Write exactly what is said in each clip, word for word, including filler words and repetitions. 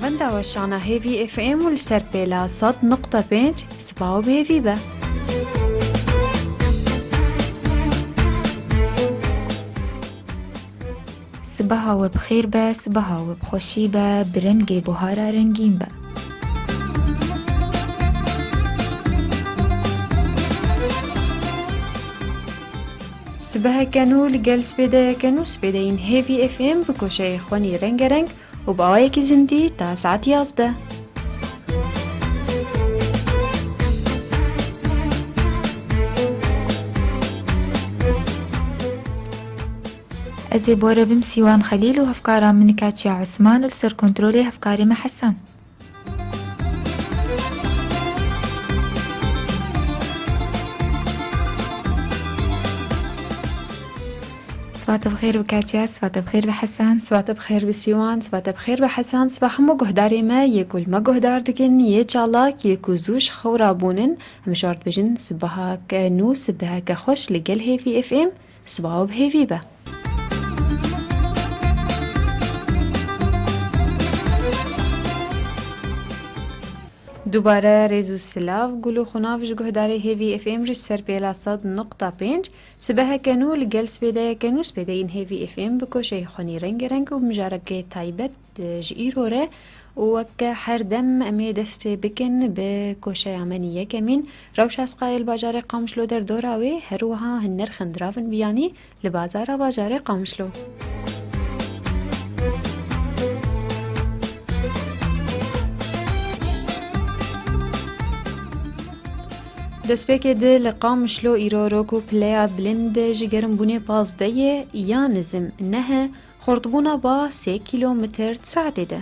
Venda weşana Hêvî F M û li ser pêla sed nokta pênc, siba we bi hêvî be. Sibaha we bi xêr be, sibaha we bi xweşî be, bi rengê buhara rengîn be. Sibeheke nû li gel spêdeyeke nû spêdeyên Hêvî F M bi koşeyê xwenî rengereng û bi awayekî zindî ta saet yazdeh. Ez ê bore bim Sîwan Xelîl û hevkara min Katya Osman û li ser kontrolê hevkarê me Hesen. Siba te bi xêr bi Katya, siba te bi xêr bi Hesen. Siba te bi xêr bi Sîwan, siba te bi xêr bi Hesen, siba hemû guhdarê me yê ku li me guhdar dikin, yê çalak, yê ku zû ji xew rabûnin, em ji wan re dibêjin sibaheke nû, sibeheke xweş li gel Hêvî F M, siba we bi hêvî be. Dubare rêz û silav, gul û xunav ji guhdarê Hêvî F M ji ser pêla sed nokta pênc. Sibeheke nû li gel spêdeyeke nû spêdeyên Hêvî F M bi koşeyê xwenî rengereng û mijarekê taybet, e, ji îro re û weke her dem em ê dest pê bikin bi koşeya me nî yekemîn. Rewşa siqayê li bajarê Qamişlo derdora wê, her wiha hin nirxên diravên biyanî li bazara bajarê Qamişlo. Destpêkê di li Qamişlo îro rok û pileya bilind ji germbûnê pazdeh ye ya nizim neh e, xurtbûna ba sê kîlometre di saetê de.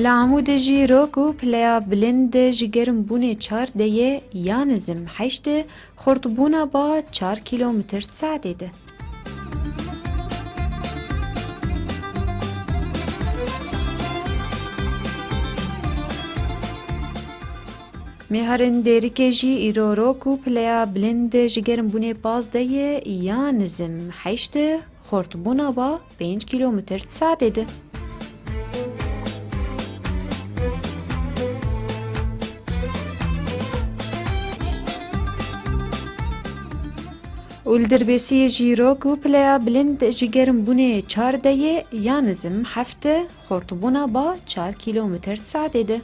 Li Amûdê jî rok û pileya bilind ji germbûnê çar de ye ya nizim heşt e, xurtbûna ba çar kîlometre di saetê de. Mêharên Dêrikê jî îro rok û pileya bilind ji germbûnê pazdeh ye ya nizim heşt e, xurtbûna ba pênc kîlometre di saetê de. Û li Dirbêsiyê jî rok û pileya bilind ji germbûnê çar de ye ya nizim heft e, xurtbûna ba çar kîlometre di saetê de.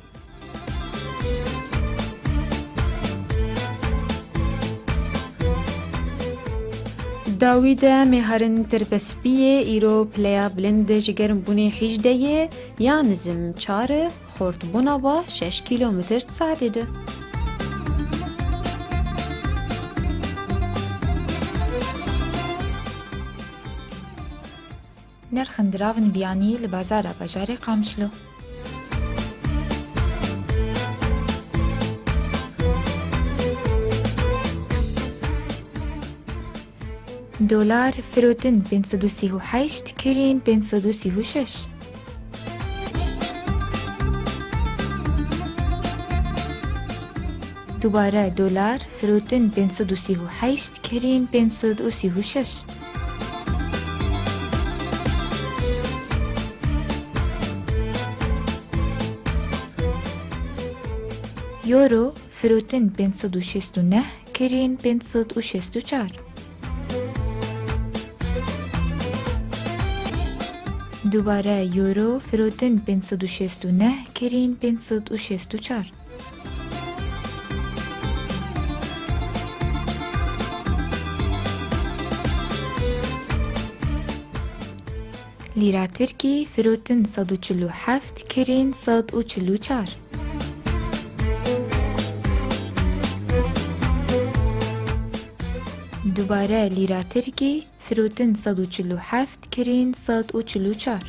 Dawî de mêharên Tirbespiyê îro pileya bilind ji germbûnê hîjdeh ye ya nizim çar e, xurtbûna ba şeş kîlometre di saetê de. Nirxên diravên biyanî li bazara bajarê Qamişlo. Dolar firotin pênc sed û sî û heşt, kirîn pênc sed û sî û şeş. Dubare dolar firotin pênc sed û sî û heşt, kirîn pênc sed û sî û şeş. Euro firotin pênc sed û şêst û neh, kirîn pênc sed û şêst û çar. Dubare euro firotin pênc sed û şêst û neh, kirîn pênc sed û şêst û çar. Lîra tirkî firotin sed û çil û heft, kirîn sed û çil û çar. Dubare lîra tirkî firotin sed û çil û heft, kirîn sed û çil û çar.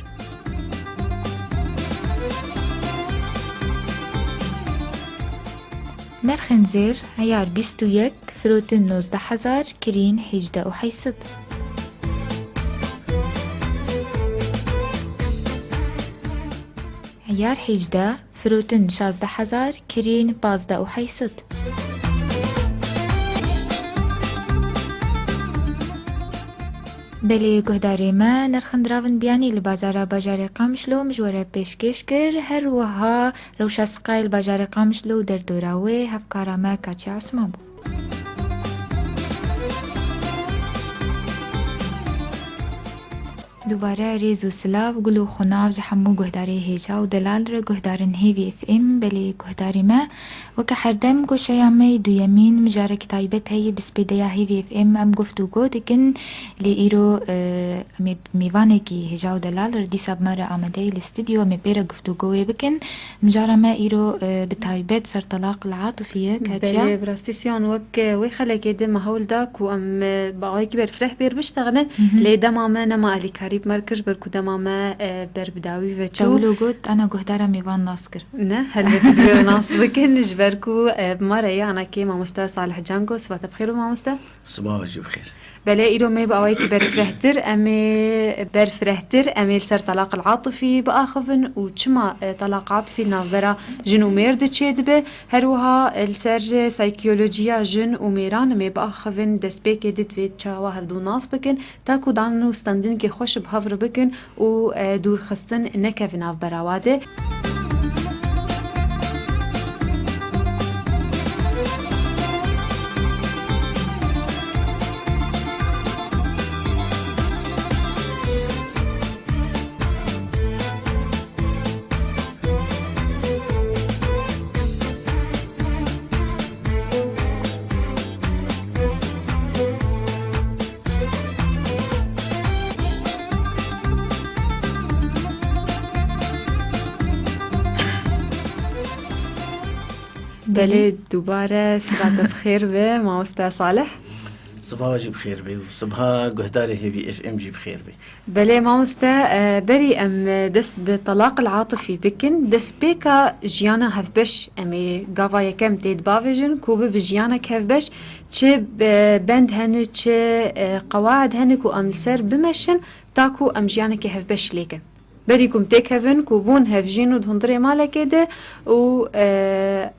Nirxên zêr, eyar bîst û yek, firotin nozdeh hezar, kirîn hêjdeh û heyşt sed. Eyar hêjdeh, firotin şazdeh hezar, kirîn pazdeh û heyşt sed. Belê guhdarê me, nirxên diravên biyanî li bazara bajarê Qamişlo min ji we re pêşkêş kir. Her wiha rewşa siqayê li bajarê Qamişlo û derdora wê, hevkara me Katya Osman bû. Dubare rêz û silav, gul û xunav ji hemû guhdarê hêja û delal re, guhdarên Hêvî F M. Belê guhdarê me, weke herdem goşeya me yê duyemîn, mijarek taybet heye bi spêdeya Hêvî F M. Em guftûgo dikin, lê îro, e, em ê mêvanekî hêja û delal re dîsa bi me re amade ye li stûdyo, em ê pê re guftûgo wê bikin. Mijara me îro, e, bi taybet ser telaq li Atifî ye, Katya. Belê, bi rastî Siyan wek, e, wê xelekê de me hewl da ku em, e, bi awayekî berfireh bêr biştexilin, Mhm. lê dema me nema alîkarî bi me re kir, ji ber ku dema me, e, ber bi dawî ve çû. Te wilo got, ana guhdara mêvan nas kir. Ne, helbet divê nas bikin, ji ber ku, e, bi me re ye, anakê mamoste Salih Cango, siba te bi xêr be mamoste. Siba we jî bi xêr. Belê, îro me bi awayekî berfirehtir, em ê berfirehtir, em ê li ser telaq el-atifî biaxivin û çima, e, telaq atifî li navbera jin û mêr de çêdibe. Her wiha, e, li ser saykiyolojiya jin û mêran em ê biaxivin, destpêkê de divê çawa hevdû nas bikin, ta ku dan û standinekê xweş bi hev re bikin û, e, dûrxistin nekeve navbera wa de. Belê, dubare siba te bi xêr be, mamoste Salih. Siba we jî bi xêr be û siba guhdarê Hêvî F M jî bi xêr be. Belê mamoste, e, berî em, e, dest bi telaq el-atifî bikin, destpêka jiyana hevbeş em ê gava yekem tê dibavêjin ku bibe jiyanek hevbeş, çi, e, bend hene, çi, e, qewaid hene ku em li ser bimeşin, ta ku em jiyanekê hevbeş lêkin. Berî ku em têkevin ku bûn hevjîn û di hundirê malekê de û, e,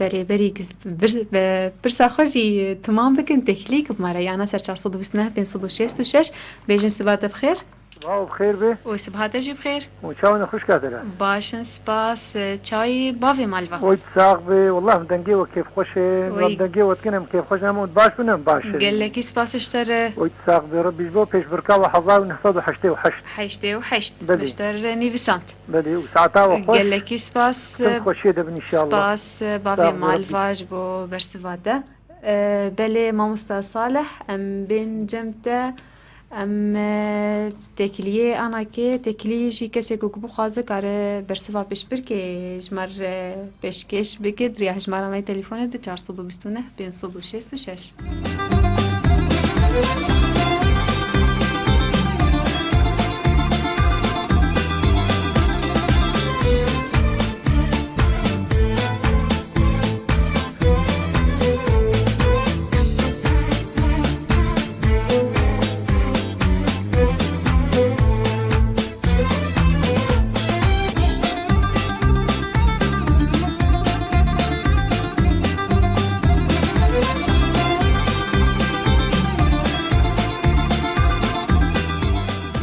berê berî giz-, bir-, be-, pirsa xwe jî temam bikin, têkilî ki bi me re yana ser çar sed û bîst û neh pênc sed û şêst û şeş bêjin siba te bi xêr. Siba bi xêr be. Û siba te jî bi xêr. Û çawa ne xwişka te re? Baş in, spas. Çayî bavê malva. Oy sax be. Wallah dengê we kêfxweş e. Oy. Dengê we dikin em kêfxweş in, em baş bin em baş in. Gelekî spas ji te re. Oy sax be. Rebî ji bo pêşbirka we hezar û neh sed û heştê û heşt. Heştê û heşt. Belê. Ji te re nivîsand. Belê, û saeta we xweş. Gelekî spas. Tim xweşiyê de bin înşallah. Spas, bavê Malva ji bo bersiva te. E, belê, mamosta Salih, em bên cem te, em, e, têkiliyê anakê, têkilî jî kesê ku, ku bixwaze kare bersiva pêşbirkê ji me re pêşkêş bike, di riya hejmara me yê telefonê de çar sed û bîst û neh pênc sed û şêst û şeş.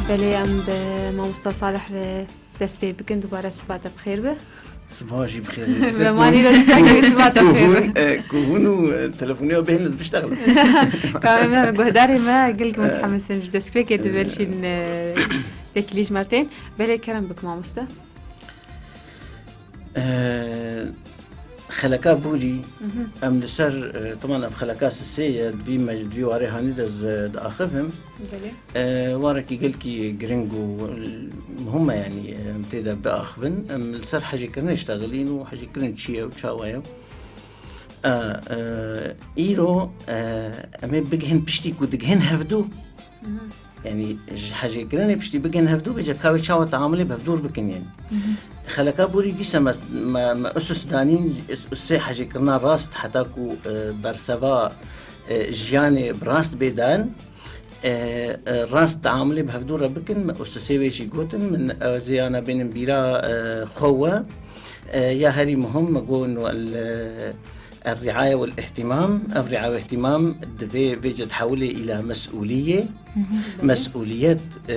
Belê, em bi mamosta Salih re dest pê bikin, dubare siba te bi xêr be. Siba jî bi xêr be. Bi manî de dîsa ki siba te bi xêr be. Ku hûn, e, ku hûn û, e, telefonê bihên ez biştexilin. Ka me guhdarê me gelek mutehemisin ji destpêkê dibêjin, e, têkilî ji me tên. Belê kerem bik mamoste. E, xeleka borî, Mhm. em li ser, e, teman ev xeleka sisê ye, di vî mec-, di vî warê hanî de ez, e, diaxivim. Belê. E, warekî gelkî giring û muhim e, yanî, e, em tê de biaxivin. Em li ser hejêkirinê diştexilîn û hejêkirin çi ye û çawa ye. E, e, îro, e, em ê bigihên piştî ku digihên hevdû. Mhm. Yanî ji hejêkirinê piştî bigihên hevdû, vêca ka wê çawa teamulê bi hevdû re bikin, yanî. Mhm. Xeleka borî dîsa me, me, me usus danîn, us-, usê hejêkirina rast, heta ku, e, berseva, e, jiyanê bi rast bê dan, e, e, rast teamulê bi hevdû re bikin, me ususê wê jî gotin, min ez ê ana bênim bîra, e, xwe we, e, ya herî muhim me got, no el, e, الرعاية والاهتمام. الرعاية والاهتمام divê vêce dihewilê îla mesûliyê. Mesûliyet, e,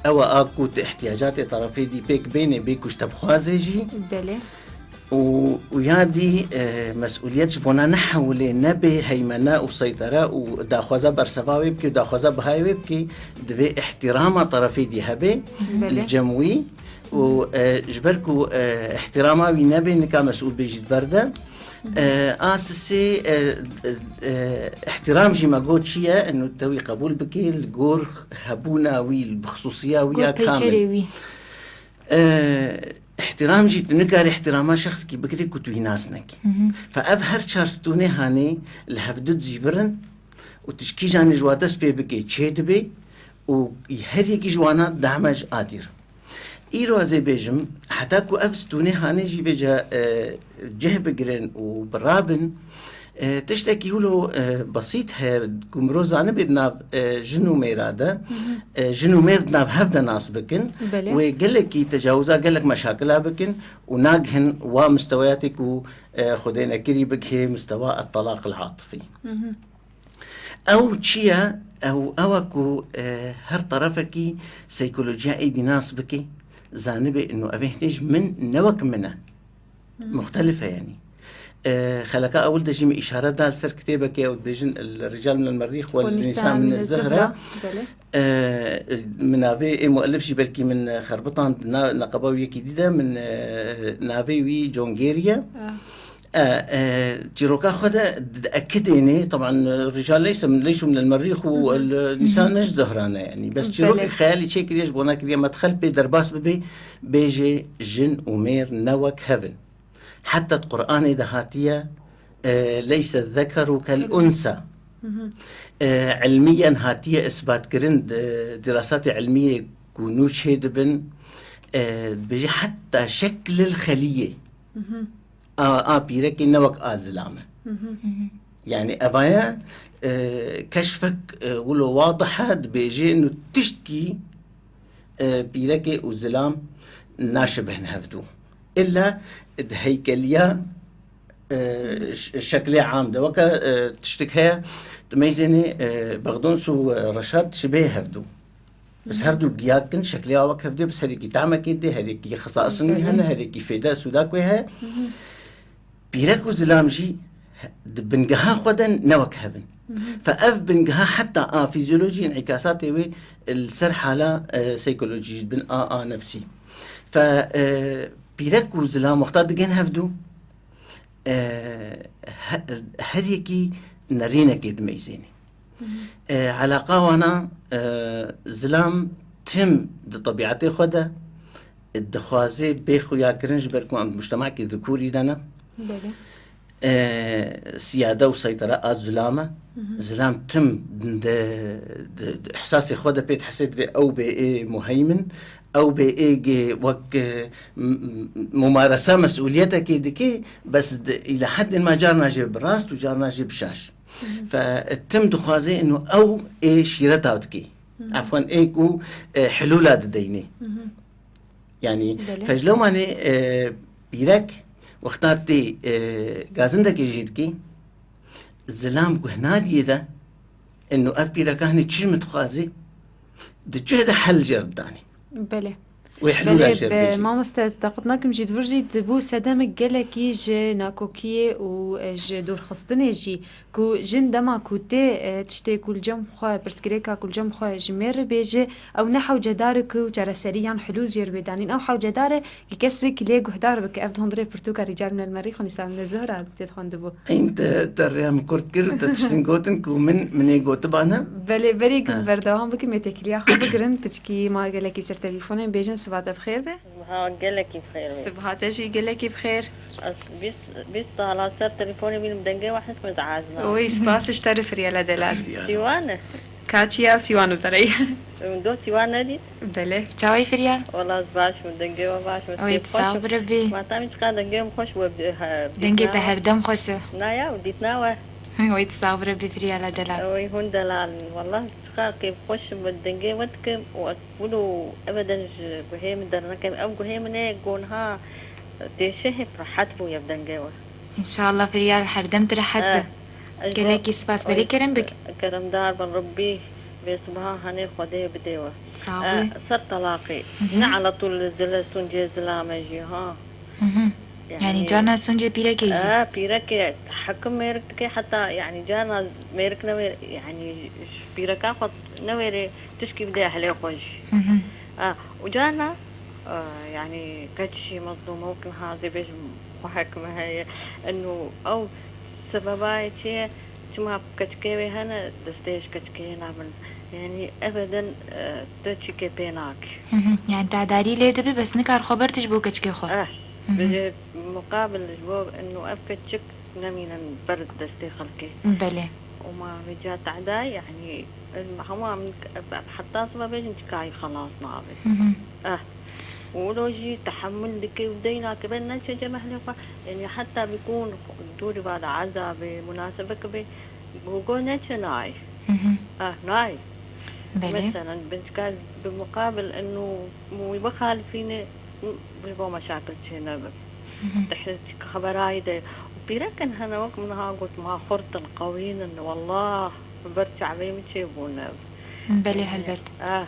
ew e a ku tu ihtiyacatê tarafê dî pêk bênê, bê ku ji te bixwaze jî. Belê. Û, û ya dî, e, mesûliyet ji bona nehewilê, nebê heymene û seytere û daxwaza berseva wê bikê û daxwaza bihayê wê bikê, divê ihtirama tarafê dî hebe. Belê. Li cem wî. Û, e, ji ber ku, e, ihtirama wî nebê, nika mesûl bê jî di ber de. E, a sisê, e, e, e, ihtiram jî me got çi ye, eno te wî qebûl bikê, li gor hebûna wî, li xisûsiya wî ya kamil. Peykerê wî. E, ihtiram jî tu nikarî ihtirama şexskî bikirî ku tu wî nas nekî. Fe ev her çar stûnê hanê li hevdu dizîvirin û tu ji kîjanê ji wa dest pê bikê çê dibê û her yekî ji wana dame ji adî re. Îro ez ê bêjim, heta ku ev stûnê hanê jî vêce, e, cih bigirin û bi rabin, e, tiştekî wilo, e, besît heye ku mirov zanibe di nav, e, jin û mêra de, e, jin û mêr di nav hev de nas bikin. Belê. Wê gelekî tecawiza gelek meşakila bikin û nagihin wa mistewayatê ku, e, Xwedê nekirî bigihê mistewa et-telaq el-atifî. Ew çi ye? Ew, ew e ku, e, her terefekî seykolojiya êdî nas bike, zanibe ino ev ê hêj min ne wek min e. Muxtelif e yanî. E, xeleka ewil de jî min îşaret da li ser kitêbekê ew dibêjin, El-Rical min el-Merîx wel-Nîsa min ez-Zuhra. Belê. E, min navê ê muellif jî belkî min xerbitand, na-, neqeba wî yekî dî de min, e, navê wî John Gary ye. E, e, çîroka xwe de diekidênê, teban, e, rical leyse min, leysu min el-merîx û el-nîsa ne ji Zuhra ne, yanî. Bes çîrokê xeyalî çêkiriye, ji bona kiriye medxel pê derbas bibe, bêjê jin û mêr ne wek hev in. Heta di Qur'anê de hatiye, e, leyse zekeru kel unsa. E, ilmiyen hatiye isbatkirin, di dirasatê ilmiyê ku nû çêdibin, e, dibêje heta şeklil xeliyê. A, a pîrekê ne wek a zilam e. Yanî evaya, e, keşfek, e, wilo wadih e, dibêje ino tiştkî, e, pîrekê û zilam naşibihne hevdû. Îlla di heykeliya, e, ş-, şeklê am de. Weke, e, tiştek heye, tu meyzênê, e, bexdons û, e, reşad şibê hevdû. Bes her du giyak in, şekliya wek hev dê, bes her yekî tamekê dê, her yekî xesaisên wî hene, her yekî fêde, sûda ku heye. Pîrek û zilam jî di bingeha xwe de ne wek hev in. Fe ev bingeha heta a fîzyolojî, înîkasatê wê li ser hala, e, seykolojî, bin a, a nefsî. Fe, e, pîrek û zilam wexta digên hevdû, e, he-, her yekî nerînekê dimeyzênê. E, elaqa wana, e, zilam tim di tebîetê xwe de dixwaze bê xuyakirin, ji ber ku em di mujtemekî dikûrî de ne. Belê. E, siyade û seytera a zilam e. Zilam tim di, di, di ihsasê xwe de pê dihesê divê ew bê ê muheymin, ew bê ê gê wek, e, m-, m-, mumaresa mesûliyetekê dike, bes di, îla heddên ma carna jê bi rast û carna jê bi şaş. Fe tim dixwaze ino ew ê şîreta dike. Efwen ê ku, e, hilûla dideynê. Yanî, belê, fe ji lewmanê, e, pîrek wexta tê, e, gazindekê jê dikê, zilam guh nadiyê de, ino ev pîreka hinî çi ji min dixwaze, di cih de hel jê re didanê. Belê. Wê hilûla jê re bêjê. Belê, mamoste, ez te qut nakim jî, di vir jî dibû sedemek gelekî ji nakokiyê û, e, ji dorxistinê jî. Ku jin dema ku tê, e, tiştê ku li cem xwe, pirsgirêka ku li cem xwe ji mêr re bêje, ew ne hewcedar e ku çareserî yan hilûl jê re bê danîn. Ew hewcedar e ku kesek lê guhdar bike. Ev di hundirê pirtûka Rical min el-Merîx û Nîsa min ez-Zuhra tê dixwendibû. Eyn te, te rêya min kurt kir û te tiştin gotin ku min, min ê gotibane. Belê, berî ku berdewam bikin, mê têkiliya xwe bigirin, piçkî ma gelekî ser telîfonê bêjin, siba te bi xêr be. Siha gelekî bi xêr be. Siha te jî gelekî bi xêr. Ez bîst, bîst sala ser telefonê bînim, dengê we hişk min diezna. Oy, spas ji te re Firyala delal. Sîwan e? Kaçiya Sîwan û derey. Min doh Sîwan nedît? Belê. Çawayî Firyal? Wala ez baş min, dengê we baş min. Oy, sax bi Rebî. Ma tamî çiqa dengê min xweş we bi, he, dengê te herdem xweş e. Na ya, dîtna we. Oy, sax bi Rebî Firyala delal. Oy, hûn delal in. Wala çiqa kêfxweş bi dengê we dikim û ez wilo ebeden ji guhê min dernakim. Ev guhê min e, gonha têşehê rehet bûye bi dengê we. Înşallah Firyal her dem tu rehet be. Gelekî spas. Belê kerem bik. Keremdar bin Rebbî, vê sibaha hanê Xwedê bidê we. Sax be. Ser telaqê. Ne ala tûl li zile sûncê zilame jî ha. Mhm. Yanî carna sûncê pîrekê jî. E, pîrekê hekim mêrik dike heta yanî carna mêrik ne wê yanî pîreka xwe ne wêrê tişkî bide ehlê xwe jî. Mhm. E, û carna e, yanî keç jî mezlûm e wek niha zê bêjim xwe hekim heye. Eno ew sebebayê çi ye? Çima keçikê wê hene, destê ji keçikê nabin. Yanî ebeden e, te çîkê pê nake. Mhm. Yanî te darî lê dibe bes nikar xwe ber tu ji bo keçikê xwe. Eh, mhm. Bi muqabil ji bo eno ev keçik nemînin ber destê xelkê. Belê. Û ma vêca tehdayê, yanî, em hema min, heta sibe bêjin çikayî xelas nabe. Mhm. Eh. Û wilo jî tehemul dike û dey nake, ben neçe cem ehlê xwe, yanî heta bikûn dûrî vada ezabê, munasebek be, gogo neçe nayê. Mhm. Eh, nayê. Belê. Meselen, binçika bi muqabil eno wî bixalifîne, ji bo meşakil çênebin. Mhm. Tihliç xeberayî de. Û pîrekin hene wek min ha got, ma xurt in, qewîn in, wellah, bi ber çavê min çêbûne. Belê helbet. Ah.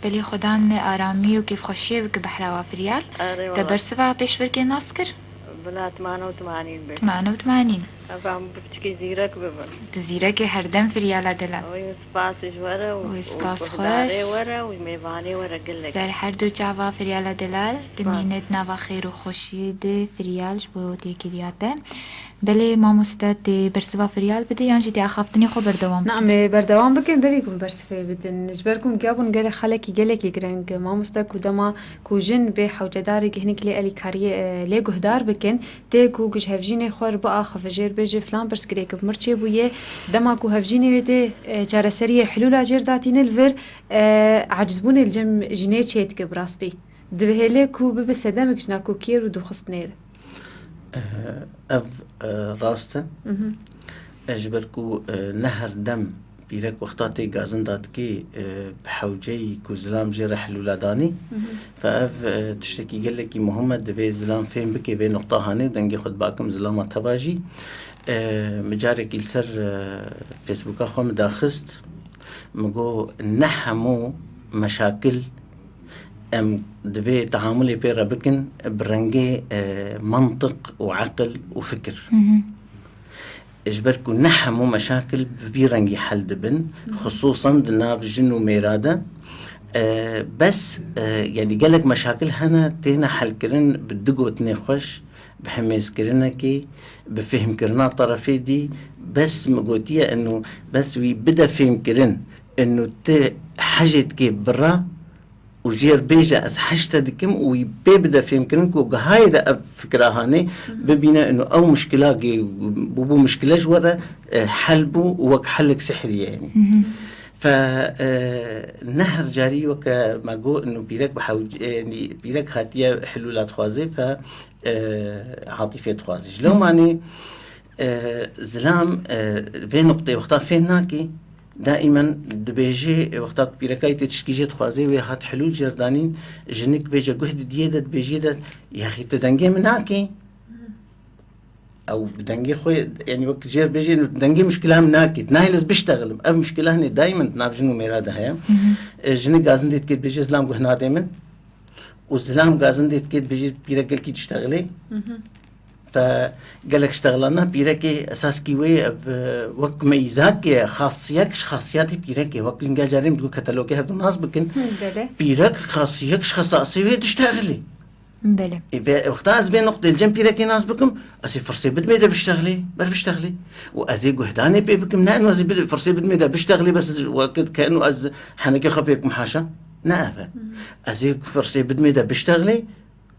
Belê Xudan aramî û kêfxweşiyê bike behra wa Firyal. Erê, te bersiva pêşbirkê nas kir? Bila tmane û tmanîn be. Tmane û tmanîn. Ev em bi piçkî zîrek bibin. Tu zîrekê herdem Firyala delal. Wê spas ji we re û, wê spas xweş. Wê re û mêvanê we re gelek. Ser her du çava Firyala delal, tu mînet nava xêr û xweşiyê de Firyal ji bo têkiliya te. Belê mamoste, tê bersiva Firyal bidê yan jî tê axaftinê xwe berdewam bikî? Na, em ê berdewam bikin, berî ku em bersivê bidin. Ji ber ku em giya bûn gelek xelekî gelekî gireng. Mamoste ku dema ku jin bê hewcedarê gihinik lê elîkariyê, e, lê guhdar bikin, tê ku ji hevjînê xwe re biaxive jêr bêje filan pirsgirêk bi mir çêbûye. Dema ku hevjînê wê tê, e, çareseriyê hilûla jêr datîne li vir, e, acizbûnê li cem jinê çêdike bi rastî. Dibihêle ku bibe sedemek ji nakokiyê re û dûxistinê re. Ev e, rast e. Mhm. E, ji ber ku, e, ne her dem pîrek wexta tê gazinda dikê, e, bi hewceyî ku zilam jê re hilûla danî. Mhm. Fe ev, e, tiştekî gelekî muhim e, divê zilam fêm bike vê nuqta hanê û dengê xwe dibakim zilama teva jî. E, min carekî li ser, e, Facebooka xwe min daxist. Min got, ne hemû meşakil em divê teamulê pê re bikin bi rengê, e, mantiq û eqil û fikir. Mhm. Ji ber ku ne hemû meşakil bi vî rengî hel dibin, xisûsan di nav jin û mêra de. E, bes, e, yanî gelek meşakil hene têne helkirin bi du gotinê xweş, bi himêzkirinekê, bi fêhmkirina terefê dî, bes min gotiye eno, bes wî bide fêhmkirin eno tu hejê dikê bira û jê re bêje ez heş te dikim û wî pê bide fêhmkirin ku gihayê de ev fikra hanê bibîne eno ew mişkila gê bûbû mişkile ji we re, e, hel bû û wek helek sihrî ye yanî. Mhm. Fe, e, ne her carî weke me got eno pîrek bi hewc-, e, yanî pîrek hatiye hilûla dixwaze fe, e, atîfê dixwaze. Ji lewmanê, e, zilam, e, vê nuqtê wexta fêm nake, daîmen dibêje, e, wexta ku pîrekayê tê tişkî jê dixwaze, wê hat hilûl jêr danîn, jinik vêce guh didiyê de, dibêjiyê de, yaxî tu dengê min nakê? Ew bi dengê xwe, yanî wek jêr bêjê, dengê muşkila min nakê. Nahêl ez biştexilim. Ev muşkila hinê daîmen di nav jin û mêra de heye. Mhm. E, jinik gazindê dikê dibêje, zilam guh nadê min. Û zilam gazindê dikê dibêjî pîrek gelkî diştexilê. Mhm. Fe gelek ştexilana pîrekê esaskî wê ev, e, wek meyzakê xasiyek ji xasiyatê pîrekê. Wek jin gel carê min digot ketelogê hevdu nas bikin. Hı, belê. Pîrek xasiyek ji xesasê wê diştexilê. Belê. E, ve wexta ez vê noqtê li cem pîrekê nas bikim, ez ê firsê bidimê de biştexilê, ber biştexilê. Û ez ê guhdanê pê bikim, ne eno ez ê bid-, firsê bidimê de biştexilê, bes ez wekit ke eno ez henekê xwe pê bikim haşa. Ne ev e. Hı. Ez ê firsê bidimê de biştexilê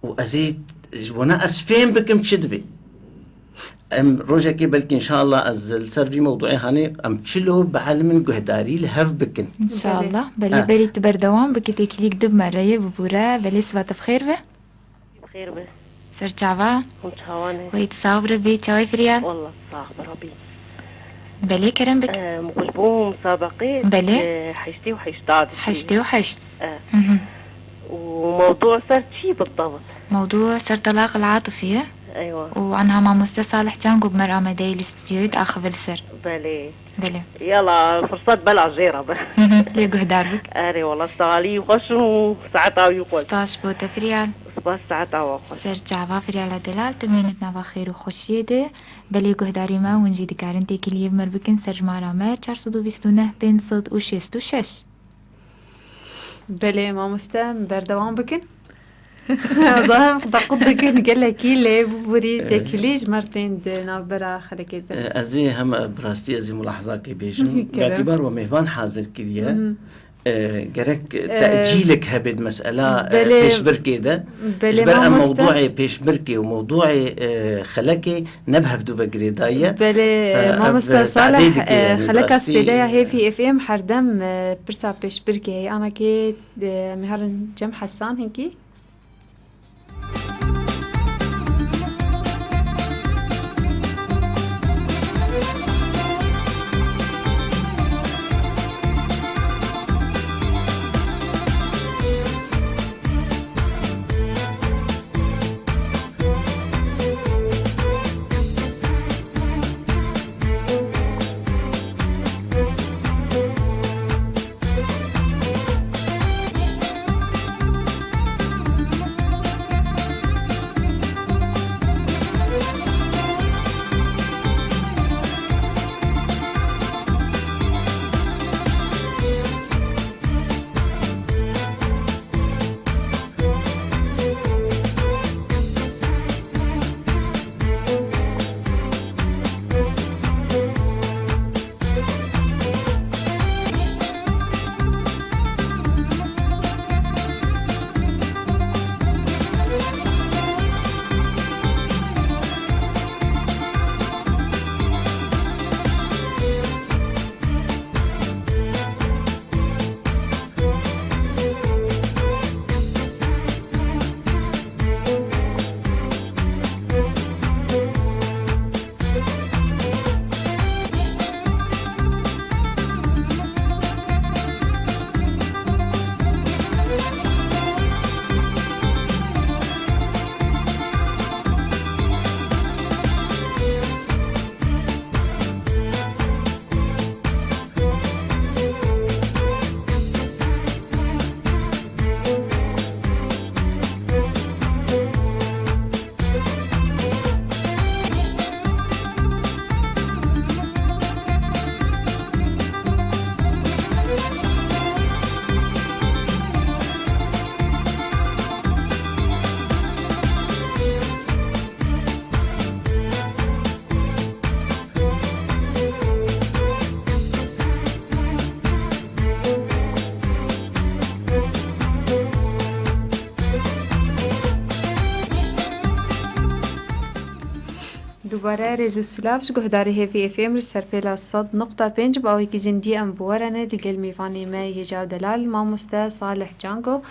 û ez ê ji bona ez fêm bikim çi divê. Em rojekê belkî înşallah ez li ser vî mewduê hanê em çilo bielimin guhdarî li hev bikin. Înşallah. Belê. Belê, ha, berî tu berdewam bikî, têkilîk di me re ye, bibûre. Belê, siba te bi xêr be. Bi xêr be. Ser çava? Hûn çawa ne? Wê tu sax bire bî, çawê Firyal? Wallah sax bira bî. Belê, kerem bik. Em, ji bo musabeqê, belê, e, heştê û heşt davêt. Heştê û heşt. E. Hı hı. Û mewdû ser çi bidewit? Mewdû ser telaq el-atifî ye. Eywa. Û anha mamoste Salih Can ku bi me re amade ye li stûdyoyê diaxive li ser. Belê. Belê. Yala, firsat bela jê re be. Lê guhdar bik. Erê, wala, ji te alî xweş û saeta wî xweş. Spas ji bo te Firyal. Spas, saeta we xweş. Ser çava Firyala delal, tu mînit nava xêr û xweşiyê de. Belê guhdarê me, hûn jî dikarin têkiliyê bi me re bikin ser jimara me çar sed û bîst û neh pênc sed û şêst û şeş. Belê mamoste, em berdewam bikin. Zaten xwe te qut dikin gelekî, lê biborî Evet. têkilî ji me re tên di navbera xelekê de. E, ez ê hem, e, bi rastî ez ê mulahezakê bêjim. Kerem. Bi îtîbar we mêvan hazir kiriye. Mhm. E, gerek E, tecîlek hebe di mesela, e, Belê, pêşbirkê de. belê Ji ber em mamoste. mewduê pêşbirkê û mewduê, e, xelekê ne bi hevdu ve girêdayî ye. Belê, Fe, e, ev, mamoste e, Salih, tadê dike, e, yanî, xeleka rastî, spêdeya e, Hêvî F M herdem, e, pirsa pêşbirkê heye. Anakê, e, em ê herin cem Hesan hinkî. Dubare rêz û silav ji guhdarê Hêvî F M li ser pêla sed nokta pênc bi awekî zindî em bi we re ne li gel mêvanê me hêja û delal mamoste Salih Cango.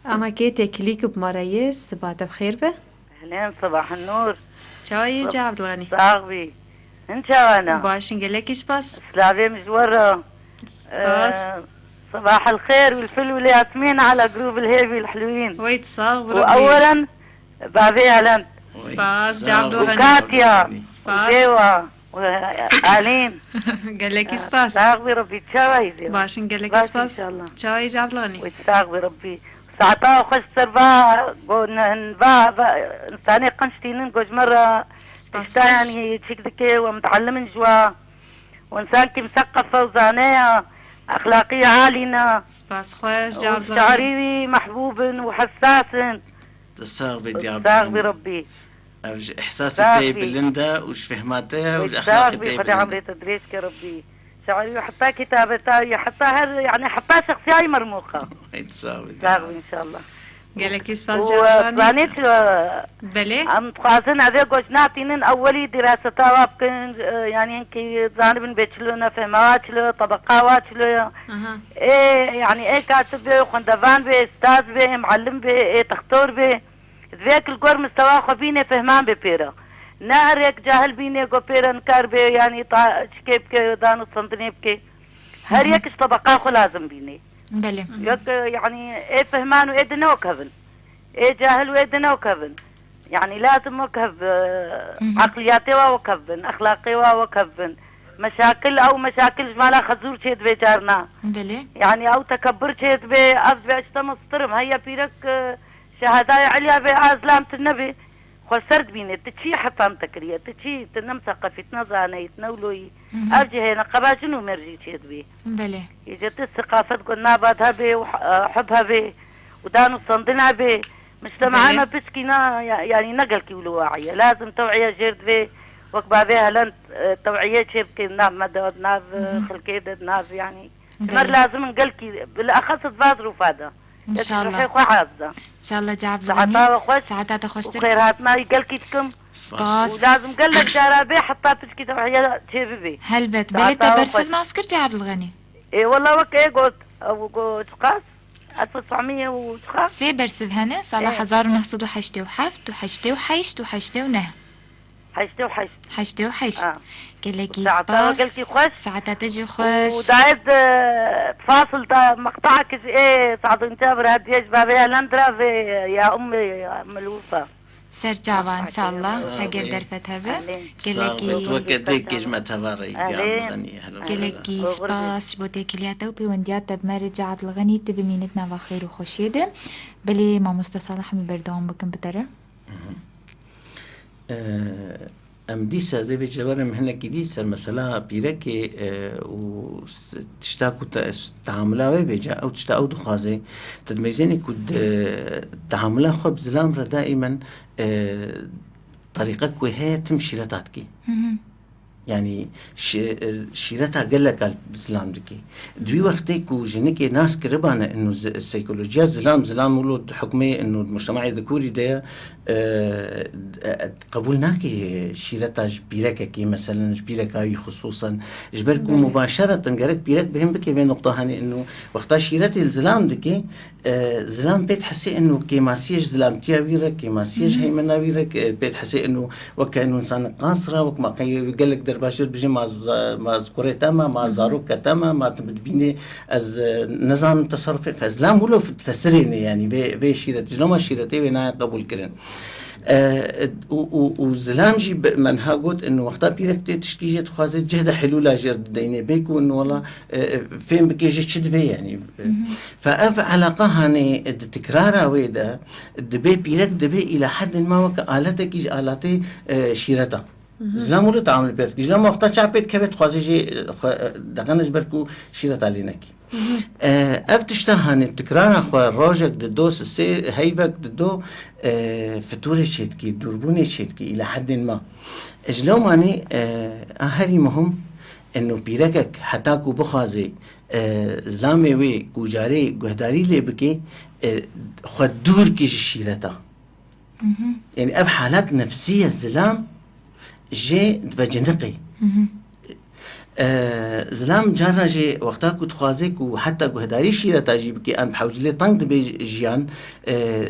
Anakê têkilî ku bi me re ye, siba te bi xêr be. Ehlen, sabah nur. Çawa yî Sab- Cavdlanî? Sax bî. Hin çawa ne? Baş in, gelekî spas. Silavê min ji we re. Spas. Ee, sabah el xêr û fil û yasmîn ala grûb el hêvî el helwîn. Wey sax bi Û Rabbî. Ewelen bavê Elen. Spas, Cavdlanî. Û Katya. Spas. Û Dewa. Û Alîn. Gelekî spas. Sax bî Rabbî, çawa yî zêwa? Baş in, gelekî Baş spas. inşallah. Çawa yî Cavdlanî? Wê sax bî Rabbî. Saeta xweş ser va, go, n-, n-, va, va, insanê qenc tînin go ji me re Spas işte xweş. yanî çik dike we mutalimin ji we. Û insankî miseqefe û zane ya, exlaqî alî ne. Spas xweş, Û Cavdlanî. şairî wî mehbûb in û hessas in. Tu sax bî, Diyar Sax bî Bînin. Rabbî. Ev ji ihsasê Sax te yê bî. bilind e û ji fehma te ye û Wê ji sax exlaqê bî, te yê Xwedê bilind e. emrê te dirêj ke Rabbî. Şairî heta kitabê te yê, heta her, yanî heta şexsiyayî mermûxa. Wê tu sax bî, Sax Diyar. bî inşallah. Gelekî spas Û, Cavdlanî. e, planê çi, e, Belê. Em dixwazin evê gojna tînin ewwelî diraseta wa bikin, e, yanî hinkî zanibin bê çilo ne fehma wa çilo, tebeqa wa çilo ye. Aha. Ê, yanî ê katib bê, xwendevand bê, staz bê, ê muallim bê, ê textor bê. Divê yek li gor mistewa xwe bînê fehman bê pê re. Ne her yek cahil bînê go pê re nikar bê, yanî ta çikê bike, danûstandinê bike. Her Hı hı. yek ji tebeqa xwe lazim bînê. Belê. Yek, e, yanî ê fehman û ê di ne wek hev in. Ê cahil û ê di ne wek hev in. Yani lazim wek hev, e, Mhm. eqliyatê wa wek hev bin, exlaqê wa wek hev bin. Meşakil, ew meşakil ji mala xezûr çêdibe carna. Belê. Yani ew tekebir çêdibe, ev dibe ez ji te mestir im. Heya pîrek, e, şehadayê eliya vê a zilam tu nebê. Xwe ser dibîne, tu çi hesam te kiriye, tu çi, tu ne miseqefî, tu ne zaneyî, tu ne wloyî. Mhm. Ev jî hêne, qeba jin û mêr jî çêdibî. Belê. Îca tu seqafet ku nabat hebe û h-, hub hebe û dan û sandin hebe. Mujtema Belê. me piçkî na, ya-, yanî ne gelkî wilo waî ye. Lazim tew'iye jêr divê, wek bavê Helend, e, tew'iye çê bike nav me de, nav, e, Mhm. xelkê de, nav yanî. Ji me Belê. lazim in gelkî, bile'exes di va zirûfa de. Ya tu ji ruhê xwe hez de. İnşallah. İnşallah cevap Saeta we xweş. Saeta te xweştir. Xêrhatina wî gelkî dikim. Spas. Û lazim gelek cara bê heta piçkî tew'iye çê bibe. Helbet. Belê te bersiv nas kir Cî Ebdulxenî? Ê wela wek ê got, ew got çiqas? Elf û sehmî û çiqas? Sê bersiv hene, sala Ê. hezar û neh sed û heştê û heft û heştê û heşt û heştê û neh. Heştê û heşt. Heştê û heşt. Ha. Gelekî Saeta spas. gelkî xweş. Saeta te jî xweş. Û dayê di fasil de meqta'ek ji ê Sadun Cabir hediye ji bavê Helendra vê ya Ummê Milûfa. Ser çava, inşallah, Sağ ol. eger derfet hebe. Amîn. Gelekî Sağ ol. Weke dê kêjme teva re Amîn. Gelekî Doğru. spas ji bo têkiliya te û pêwendiya te bi me re Cî Ebdulxenî, tu bimînit nava xêr û xweşiyê de. Belê mamoste Salih, em ê berdewam bikin bi te re. Ee, em dîsa zê vê cewarê em hinekî dî ser mesela pîrekê, e, û s-, tişta ku te, s-, teamula wê vêca, ew tişta ew dixwaze. Te dimeyzênê ku di teamula xwe bi zilam re daîmen, e, terîqek wê heye tim şîreta dikê. Hı hı. Yani şi-, e, şîreta gelek al zilam dike. Di wî wextê ku jinikê nas kiribane inu zi-, seykolojiya zilam, zilam wilo di hukmê inu di mujtemaê zikurî de ye, e, e, qebûl nake şîreta ji pîrekekê, meselen ji pîreka wî xisûsen. Ji ber ku Belê. mubaşereten gerek pîrek bihên bike vê nuqta, hani inu wexta şîretê li zilam dike, e, zilam pê dihesê inu kêmasiyê ji zilamtiya wî re, kêmasiyê ji Hı hı. heymena wî re, e, pê dihesê inu weke inu însan qas re, wek ma qey gelek derbas jê dibêje ma z-, ma zikurê te me, ma Hı hı. zaroke te me, ma tu dibînê ez, e, nizanim teserufê, fe zilam wilo f-, fesirêne, yani vê, vê şîret, ji loma şîretê wê nayê qebûl kirin. E, û, û, û zilam jî bi, me niha got, inu wexta pîrek tê tişkî jê dixwaze, cihda hilûla jê dideyne. Bê ku inu wela, e, e, fêm bike jê çi divê, yani. E, Hı hı. Fe ev elaqa hanê di tikrara wê de, dibê pîrek dibê îla heddên ma weke aletekî ji alatê, e, şîreta. Hı hı. Zilam wilo teamul pê dike. Ji loma wexta çav pê dikeve dixwaze jê, e, xwe, e, deqene ji ber ku şîreta lê nekî. E, ev tişta hanê tikrara xwe rojek dido, sisê heyvek dido, e, fiturê çêdikî, dûrbûnê çêdikî, îla heddên ma. Ji lew manê, e, a herî muhim, eno pîrekek heta ku bixwaze, e, zilamê wê ku carê guhdarî lê bike, e, xwe dûr kî ji şîreta. Mhm. Yani ev halak nefsî ye zilam jê diveciniqê. Mhm. E, zilam carna jî wexta ku dixwaze ku heta guhdarî şîreta jî bike, em bi hewcilê teng dibe jiyan, e,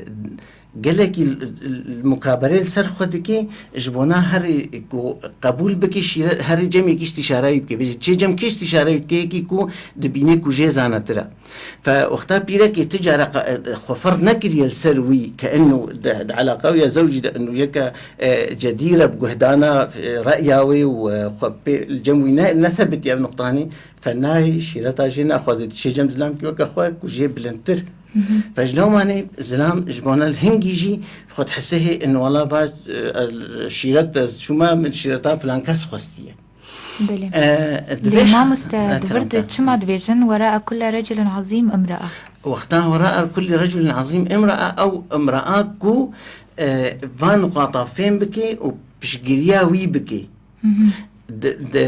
gelekî l-, l-, mukabere li ser xwe dike, ji bona herî ku qebûl bike şîre-, herî cemekî îstîşarayî bike. Vê çê cem kê îstîşarayî dike, yekî ku dibîne ku jê zanetir e. Fe wexta pîrekê ti cara qa-, xwe ferz nekiriye li ser wî ke eno di, di elaqa wî ya zewcî de eno yeke, e, cedîr e bi guhdana, e, re'ya wê û, e, xwe pê li cem wî ne, nethebitiye ev nuqtanê, fe nayê şîreta jê naxwaze, dişê cem zilamkî weke xwe ku jê bilindtir. Hı hı. Fe ji lewmanê zilam ji bona li hingî jî xwe dihesê hê eno wela va, e, şîret ez çûma min şîreta filan kes xwestiye. Belê. E, Lê dibê mamoste, e, di vir de tamam, çima dibêjin, "Wera'a kulle reculin azîm imra'a"? Wexta "Wera'a kulle reculin azîm imra'a", ew imra'a ku, e, van nuqata fêm bike û piştgiriya wî bike. Hı hı. Di, di,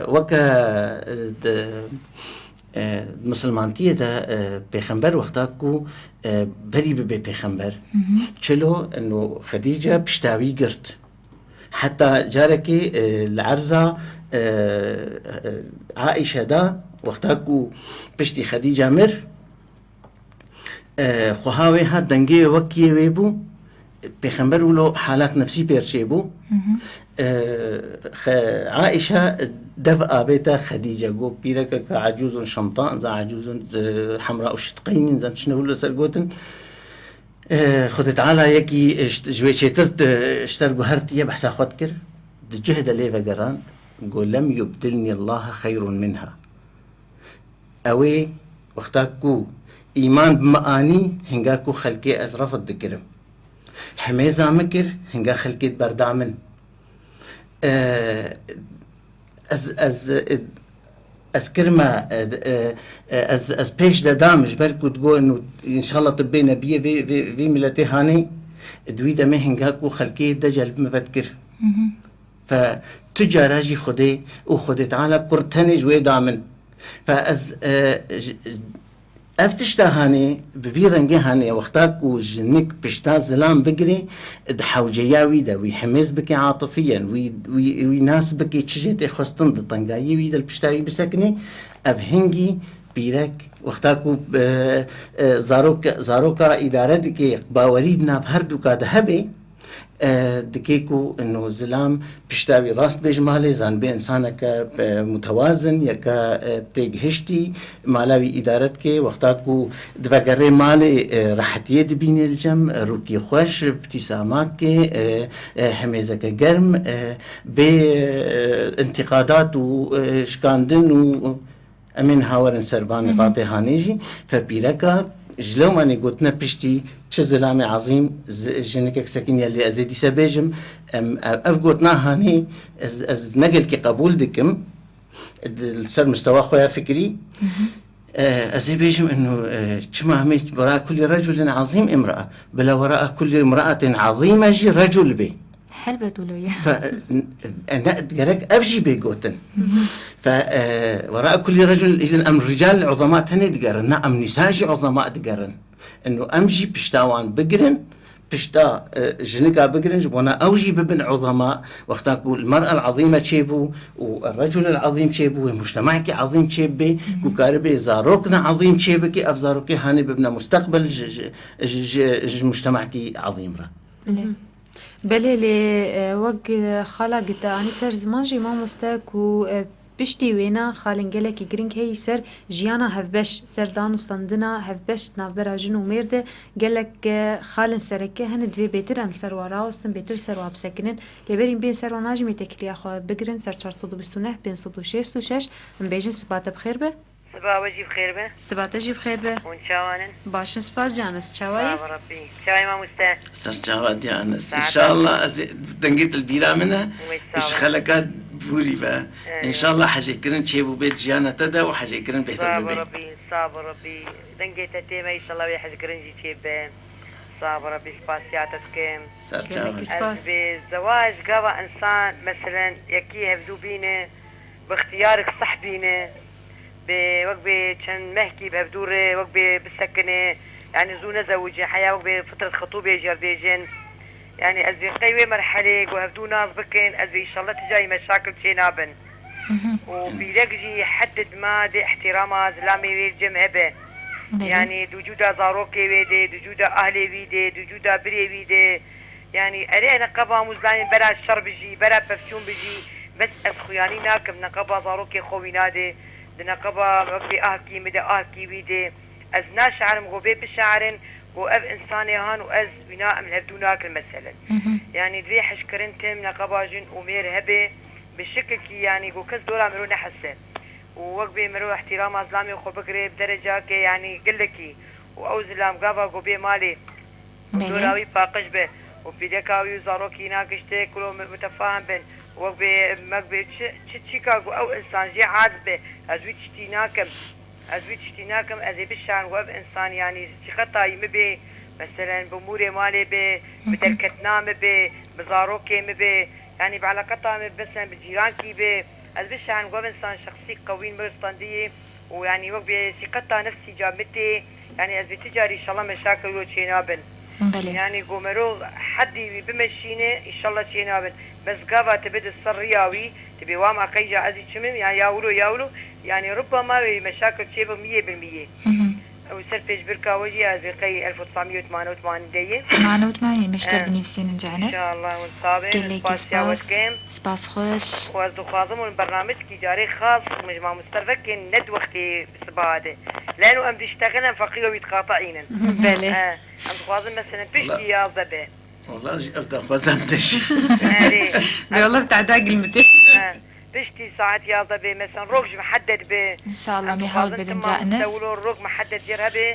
weke, e, di, e, misilmantiyê de, e, pêxember wexta ku, e, berî bibe pêxember. Hı hı. Çilo, eno Xedîce pişta wî girt. Heta carekê, e, li erza, e, e, Aîşe de, wexta ku piştî Xedîca mir, e, xweha wê hat dengê wê wek yê wê bû, pêxember wilo halak nefsî pê re çêbû. Hı hı. E, xe-, Aîşe dev avête Xedîce, got, "Pîrekeke ecûzun şemta, za ecûzun, e, hemra û şitqeynîn, zem çine wilo ser gotin." Eh, Xwedê Teala yekî, eh, ji, ji wê çêtir, eh, ji te re guhertiye, behsa xwe dikir. Di cih de lê vegeran, got, "Lem yubdilnî Allaha xeyrun minha." Ew ê wexta ku îman bi min anî, hinga ku xelkê ez refd dikirim. Himêza min kir, hinga xelkê diberda min. Eh, ez, ez, eh, ez kirime, eh, eh, eh, ez, ez pêş de dam, ji ber ku digot, "Înşallah tu bê nebiyê vê, vê, vê miletê hanê." Di wî demê hinga ku xelkê decel bi min vedikir. Fe tu cara jî Xwedê û Xwedê Teala kur tenê ji wê da min. Fe ez, e, j-, ev tişta hanê, bi vî rengê hanê, wexta ku jinik pişta zilam bigirê, di hewceya wî de, wî hemêz bike atifiyen, wî, wî, wî nas bike çi jê tê xwestin, di tengayî wî de li pişta wî bisekinê, ev hingî pîrek, wexta ku, e, e, zarok, zaroka îdare dike, bawerî di nav her duka de hebe, e, dikê ku ino zilam pişta wî rast bê ji malê, zanibê însaneke, e, mutewazin, yeke, e, têgihiştî, mala wî îdare dike, wexta ku divegerê malê, e, rehetiyê dibîne li cem, e, rûkî xweş, btîsama ke, e, e, hemêzeke germ, e, bê, e, întîqadat û, e, şikandin û Em ê niha werin ser van Hı hı. nîqatê hanê jî. Fepîreka ji lewmanê gotine piştî çi zilamê ezîm, zi-, jinikek sekiniye lê ez ê dîse bêjim. Em, ev, ev gotina hanê ez, ez ne gelkî qebûl dikim. Di, li ser mistewa xwe ya fikrî. Hı hı. E, ez ê bêjim inu, e, çima em ê wera kulli reculin ezîm imraa. Bila wera kulli imraatin ezîme jî recul bê. Helbet wilo ye. Fe, n-, e, ne, gerek ev jî bê gotin. Hı hı. Fe, e, wera kulli recul, îzin em rical uzema tenê digerin, ne em nîsa jî uzema digerin. Inu em jî pişta wan bigirin, pişta, e, jinika bigirin, ji bona ew jî bibin uzema. Wexta ku el-mer'el azîme çêbû û el-recul el-azîm çêbû, wê mujtemekî azîm çêbê, Hı. ku karibê zarokna azîm çêbike, ev zarokê hanê bibine musteqbel ji, ji, ji, ji, ji mujtemekî azîm re. Belê. Hı. Belê, lê, e, wek, e, xala gite anî ser ziman jî mamoste ku, e, piştî wêna xalên gelekî giring heyî ser jiyana hevbeş, ser danûstandina hevbeş di navbera jin û mêr de gelek, e, xalên sereke hene divê bêtir em li ser wa rawestin, bêtir ser wa bisekinin. Lê berî em bên ser wana jî em ê têkiliya xwe bigirin ser çar sed û bîst û neh pênc sed û şêst û şeş, em bêjin siba te bi xêr be. Siba we jî bi xêr be. Siba te jî bi xêr be. Hûn çawan in? Baş in, spas Canis. Çawa yî? Sağ ol Rabbî. Çawa yî mamoste? Ser çawa Canis? Saet. Înşallah ez ê, dengê te li bîra min e. Wê sağ ol. Ji xeleka bûrî be. Ee. Înşallah hejêkirin çêbû bê di jiyana te de û hejêkirin bêhtir bibe. Sağ ol Rabbî, sağ ol Rabbî. Dengê te tê me, înşallah wê hejkirin jî çêbe. Sağ ol Rabbî, spasiya te dikim. Ser çawa. Gelekî spas. Ez bi zewac gava insan, meselen, yekî hevdû bîne, bi ixtiyarik seh bîne, bê wek bê çend mehkî bi hevdû re wek bê bisekine, yanî zû nezewicin, heya wek bê fitret xitûbê jî bêjin. Yanî ez bê qey wê merhelê ku hevdû nas bikin, ez bê înşallah ti carî meşakil çê nabin. Mhm. Û pîrek jî heddid ma dê ihtirama zilamê wê cem hebe. Belê. Yanî di wicûda zarokê wê dê, di wicûda ahlê wî dê, di wicûda birê wî dê. Yanî erê neqeba mûzlanên bera şer bijî, bera pevçûn bijî, bes ez xuyanî nakim, neqeba zarokê xwe wî nadê, di neqeba wekî ahkî min de, ahkî wî dê. Ez naşerim ku bê bişerin ku ev însanê han û ez wîna em li hevdû nakin meselen. Hı hı. Yanî divê hişkirin tim, neqeba jin û mêr hebe, bi şikilkî yanî ku kes dora miro nehese. Û wek bê miro ihtirama zilamê xwe bigire bi derecake yanî gelekî. Û ew zilam gava ku bê malê Belê. Dora wî paqij be û pîreka wî û zarokî nakişte kuro mi-, mitefahim bin. Wek bê, mek bê çi, çi çîka ku ew însan jê aciz be, ez wî tiştî nakim. Ez wî tiştî nakim, ez ê bişan ku ev însan, yanî sîqeta yî mi bê, meselen, bi mûrê malê bê, bi Hı hı. derketina mi bê, bi zarokê mi bê, yanî bi eleqeta mi, meselen, bi cîrankî bê. Ez bişan ku ev însan şexsî qewîn mi standiyê, û yanî wek bê sîqeta nefsî ca min tê, yanî ez bê ti carî înşallah meşakil wilo çê nabin. Belê. Yanî ku mero hedî wî bimeşîne, înşallah çê nabin. Bes gava tu bide ser riya wî, tu bê wama qey ca ez ê çimim, ya, ya wilo, ya wilo, yanî rubama wê meşakil çê bi miyê bi miyê. Hı hı. Ew ser pêşbirka we jî ez ê qey elf û tesamiye û temane û temanî de ye. Temane û temanî, me ji te re binivîsînin Canes. Înşallah, hûn sax bin. Gelekî spas. Spas xweş. Û ez dixwazim hûn bernamejekî carê xas min ji mamoste vekên, ne di wextê sibaha de. Leno em diştexin, em feqî wî diqatînin. Belê. Em dixwazin, meselen, piştî yazdeh be. Wala jî ev daxwaza min de jî. Erê. Lê wala bi tehda gilmitê. Piştî saet yazdeh bê, mesela, rok ji mihedded be. Înşallah, em dixwazin tim mamoste wilo rok mihedded jê re hebe.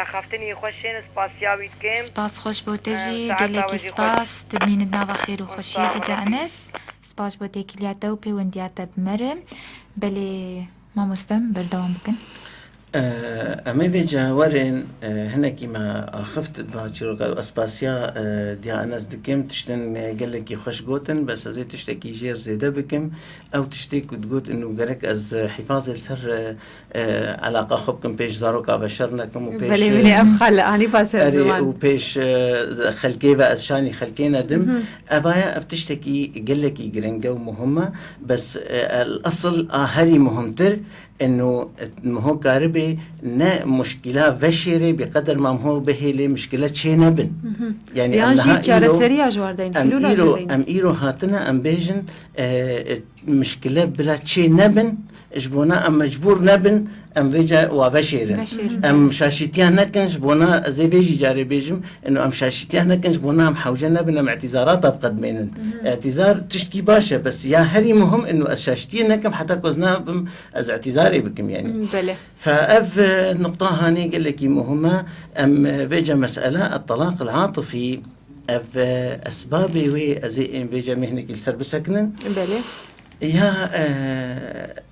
Axaftinê xweş ên, spasiya wî dikim. Spas xweş bo te jî, gelekî spas. Tibînin nava xêr û xweşiyê de Canes. Spas bo têkiliya te û pêwendiya te bi me re. Belê, mamoste, berdewam bikin. Em ê vêca werin, hinekî me axift va çîroka, ez spasiya Diya Enes dikim, tiştin gelekî xweş gotin, bes ez ê tiştekî jêr zêde bikim. Ew tiştê ku digot, inu gerek ez hîfazê li ser elaqa xwe bikim, pêş zaroka ve şer nekim û pêş, belê, belê, ev xal anî va ser ziman û pêş xelkê ve ez şanî xelkê nedim. Evaya ev tiştekî gelekî giring e û muhim e, bes el esil a herî muhimtir, Eno, miho karibê ne muşkila veşêrê, bi qeder ma miho bihêlê muşkila çê nebin. Yani, yan jî çareseriya ji war deyin, hîlûla ji war deyin. Em îro hatine, em bêjin, e, e, muşkila bila çê nebin, ji bona em mecbûr nebin, em vêca wa veşêrin. Veşêrin. Em şaşîtiya nekin, ji bona ez ê vê jî carê bêjim, eno em şaşîtiya nekin, ji bona em hewce nebin, em îtîzarata biqedmênin. Îtîzar tiştkî baş e, bes ya herî muhim, eno ez şaşîtiyê nekim, heta ku ez nabim, ez îtîzarê bikim, yani. Belê. Fe ev, e, nuqta hanê gelekî muhim e. Em, e, vêca mesele, e, telaq el-atifî, ev, e, esbabê wê, ez ê ên vêca mêhnekî li ser bisekinin. Belê. Ya, e,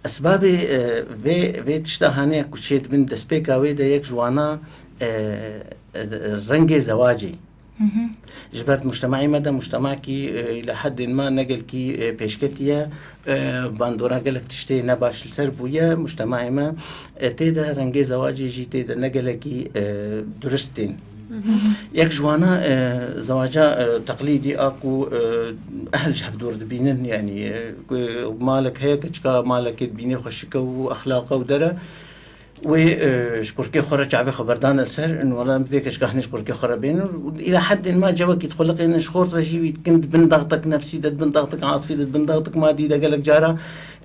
esbabê, e, vê, vê tişta hanê ku çê dibin destpêka wê de yek ji wana, e, e, rengê zewacê. Ji ber mujtemaê me de mujtemakî, e, li hedên me ne gelkî, e, pêşketî ye. E, bandora gelek tiştê nebaş li ser bûye. Mujtemaê me, e, tê de rengê zewacê jî tê de ne gelekî, e, durist tên. Yek ji wana, e, zewaca, e, teqlîdî a ku, e, ehl ji hev dûr dibînin, yanî, e, ku malek heye, keçika malekê dibînê xweşik e û exlaq e û der e. Wê, e, ji kurkê xwe re çavê xwe berdane li ser, in wela em vê keçika hinê ji kurkê xwe re bênin. Û îla hedên ma cewekî dixuliqînin, ji xort re jî wî dikin, di bin daxtek nefsî de, di bin daxtek atifî de, di bin daxtek madî de gelek cara,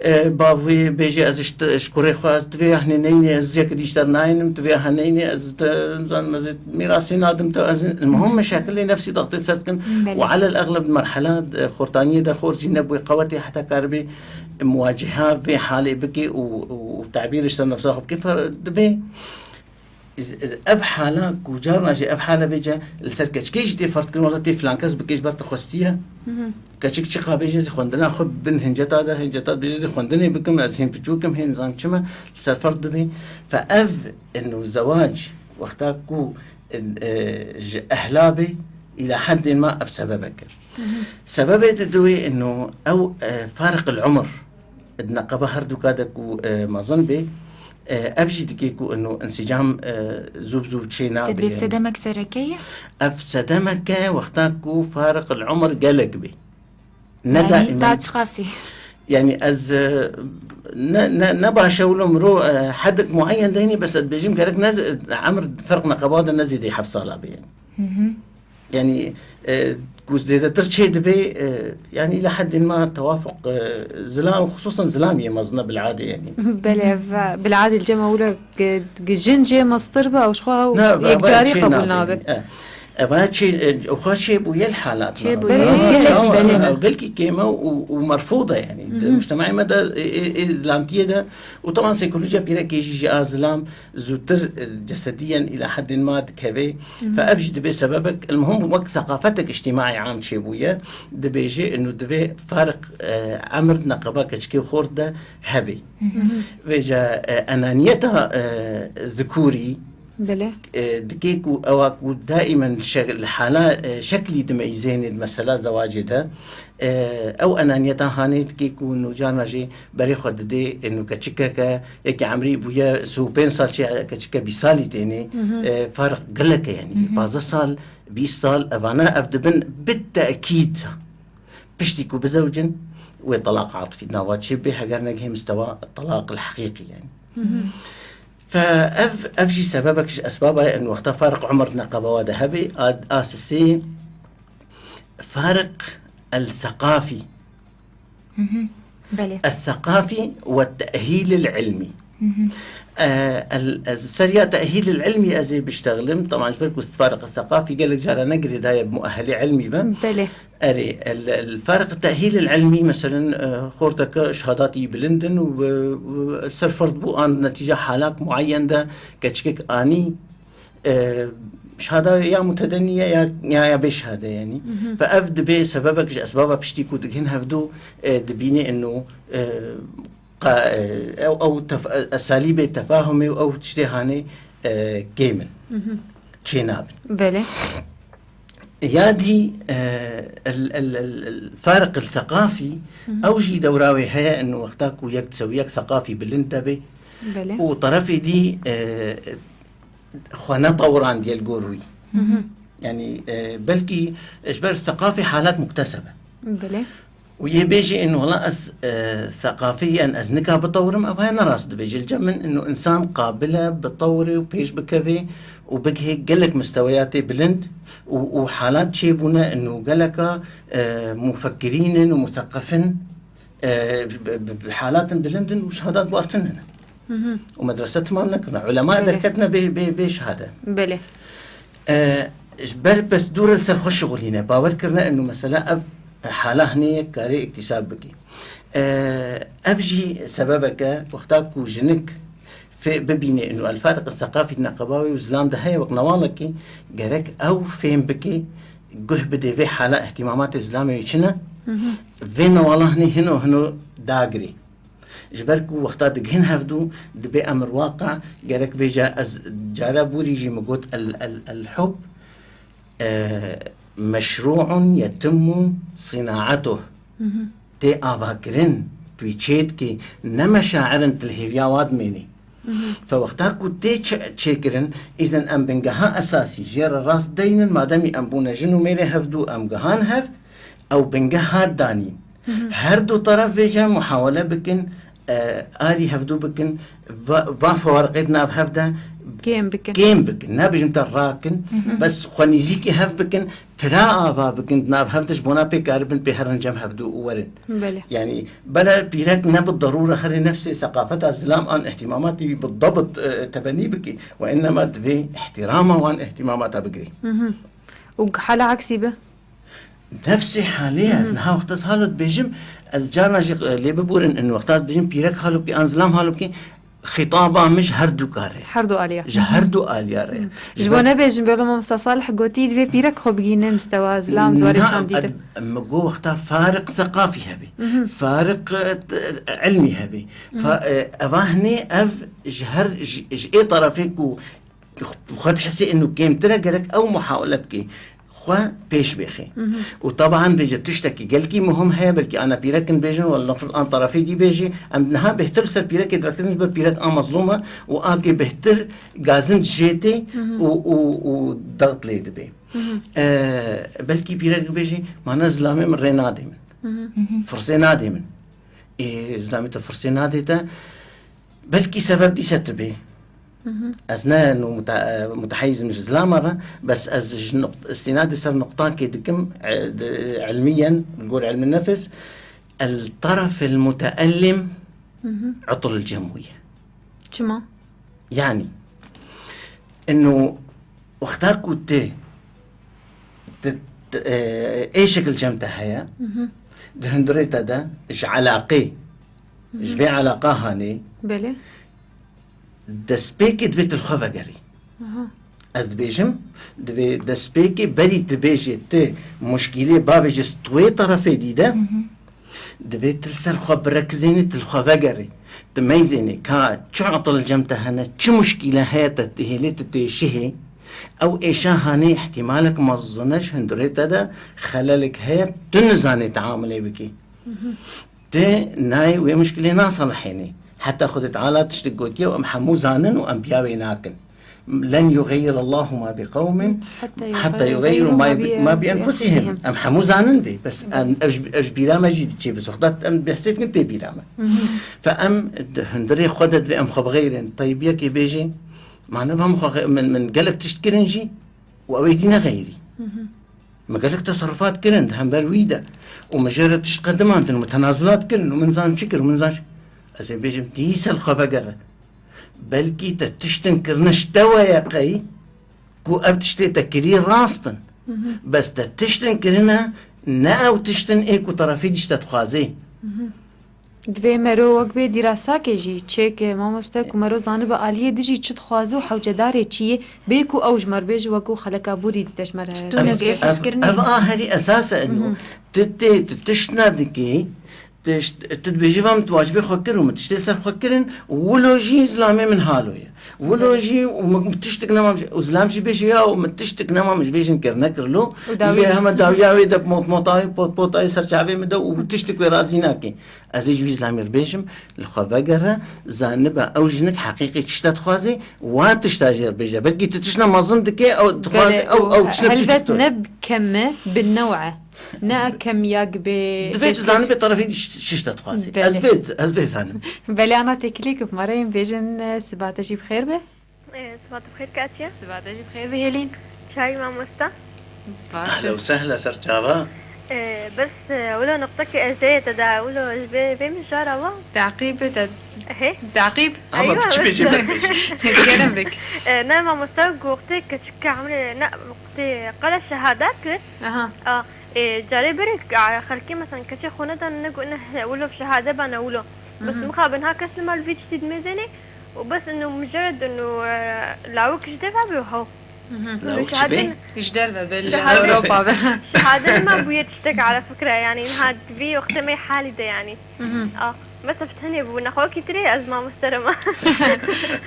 e, bav wê bêjê, ez ji te, ji kurê xwe, ez divê ya hinê neyne, ez ziyekî dîşter nayênim, divê ya hinê neyne, ez te, nizanim, ez ê mîrasê nadim te, ez, muhim meşakilê nefsî daxtê ser dikin. Belê. Û elel exleb di merhela, e, xortaniyê de xort jî nebûye qewetê heta karibê muwaciha vê halê bike û, û, û tabîr ji ser nefsa xwe bike, fe-, divê ev hala ku carna jî ev hala vêce li ser keçikê jî tê ferz kirin, wela tê filan kes bike ji ber te xwestiye. Keçik çiqa bêje zî xwendina xwe bin hinceta de, hinceta bêje zî xwendinê bikim, ez hên piçûk im, hên nizam çi me, li ser ferz dibê. Fe ev eno zewac wexta ku e, ji ehla bê, îla heddên ma ev sebebek e. Sebebê di duwê ino ew, e, fariq el umr, di neqeba her duka de ku, e, mezin bê, e, ev jî dike ku ino insicam, e, zû bi zû çê nabe. Te bê sedemek sereke ye? Ev sedemek e wexta ku fariq el umr gelek bê. Ne yanî daîmen. Ta çiqasî? Yanî ez, e, ne, ne, ne baş e wilo miro, e, hedek muayyen deynî, bes ez dibêjim gerek ne z-, emir ferq neqeba de ne zêdeyî heft sala be yanî. Yanî, e, ku zêdetir çê dibe, e, yanî li heddên ma tewafuq, e, zilam, xusûsan zilam yê mezin e bil'adê yanî. Belê, ve bil'adê li cem ewle gi-, gi-, jin jê mestir be, ew ji xwe ew yekcarî qebûl nabe. Eva çê, e, xwe çê bûye li halat. Çê bûye. Belê, gelkî, belê. Gelkî kêm e û, û merfûd e yanî. Di mujtema'ê me de, ê, ê, ê zilamtiyê de û teban sêkolojiya pîrekê jî ji a zilam zûtir, e, cesediyen îla heddên ma dikeve. Fe ev jî dibe sebebek, el muhim wek seqafetek îctîmaî am çêbûye, dibêje, inu divê fariq, e, emir neqeba keçikê xort de hebe. Vêca, e, enaniyeta, e, zikurî, belê, e, dike ku ewa ku daimen şe-, li hala, e, şeklî dimeyîzênê di mesela zewacê de, e, ew enaniyeta hanê dike ku nûcarna jî berê xwe didê, e, nû keçikeke, yekî emrî bûye sî û pênc sal çê keçike bîst salî tênê, e, farq gelek e, yanî pazdeh sal, bîst sal, evana ev dibin bi tekîd. Piştî ku bizewcin, wê telaq atifî nava çê bê, heger negihê mistewa telaq el heqîqî, yanî. Fe ev, ev jî sebebek ji esbaba ye, in wexta fariq umr neqebawa de hebe, a, a sisê fariq el-thekafî. Mhm. Belê. El-thekafî ve tehîl el-ilmî. Mhm. E, el, ez, seriya tehîl el-ilmî ez ê biştexlim. Taban ji ber ku fariq el-thekafî gelek cara ne girêdaye bi muehelê ilmî ve. Belê. Erê, el, el, fariq tehîl el-ilmî, meselen, e, xorteke şehadatî bilind in û, e, û ser ferd bû an netîca halak muayyen de keçikek anî, e, şada ya mutedennî ye ya, ya, ya bê şade, yanî. Mhm. Fe ev dibê sebebek ji esbaba piştî ku digihên hevdu, e, dibînê ino, e, qa-, e, ew, ew tef-, esalîbê tefahumê û ew tiştê hanê, e, kêm in. Mhm. Çênabin. Belê. Ya dî, e, el, el, el, el, fariq el-thekafî, mhm, ew jî dewra wê heye, in wexta ku yek, yek thekafî bilind debe, belê, û terefê dî, e, xwe netewrandiye li gor wî. Mhm. Yanî, e, belkî ji ber thekafî halat muktesebe. Belê. Û yê bêjî ino wela ez, e, theqafî yan ez nika bitewrim, ev haya ne rast dibêje. Li cem min ino insan qabil e bitewrê û pêş bikevê û bigihê gelek misteweyatê bilind û, û halat çêbûne ino geleka, e, mufekkirîn in û mutheqefin, e, bi, bi, bi halatin bilind in û şehadat bû artin hene. Mhm. Û medrese timam nekirine. Ulema, belê, derketine bê, bê, bê şehade. Belê. E, ji ber bes dû re li ser xwe şixulîne. Bawer kirine ino mesela ev hala hinê yek karê îktîsab bike. E, ev jî sebebek e, wexta ku jinik fê-, bibîne ino el-fariq el-thekafî di neqeba wê û zilam de heye wek newalekî, gerek ew fêm bike, guh bide vê hala îhtîmamatê zilamê wê çi ne, mhm, vê newala hinê hino hino dagirê. Ji ber ku wexta digihên hevdû, dibê emir waqe, gerek vêca ez cara borî jî min got el, el, el-hub, e, meşrû'un yetimmu sînaetuh. Mhm. Tê avakirin, tu yî çê dikî, ne meşair in tu li hêviya wa dimênî. Mhm. Fe wexta ku tê çi-, çêkirin, îzen em bingeha esasî jê re rast deynin, mademî em bûne jin û mêrê hevdû, em gihan hev, ew bingeh hat danîn. Mhm. Her du teref vêce muhawele bikin, e, arî hevdû bikin, va, va fewariqê di nav hev de kêm bikin. Kêm bikin. Nabêjim te rakin, mhm, bes xwe nîzîkî hev bikin, pira ava bikin di nav hev de, ji bona pê karibin pê herin cem hevdû û werin. Belê. Yanî, bela pîrek ne bi derûre herê nefsê seqafeta zilam an îhtîmamatî wî bi dabit, e, tebenî bikî. Ve innema divê îhtîrama wan îhtîmamata bigirî. Mhm. Û hala aksî be? Nefsê halê ez, mhm, niha wexta ez halo dibêjim, ez carna jî, e, lê biborin, in wexta ez dibêjim pîrek halo bikî an zilam halo bikî, xîtaba min ji her du kar e. Her du aliya. Ji her du aliya re. Mhm. Ji bo nebêjim, belo mamosta Salih gotî, divê pîrek xwe bigîne mistewa zilam, di warê çandî de. Na, e, min got wexta fariq seqafî hebe. Mhm. Fariq, e, t-, ilmî hebe. Mhm. Fa-, e, eva hinê ev ji her, ji, ji ê tarafê ku xwe dihesê ino kêmtir e, gerek ew muhawele bike. Xwe pêş bêxê. Mhm. Û taban vêce tiştekî gelkî muhim heye, belkî ana pîrekin bêjin, wela nafil an tarafê dî bêjî, em niha bêhtir li ser pîrekê direkezin, ji ber pîrek a mezlûm e û a kê bêhtir gazinc jê tê, mhm, û, û, û dext lê dibe. Mhm. E, belkî pîrek bêjî, mana zilamê min rê nadê min. Mhm. Firsê nadê min. Ê, zilamê te firsê nadê te, belkî sebeb dîse tu bê. Mhm. Ez ne nu muta-, e, muteheyizim ji zilama re, bes ez ji nuqt-, îstînadê ser nuqtakê dikim, e, di, ilmiyen, li gor ilmi nefis, el taraf el muteellim, mhm, utul cem wî ye. Çima? Yanî, inu wexta ku tu, tu, tu, e, ê şekil cem te heye, mhm, di hundirê te de, ji elaqê, ji, mhm, vê elaqa hanê, belê, destpêkê divê tu li xwe vegerî. Aha. Ez dibêjim, divê destpêkê berî tu bêjê tu muşkîlê bavêjî stwê terefê dî de, mhm, divê tu li ser xwe birekizênî, tu li xwe vegerî. Tu meyzênî ka çi etil cem te hene, çi muşkîle heye te, tu hêlê tu têşihê, ew êşa hanê îhtimalek mezin e ji hundirê te de xelelek heye, tu nizanê teamulê bikî. Mhm. Tu nayê wê muşkilê naselihênî. Heta Xwedê Teala tiştek gotiye û em hemû zanin û em biya wê nakin. len yuxeyyir Allahu ma bi qewmin hatta yuxeyyiru ma bi, ma bi enfusihim. Em hemû zanin vê. Bes em, ev ji, ev ji bîra me jî diçê bi soxdat em behsê dikin tê bîra me. Fe em di hundirê xwe de divê em xwe bixeyrin. Teyb yekê bêjê, ma ne bi hemû xwe xe-, min, min gelek tişt kirin jî û ew ê dî nexeyrî. Min gelek teserufat kirin di hember wî de û min jê re tişt qedimandin û min tenazulat kirin û min zan çi kir û min zan çi. Ez ê bêjim, dîsa li xwe vegere. Belkî te tiştin kirine ji te we ye qey ku ev tiştê te kirî rast in. Bes te tiştin kirine ne ew tiştin ê ku terefî dî ji te dixwazê. Divê mero wek bê dîrasakê jî çêke mamoste ku mero zanibe aliyê dijî çi dixwaze û hewcedarê çi yê, bê ku ew ji me re bêje wek ku xeleka bûrî dîte ji me re. Stûnek ê hîskirinê. Ev a herî esas e eno. Tu tê, tu tişt nedikê, tişt, tu dibêjî va min tu wacibê xwe kir û min tiştê ser xwe kirin, wilo jî zilamê min halo ye. Wilo jî û min tiştik nema min, û zilam jî bêje ya û min tiştik nema min ji vê jin kir nekir lo. Û dawî. Lê heme dawiya wê de mot motayê, pot potayê ser çavê min de û tiştik wê razî nake. Ez ê ji wî zilamê re bêjim, li xwe vegere, zanibe ew jinik heqîqî tişta dixwaze, wa tişta jê re bêje. Belkî tu tişta mezin dike, ew dixwaze, belê, ew, û ew tişta helbet biçûk ne bi keme, bi new e. Ne kemiya gibi. Divê tu zanibê terefî dî şi-, şişta dixwaze. Belê. Ez vê, ez vê zanim. Belê, ana têkilî ku bi me re yên bêjin, e, siba te jî bi xêr be. Ee, sibat bi xêr Katya. Siba te jî bi xêr be Hêlîn. Çayi mamosta. Baş. Ehla û sehla ser çava. Ee, bes, e, wilo nuqtekê ez ê te da, wilo ez vê, vê min jara wa. Teqîb te. He? Teqîb. Ama eywa, çi bêjî bes. Kerem bik. Ee, ne mamosta, goxtê keçik ke emrê, ne, goxtê qala şehada kir. Aha. A, Ê, carê berê, a, xelkê, mesela, keçê xwe nedan, ne gu-, ne, wilo bi şehade ba, ne wilo. Bes mixabin ha kes li mal vî tiştî dimêzênê û bes ino mucerred ino, e, lawik ji deva bê û hew. Lawik çi bê? Ji derve be, li Ewropa be. Şehade ma bûye tiştek ala fikre, yani, niha vî wextê me halî de, yani. A, mesela, bi tenê bû, nexwe wekî tirê ez mamoste re ma.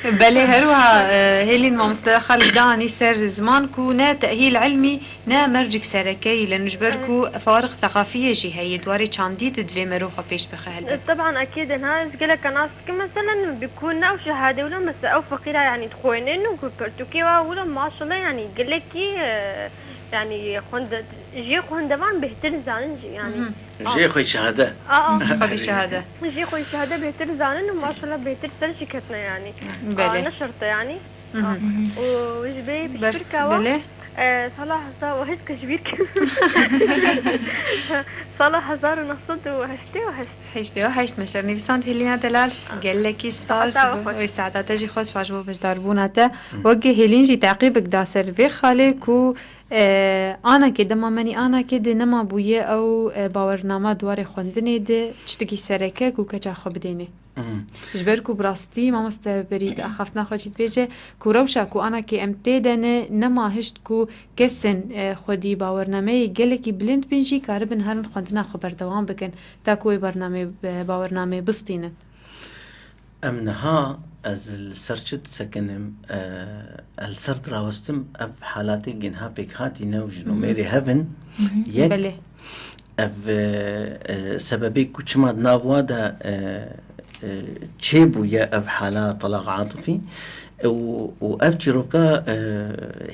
Belê, her wiha, e, Hêlîn mamoste Xalid danî ser ziman ku ne tehîl ilmî, ne mercik sereke yî, lê ji ber ku fariq thekafiyê jî heye, di warê çandî de divê mero xwe pêş bixe helbet. Teban, ekîd, niha ez gelek nas dikim, meselen, bi ku ne ew şehade wilo, mesela, ew feqîra, yanî, dixwênin û ku pirtûkê wa wilo, maşallah, yanî, gelekî, e, yanî, xwende-, jê xwendevan bêhtir zanin jî, yanî. Jê xwe şehade. A, a. Xwedî şehade. Jê xwe şehade bêhtir zanin û maşallah bêhtir ser jî ketine, yanî. Belê. A, ne şert e, yanî. Û ji bê piştgirka wa, belê, e, sala hezar û heşt ke ji bîr kim. Sala hezar û neh sed û heştê û heşt. Heştê û heşt me sernivîsand Hêlîna Delal. Gelekî spas ji bo wê saeta te jî xweş, spas ji bo beşdarbûna te. Wekî Hêlîn jî teqîbek da ser vê xalê ku, e, anakê dema menî anakê de nema bûye ew, e, bawernama di warê xwendinê de tiştekî sereke ku keça xwe bidêne. Ji ber ku bi rastî mamoste berî di axaftina xwe jî dibêje ku rewşa ku anakê em tê de ne, nema hişt ku kesên, e, xwedî bawernameyê gelekî bilind bin jî karibin herin xwendina xwe berdewam bikin, ta ku wê bernamê, e, bawernameyê bistînin. Em niha ez li ser çi disekinim, e, ez li ser dirawestim ev halatê ginha pêk hatî ne û ji nûmerê hev in. Yek, belê. Ev, e, e, sebebê ku çima di nav wa de, e, e, çêbûye ev hala telaq atifî, e, û, û ev çîroka, e,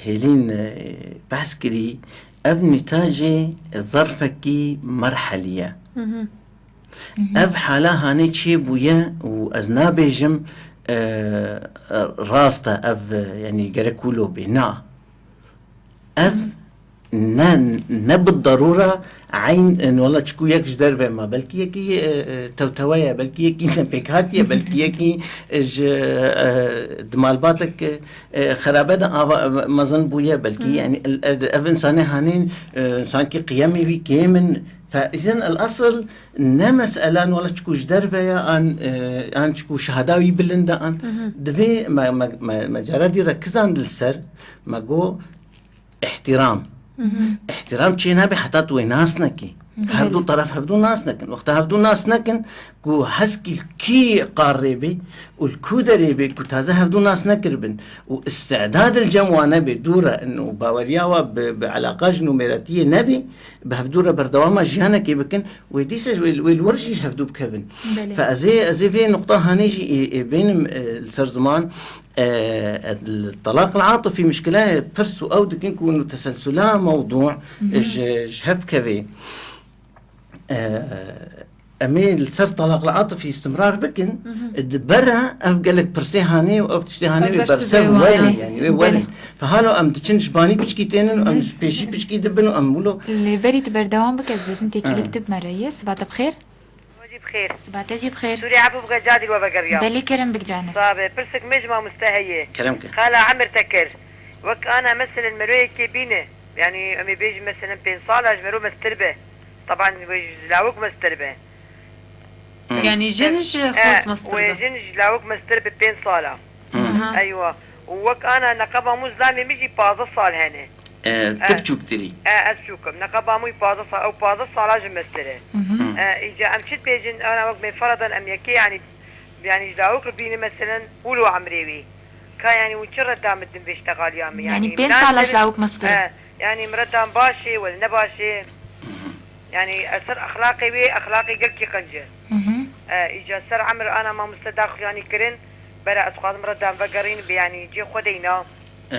Hêlîn, e, behs kirî, ev nîtajê zerfekî merhelî ye. Ev hala hanê çêbûye û ez nabêjim, e, e, rast e ev, e, yanî gerek wilo bê. Na. Ev ne, ne bi derûra eyn, e, wela çikû yek ji derve ma, belkî yekî, e, e, tewtewe ye, belkî yekî ne pêkhatî ye, belkî yekî, e, ji, e, di malbatek, e, e, xerabe de ava, e, mezin bûye, belkî, yanî, e, ev însanê hanî, e, sankî qiyemê wî kêm in. Fe, îzen el esil ne meselan wela çikû ji derve ye, an, e, an çikû şehada wî bilind e, an. Divê me, me, me, me cara dî re kizand li ser, me got, Îhtîram. Îhtîram çê nabe heta tu wê nas nekî. Hevdu teref hevdu nas nekin. Wexta hevdu nas nekin, Ku heskî li kî qarrê bê û li ku derê bê ku taze hevdû nas nekiribin û îstidad li cem wan nebê dû re in û baweriya wa bi, bi eleqa ji nûmeretiyê nebê, bi hevdû re berdewama jiyanekê bikin, wê dîsa ji wê, wê li wir jî ji hevdû bikevin. Belê. Fe ez ê, ez ê vê nuqta hanê jî ê, ê bênim, e, li ser ziman, e, e, li telaq el atifî mişkile pirs û ew dikin ku hûn teselsula mewdû Mhm. ji, ji hev bikevê. E, em ê li ser talaq li atifî istimrar bikin, Mhm. di ber re ev gelek pirsê hanê û ev tiştê hanê Ev wê bersiv bersev wê werin, were. yani wê Belê. werin. Fe halo em diçin ji banî piçkî tênin, em ji pêşî piçkî dibin û em wilo. Lê berî tu berdewam bike, ez dibêjim têkilîk Ha. tu bime reyê. Siba te bi xêr. Wecî bi xêr. Siba te jî bi xêr. Sûrê Ebû Bike Cadî we vegeriyam. Belê kerem bik Canis. Sabe, pirsik me ji mamoste heye. Kerem ke. Xala Emir te kir. Wek ana meselen mero yekê bîne. Yani em ê bêjin meselen pênc sala ji mero mestir be. Taban wê ji lawik mestir be. Hmm. Yani jin ji E, xort mestir wê be. jin ji lawik mestir be pênc sala. Hmm. Aha. Eywa. Û wek ana neqeba mû zilamê min jî pazdeh sal hene. E, E, tu biçûktirî. E, ez çûk im. Neqeba mû pazdeh sal, ew pazdeh sala ji mestir e. Mhm. Hmm. E, îca em çi dibêjin, ana wek me feradan em yekê yani, yani ji lawik re bîne meselen ûlo emrê wî. Ka yani hûn çi reda min din vê ştexaliya min? Yani Yani pênc minan sala ji derin lawik mestir e. E, yani min redan baş e, wele ne baş e. Mhm. Yani ez ser exlaqê wê, exlaqê gelkî qenc e. Mhm. E, îca ser emir ana mamoste daxuyanî kirin, bera ez xwazim redan vegerîn, bê yani cê xwe deyna. E,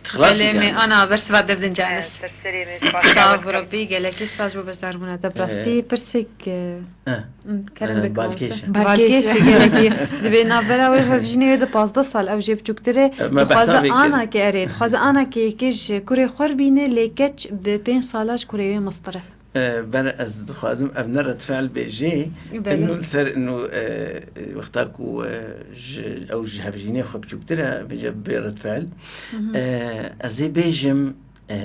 xilasî Belê me yani. ana bersiva devdin E, Canis. ser serê min, spas Sağ ol. Rabbî, gelekî spas bo beşdarbûna te. Bi rastî E. pirsek, e, E. Hmm, kerem E, bike balkêş e. mamoste. Balkêş. Balkêş e, gelekî. Dibê navbera wê hevjînê wê de pazdeh sal, ew jê biçûktir e. E, me Dixwaze behsa vê kir. anakê erê, dixwaze anakê yekê ji kurê xwe re bîne, lê keç bi pênc sala ji kurê wê mestir e. E, ber ez dixwazim ev ne redfe'l bê jê. Belê. Inu li ser inu, e, e, wexta ku, e, ji, ew ji hevjînê xwe biçûktir e, vêce bê redfe'l. Mhm. E, ez ê bêjim, e,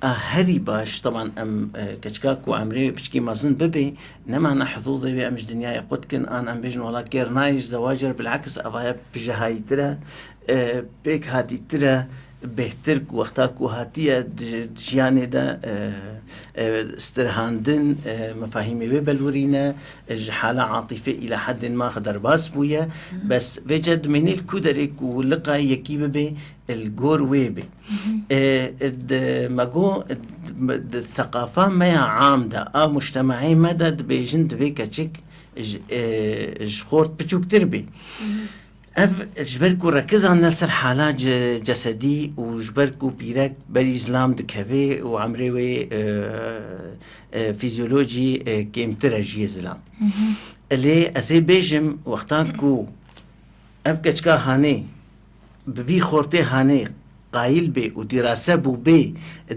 A herî baş, teban em, e, keçika ku emrê wê piçkî mezin bibê, nema ne hizûdê wê em ji dinyayê qut kin, an em bêjin wela kêr nayê ji zewacê re, bil'eks evaya bijehayîtir e, e, pêkhatîtir e, bêhtir ku wexta ku hatiye di, di jiyanê de, e, e, stirhandin, e, mefahîmê wê belwirîne, e, ji hala atîfê îla heddên ma xwe derbas bûye. Bes vêce dimênê li ku derê ku liqa yekî bibê, li gor wê bê. E, di, me got, di, di seqafa me ya am de, a mujtema'ê me de dibêjin divê keçik ji, e, ji xort piçûktir bê. Ev ji ber ku rekizan ne li ser hala ce-, cesedî û ji ber ku pîrek berî zilam dikeve û emrê wê, e, e, fizyolojî, e, kêmtir e ji yê zilam. Lê ez ê bêjim, wextan ku ev keçika hanê bi vî xortê hanê qayîl bê û dîrase bû bê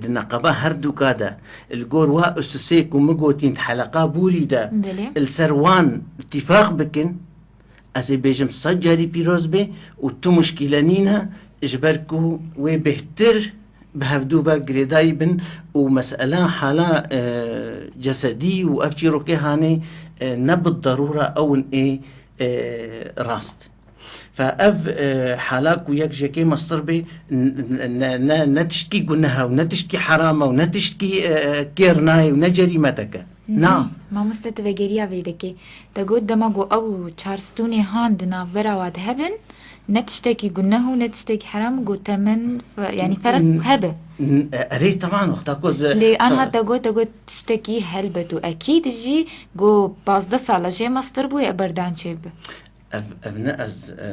di neqeba her duka de, li gor wa usisê ku min gotîn di heleqa bûrî de, Belê. li ser wan îtîfaq bikin, ez ê bêjim sed carî pîroz bê û tu muşkîle nîne, ji ber ku wê bêhtir bi hevdû ve girêdayî bin û mesela hala, e, cesedî û ev çîrokê hanê, e, ne bi derûra ew in ê, e, rast. Fe ev, e, hala ku yek ji yekê mestir bê, n-, n-, ne, ne, ne tiştkî guneh e û ne tiştkî heram e û ne tiştkî, e, e, kêr nayê û ne cerîmetek e. Na. Mamoste, tu vegeriya vê dekê. Te got dema ku ew çar stûnê han di navbera wa de hebin, ne tiştekî guneh û ne tiştekî heram, ku temen fe-, yani ferq N-, hebe. n-, e, erê, teman wexta ku ze-, Lê anha te- te got, te got tiştekî helbet û ekîd jî, ku pazdeh sala jê mestir bûye berdan çêbe. Ev, ev ne ez, e,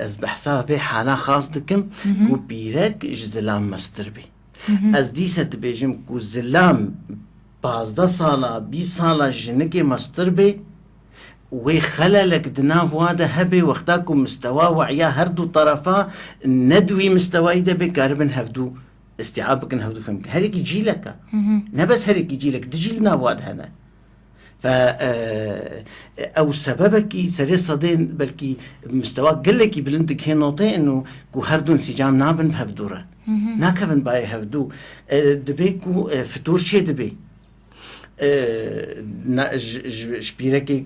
ez behsa vê hala xas dikim Mhm. ku pîrek ji zilam mestir bî. Mhm. Ez dîse dibêjim ku zilam pazdeh sala, bîst sala jinikê mestir bê, wê xelelek di nav wa de hebe wexta ku mistewa we'ya her du terefa ne di wî mistewayî de bê, karibin hevdu îstîab bikin, hevdu fem bikin. Herekî cîlek e. Mhm. Ne bes herekî cîlek, di cîl nav wa de hene. Fe, e, ew sebebekî serê sedên belkî mistewa gelekî bilind dikê notê ino ku her du însîcam nabin bi hevdû re. Hı hı. Nakevin bayê hevdû. E, dibê ku, e, fitûr çê dibê. E, na, ji, ji, ji pîrekê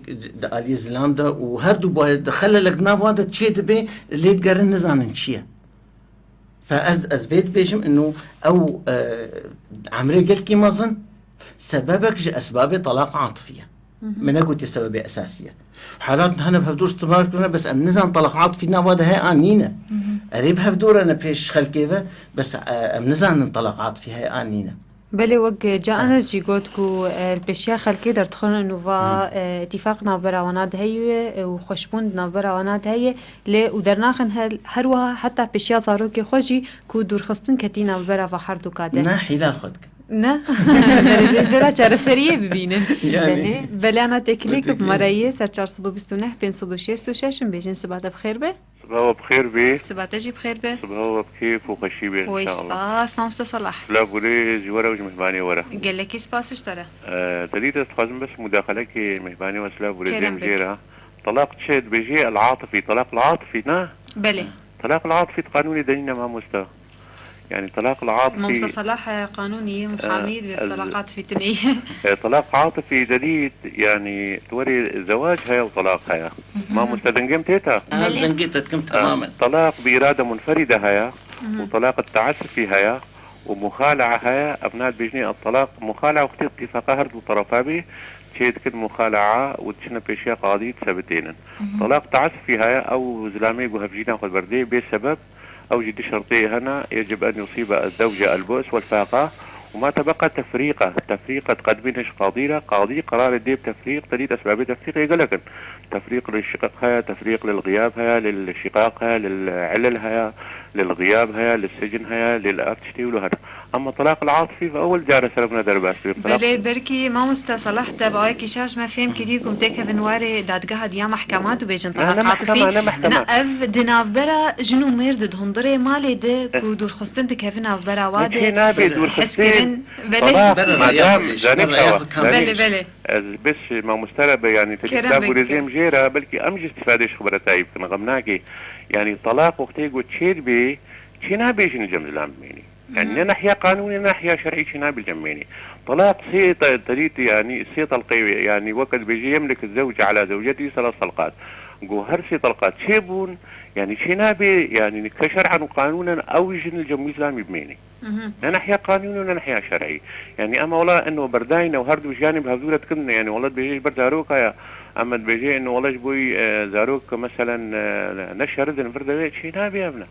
di aliyê zilam de û her du bayê di xelelek di nav wan de çê dibê, lê digerin nizanin çi ye. Fe ez, ez vê dibêjim, ino ew, e, emrê gelkî mezin, sebebek ji esbabê telaq atifî ye. Min negotî sebebê esasî ye. Halat hene bi hevdûr istimrar kirine, bes em nizanin telaq atifî nava de heye an nîne. Erê bi hevdûr re ne pêş xelkê ve, bes, e, em nizanin telaq atifî heye an nîne. Belê, wek ca Enes jî got ku, e, li pêşiya xelkê derdixin û va, e, îtîfaq navbera wana de heye, e, û xweşbûn di navbera wana de heye, lê û dernaxin her, her wiha heta pêşiya zarokê xwe jî ku dûrxistin ketî navbera va herduka de. Ne, hîla xwe dikin. Ne? Dera çareseriyê bibînin. Yani. Belê, belê ana têkilî ku bimare yê ser çar sed û bîst û neh pênc sed û şêst û şeş in bêjin siba te bi xêr be. Siba we bi xêr be. Siba te jî bi xêr be. Siba we bi kêf û xweşî be, înşallah. Wê spas, mamoste Salah. Silav û rêz ji we re û ji mihmanê we re. Gelekî spas ji te re. Ee, te dît ez dixwazim bes mudaxalekê mihmanê we silav û rêzê min jê re. Kerem bik. Talaq çi dibêjê? El-atifî, talaq el-atifî, ne? Belê. Talaq el-atifî di qanûnê de nîne mamoste. Yani talaq el-atifî. Mamoste Salah, e, qanûnî ye, e, muhamî dibe, ez talaq atifî tune ye. E, talaq atifî de dît, yani, tu werê zewac heye û talaq heye. Mamoste, dengê min tê te? Ha, belê. Dengê te dikim, e, temamen. Talaq bi îrade munferîde heye û talaq teasufî heye û muxalaa heye. Ev ne dibêjinê talaq muxalaa wextê îtîfaqa her du terefa bî, çê dikin muxalaa û diçine pêşiya qadî disebitênin. Talaq teasufî heye, ew zilamê ku hevjîna xwe berdê bê sebeb, ew jî du şertê hene, yecib en yusîbe ezzewce el-bu's wel-faqa, û ma tebeqa tefrîqe, tefrîqe diqedimîne ji qadî re, qadî qerarê dê bi tefrîq, te dît esbabê tefrîqê gelek in. Tefrîq lil-şiqaq heye, tefrîq lil-xiyab heye, lil-şiqaq heye, lil-ilel heye, lil-xiyab heye, lil-sicn heye, lil ev tiştê wilo hene. Ama talaq el-atifî ve ewil care ser bûne derbas dibê. Talaq Belê, belkî mamoste Salah te bi awayekî şaş me fêm kirî ku em têkevin warê dadgeha diya mehkema dibêjin talaq atifî. Ne, ne mehkema, ne mehkema. Na ev di navbera jin û mêr de di hundirê malê de ku dûrxistin dikevin navbera wa de. Çi nabê dûrxistin? Belê. Talaq, madam, zanî çawa? Belê, belê. Ez bes mamoste re be, yani, te kitab û rêzêm jê re, belkî em jî îstîfadê ji xibretayî bikin, xem nakê. Yani, talaq wextê ku çê dibê, çê nabê jin cem zilam bimênî. Yani ne nahya qanûnê, ne nahya şer'î çênabe cem mênî. Talaq sê te-, terît, yani sê telqê wê, yani weke dibêje yemlik zewc ala zewcetî selas telqat. Go her sê telqat çêbûn, yani çênabe, yani ke şer'an û qanûnen ew jin li cem wî zilamî bimênî. Ne nahya qanûnî û ne nahya şer'î. Yani em wela eno berdayne û her du jiyanê bi hevdû re dikin, yani wela dibêje ji ber zaroka ya, em dibêje eno wela ji bo, e, zarok, meselen, e, ne şeridin vir de wê çênabe ev ne.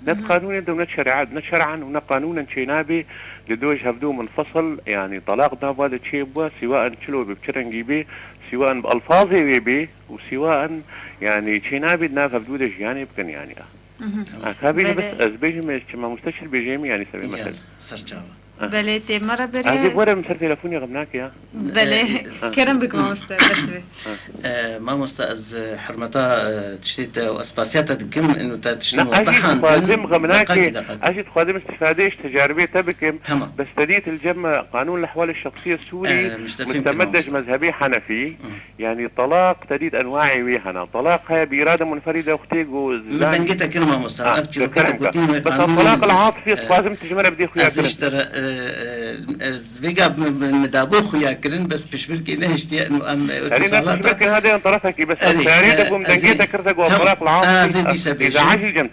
Ne di qanûnê de û ne di şerîet, ne şer'an û ne qanûnen çênabê, li do ji hevdû munfesil, yani talaq di nav wa de çêbû, sîwaen çilo bê, bi çi rengî bê, sîwaen bi elfazê wê bê û sîwaen, yani çênabê di nav hevdû de jiyanê bikin, yani. Tamam. Ha, ka bêjim, bes ez bêjim, ez çi mamoste çi dibêjê min, yani sebê mesele. Ser çava. Belê, tê me re beriya. Ez ê were min ser telefonê xem nake ya. Belê, e, kerem bik mamoste, ders be. E, mamoste, ez, e, hurmeta, e, tiştê te û ez spasiya te dikim, inu te tiştê me bihandin. Ne, ez jî dixwazim xem nake, ez jî dixwazim îstîfadê ji tecaribê te bikim. Tamam. Bes te dît li cem qanûn li ehwalê şexsiyê Sûrî, e, mustemedde ji mezhebê Henefî. Hı. Yani talaq te dît enwaê wê hene. Talaq heye bi îrade munferîde wextê ku Min dengê te kir mamoste. Ha, ev çîroka te kerem ke. Gotin wê qanûn. Bes talaq el-atifî, e, dixwazim tu ji me re bidê xuya kirin. Ez ji te re, e, e, ez vêga min, min, min dabo xuya kirin, bes pişmirkê nehiştiye, û em, e, erê ne pişmirkê hade yan tarafekî, bes em teyarê de bûm, dengê te kir te got talaq el-atifî. Ez ê dîse bêjim.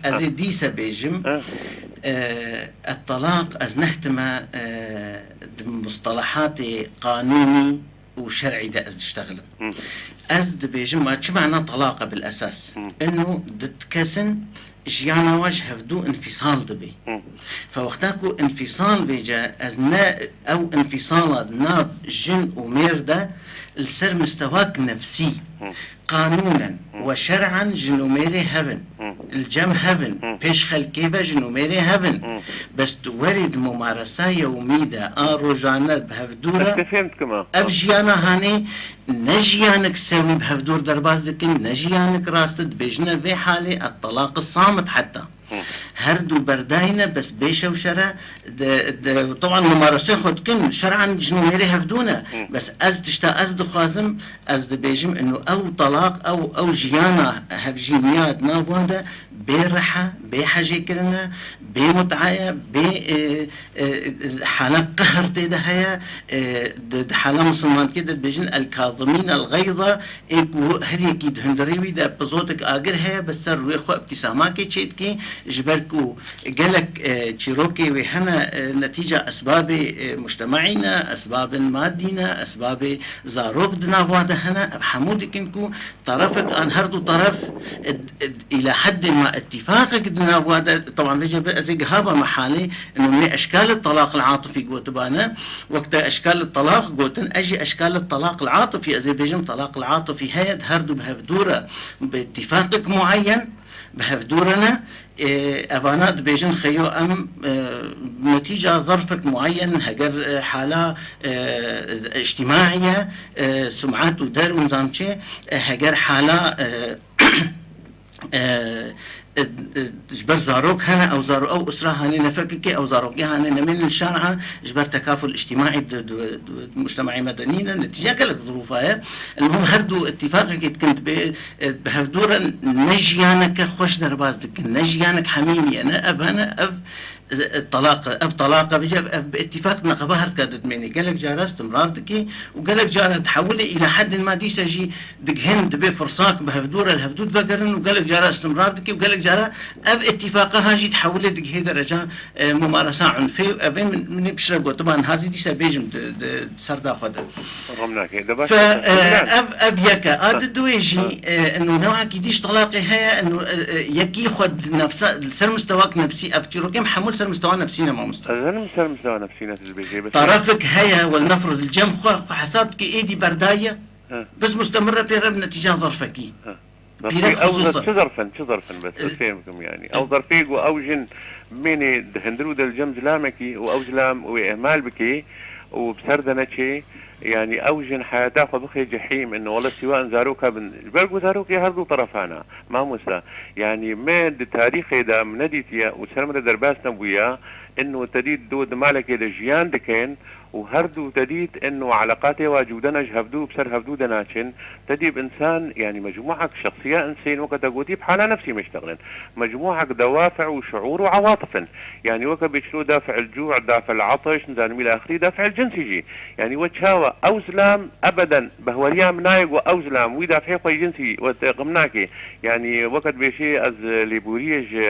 Ez ê dîse bêjim. E, et-talaq, ez nehtime, e, di mustalahatê qanûnî û şer'î de ez diştexilim. Hı. Ez dibêjim, ma çi mana talaq e bil esas? Hı. Inu di kesin jiyana wa ji hevdû infîsal dibe. Hı. Fe wexta ku infîsal vêce, ez ne ew infîsala di nav jin û mêr de li ser mistewak nefsî, Hı. qanûnen Hı. we şer'an jin û mêrê hev in. Hı. Li cem hev in. Hı. Pêş xelkê ve jin û mêrê hev in. Hı. Bes tu werî di mumaresa yewmî de a rojane bi hevdû re, ez te fêm dikim, ha. Ev jiyana hanê ne jiyanik sewî bi hevdûr derbas dikin, ne jiyanik rast e, dibêjine vê halê et-talaq samit heta. Hı. Her du berdayî ne, bes bê şewşere, de, de, teban mumaresê xwe dikin, şer'an jin û mêrê hevdû ne. Hı. Bes ez tişta ez dixwazim, ez dibêjim, inu ew talaq, ew, ew jiyana hevjîniya di nav wan de bê rih e, bê hejêkirin e, bê mut'a ye, bê, e, e, hala qehr tê de heye, e, di, di hala misilmankê de dibêjin el-kazimîn el-geyza, ê ku her yekî di hundirê wî de pizotek agir heye, bi ser rûyê xwe îbtîsamakê çêdikê, ji ber ku gelek, e, çîrokê wê hene, e, netîca esbabê, e, mujtemaî ne, esbabên madî ne, esbabê zarok di nav wa de hene, ev hemû dikin ku terefek an her du teref, e, e, îla heddê ma îtîfaqek di nav wa de, teban vêce bi ez ê giha bame halê, ino min ê eşkal talaq atifî gotibane, wek te eşkal talaq gotin, ez jî eşkal talaq atifî, ez ê bêjim talaq atifî heye, di her du bi hevdû re, bi îtîfaqek muayyen, bi hevdû re ne, e, evana dibêjin xeyo em, e, netîca zerfek muayyen, heger, e, hala, e, îctîmaî ye, e, sum'et û der û nizam çi, e, heger hala, e, e, e, e, ji ber zarok hene, ew zaro-, ew usra hanê nefekekê, ew zarokê hanê nemênin şer'a, ji ber tekaful îctîmaî di, di, di, di mujtemaî medenî ne, netîca gelek zirûfa ye. El muhim her du îtîfaqekê dikin dibê, e, bi hevdû re ne jiyaneke xweş derbas dikin, ne jiyanek hemînî ye, ne ev hene, ev, e, e, talaq e, ev talaq e, vêce ev, ev bi îtîfaq neqeba her dika didmênê. Gelek cara istimrar dike û gelek cara dihewilê îla heddên ma dîsa jî digihên dibê firsak bi hevdû re li hevdû divegerin û gelek cara istimrar dike û gelek cara ev îtîfaqa ha jî dihewilê digihê dereca, e, mumaresa unfê û evê min, min ê piştre gotiba niha zî dîsa bêjim di, di, di ser da xwe de. Rom nake. De baş Fe, e, ev, ev yek e. A di duê jî, e, eno newekî dîş talaqê heye, eno, e, e, yekî xwe di nefsa, li ser mistewak nefsî, ev çîrokê em hemû li ser mistewa nefsî ne mamoste. Ez zanim ser mistewa nefsî ne tu dibêjê, bes Tarafek heye, wel nefrod li cem xwe, xwe hesab dike êdî berdaye. He. Bes mustemirre pê re bi netîcan zerfekî. He. Pîrek Zerfê ew xisûsan. Çi zerf in, çi zerf in bes, E, ez fêm bikim yani. E, Ew zerfê ku ew jin bimênê di hundir û de li cem zilamekî û ew zilam wê ihmal bikê û bi ser de neçê, yani ew jin heyata xwe bixê cehîm, ino wele sîwa in zarok hebin. Ji ber ku zarokê her du terefan e, mamosta. Yani me di tarîxê de min nedîtiye û ser min re derbas nebûye, ino te dît do di malekê de jiyan dikin, û her du te dît ino eleqatê wa cûde ne ji hevdû bi ser hevdû de naçin, te dî bi însan, yani mecmuak şexsiya insên weke te gotî bi hala nefsî meştexilin. Mecmuak dewafi û şuur û ewatif in. Yani weke bê çilo dafi el cû, dafi el atiş, nizanim îla axirî, dafi el cinsî jî. Yani we çawa ew zilam ebeden behweriya min nayê ku ew zilam wî dafiyê xwe yî cinsî we te xim nake. Yani weke dibêjê ez lêboriyê ji,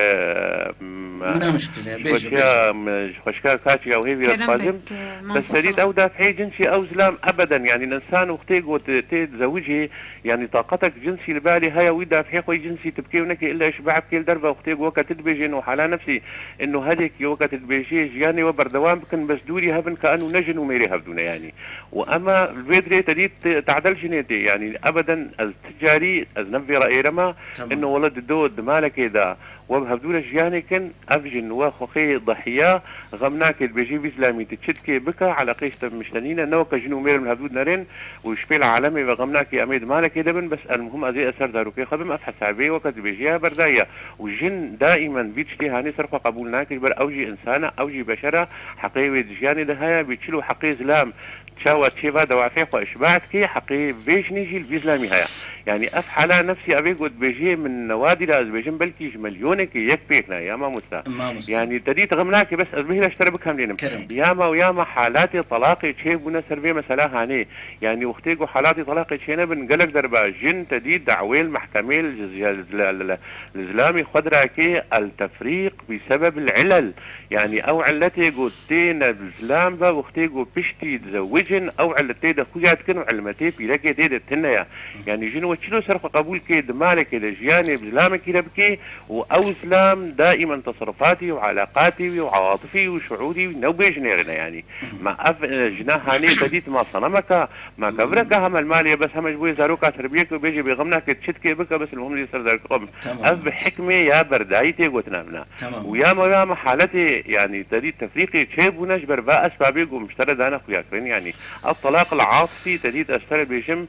em, Ne mişkil e, ji bêje, xweşiya, bêje. em, ji xweşika kaçiya û hêvî re Kerem dixwazim. bek, e, Bes mamosta serî Sala. ew dafhê cinsî ew zilam ebeden, yani însan wextê ku te, tê dizewicê, yani taqetek cinsî li balê heye, wî dafhê xwe cinsî tu bikê û nekê illa îşbah bikê li derve wextê ku weke tu dibêjê û hala nefsî, ino her yekî weke tu dibêjê jiyanê we berdewam bikin, bes dûrî hebin ka eno ne jin û mêrê hevdû ne yani. Û ema li vê dirê te dît te-, tadel jinê tê, yani ebeden ez Ti carî ez ne bi vê re êrema, Tamam. ino wele di do di malekê de we bi hevdû re jiyanê kin, ev jin we xwe xê dehiya, xem nake dibêjî vî zilamî tu çi dikê bike, eleqê ji te mişte nîne, ne weke jin û mêr em li hevdû dinerin û ji pêl alemê ve xem nake em ê di malekê de bin, bes el muhim ez ê ez ser zarokê xwe bim, ev hesabê weke dibêjî ya berdaye. Û jin daîmen vî tiştê hanê ser xwe qebûl nake, ji ber ew jî însan e, ew jî beşer e, heqê wê di jiyanê de heye, vî çilo heqê zilam, Çawa çêva dewafê xwe îşbah dikê, heqê vê jinê jî li vî zilamî heye. Yanî ev hala nefsî evê ku dibêjê min newadî re ez dibêjim belkî ji milyonekê yek pêk ne ya mamosta. Mamosta. Yanî te dî tixim nake bes ez bihêle ji te re bikamlênim. Kerem. Yama û yama halatê telaqê çêbûne ser vê mesela hanê. Yanî wextê ku halatê telaqê çênebin gelek derba jin te dî dawê li mehkemê li, li, li, li, li zilamê xwe dirakê el tefrîq bi sebeb el ilel. Yanî ew iletê ku têne bi zilam ve wextê ku piştî dizewicin, ew ilet tê de xuya dikin û ilmetê pîrekê tê de tune ye. Yanî jin we çilo ser xwe qebûl kê di malekê de jiyanê bi zilamekî re bikê û ew zilam daîmen teserrufatî û eleqatî wî û ewatifî û şuûrî wî ne wê jinê re ne yanî. Ma ev, e, jina hanê te dît ma senemeke, ma kevireke heme li malê ye, bes heme ji bo yê zaroka terbiyeke û bêjê bêxem nake çi dikê bike, bes li hûn jî ser zarokê xwe bin. Tamam. Ev bi hikmê ya berdayî tê gotin evna. Tamam. Û ya me ya me haletê, yanî te dî tefrîqê çêbûne ji ber va esbabê ku min ji te re dane xuyakirin, yanî ev telaq el atifî te dît ez ji te re bêjim,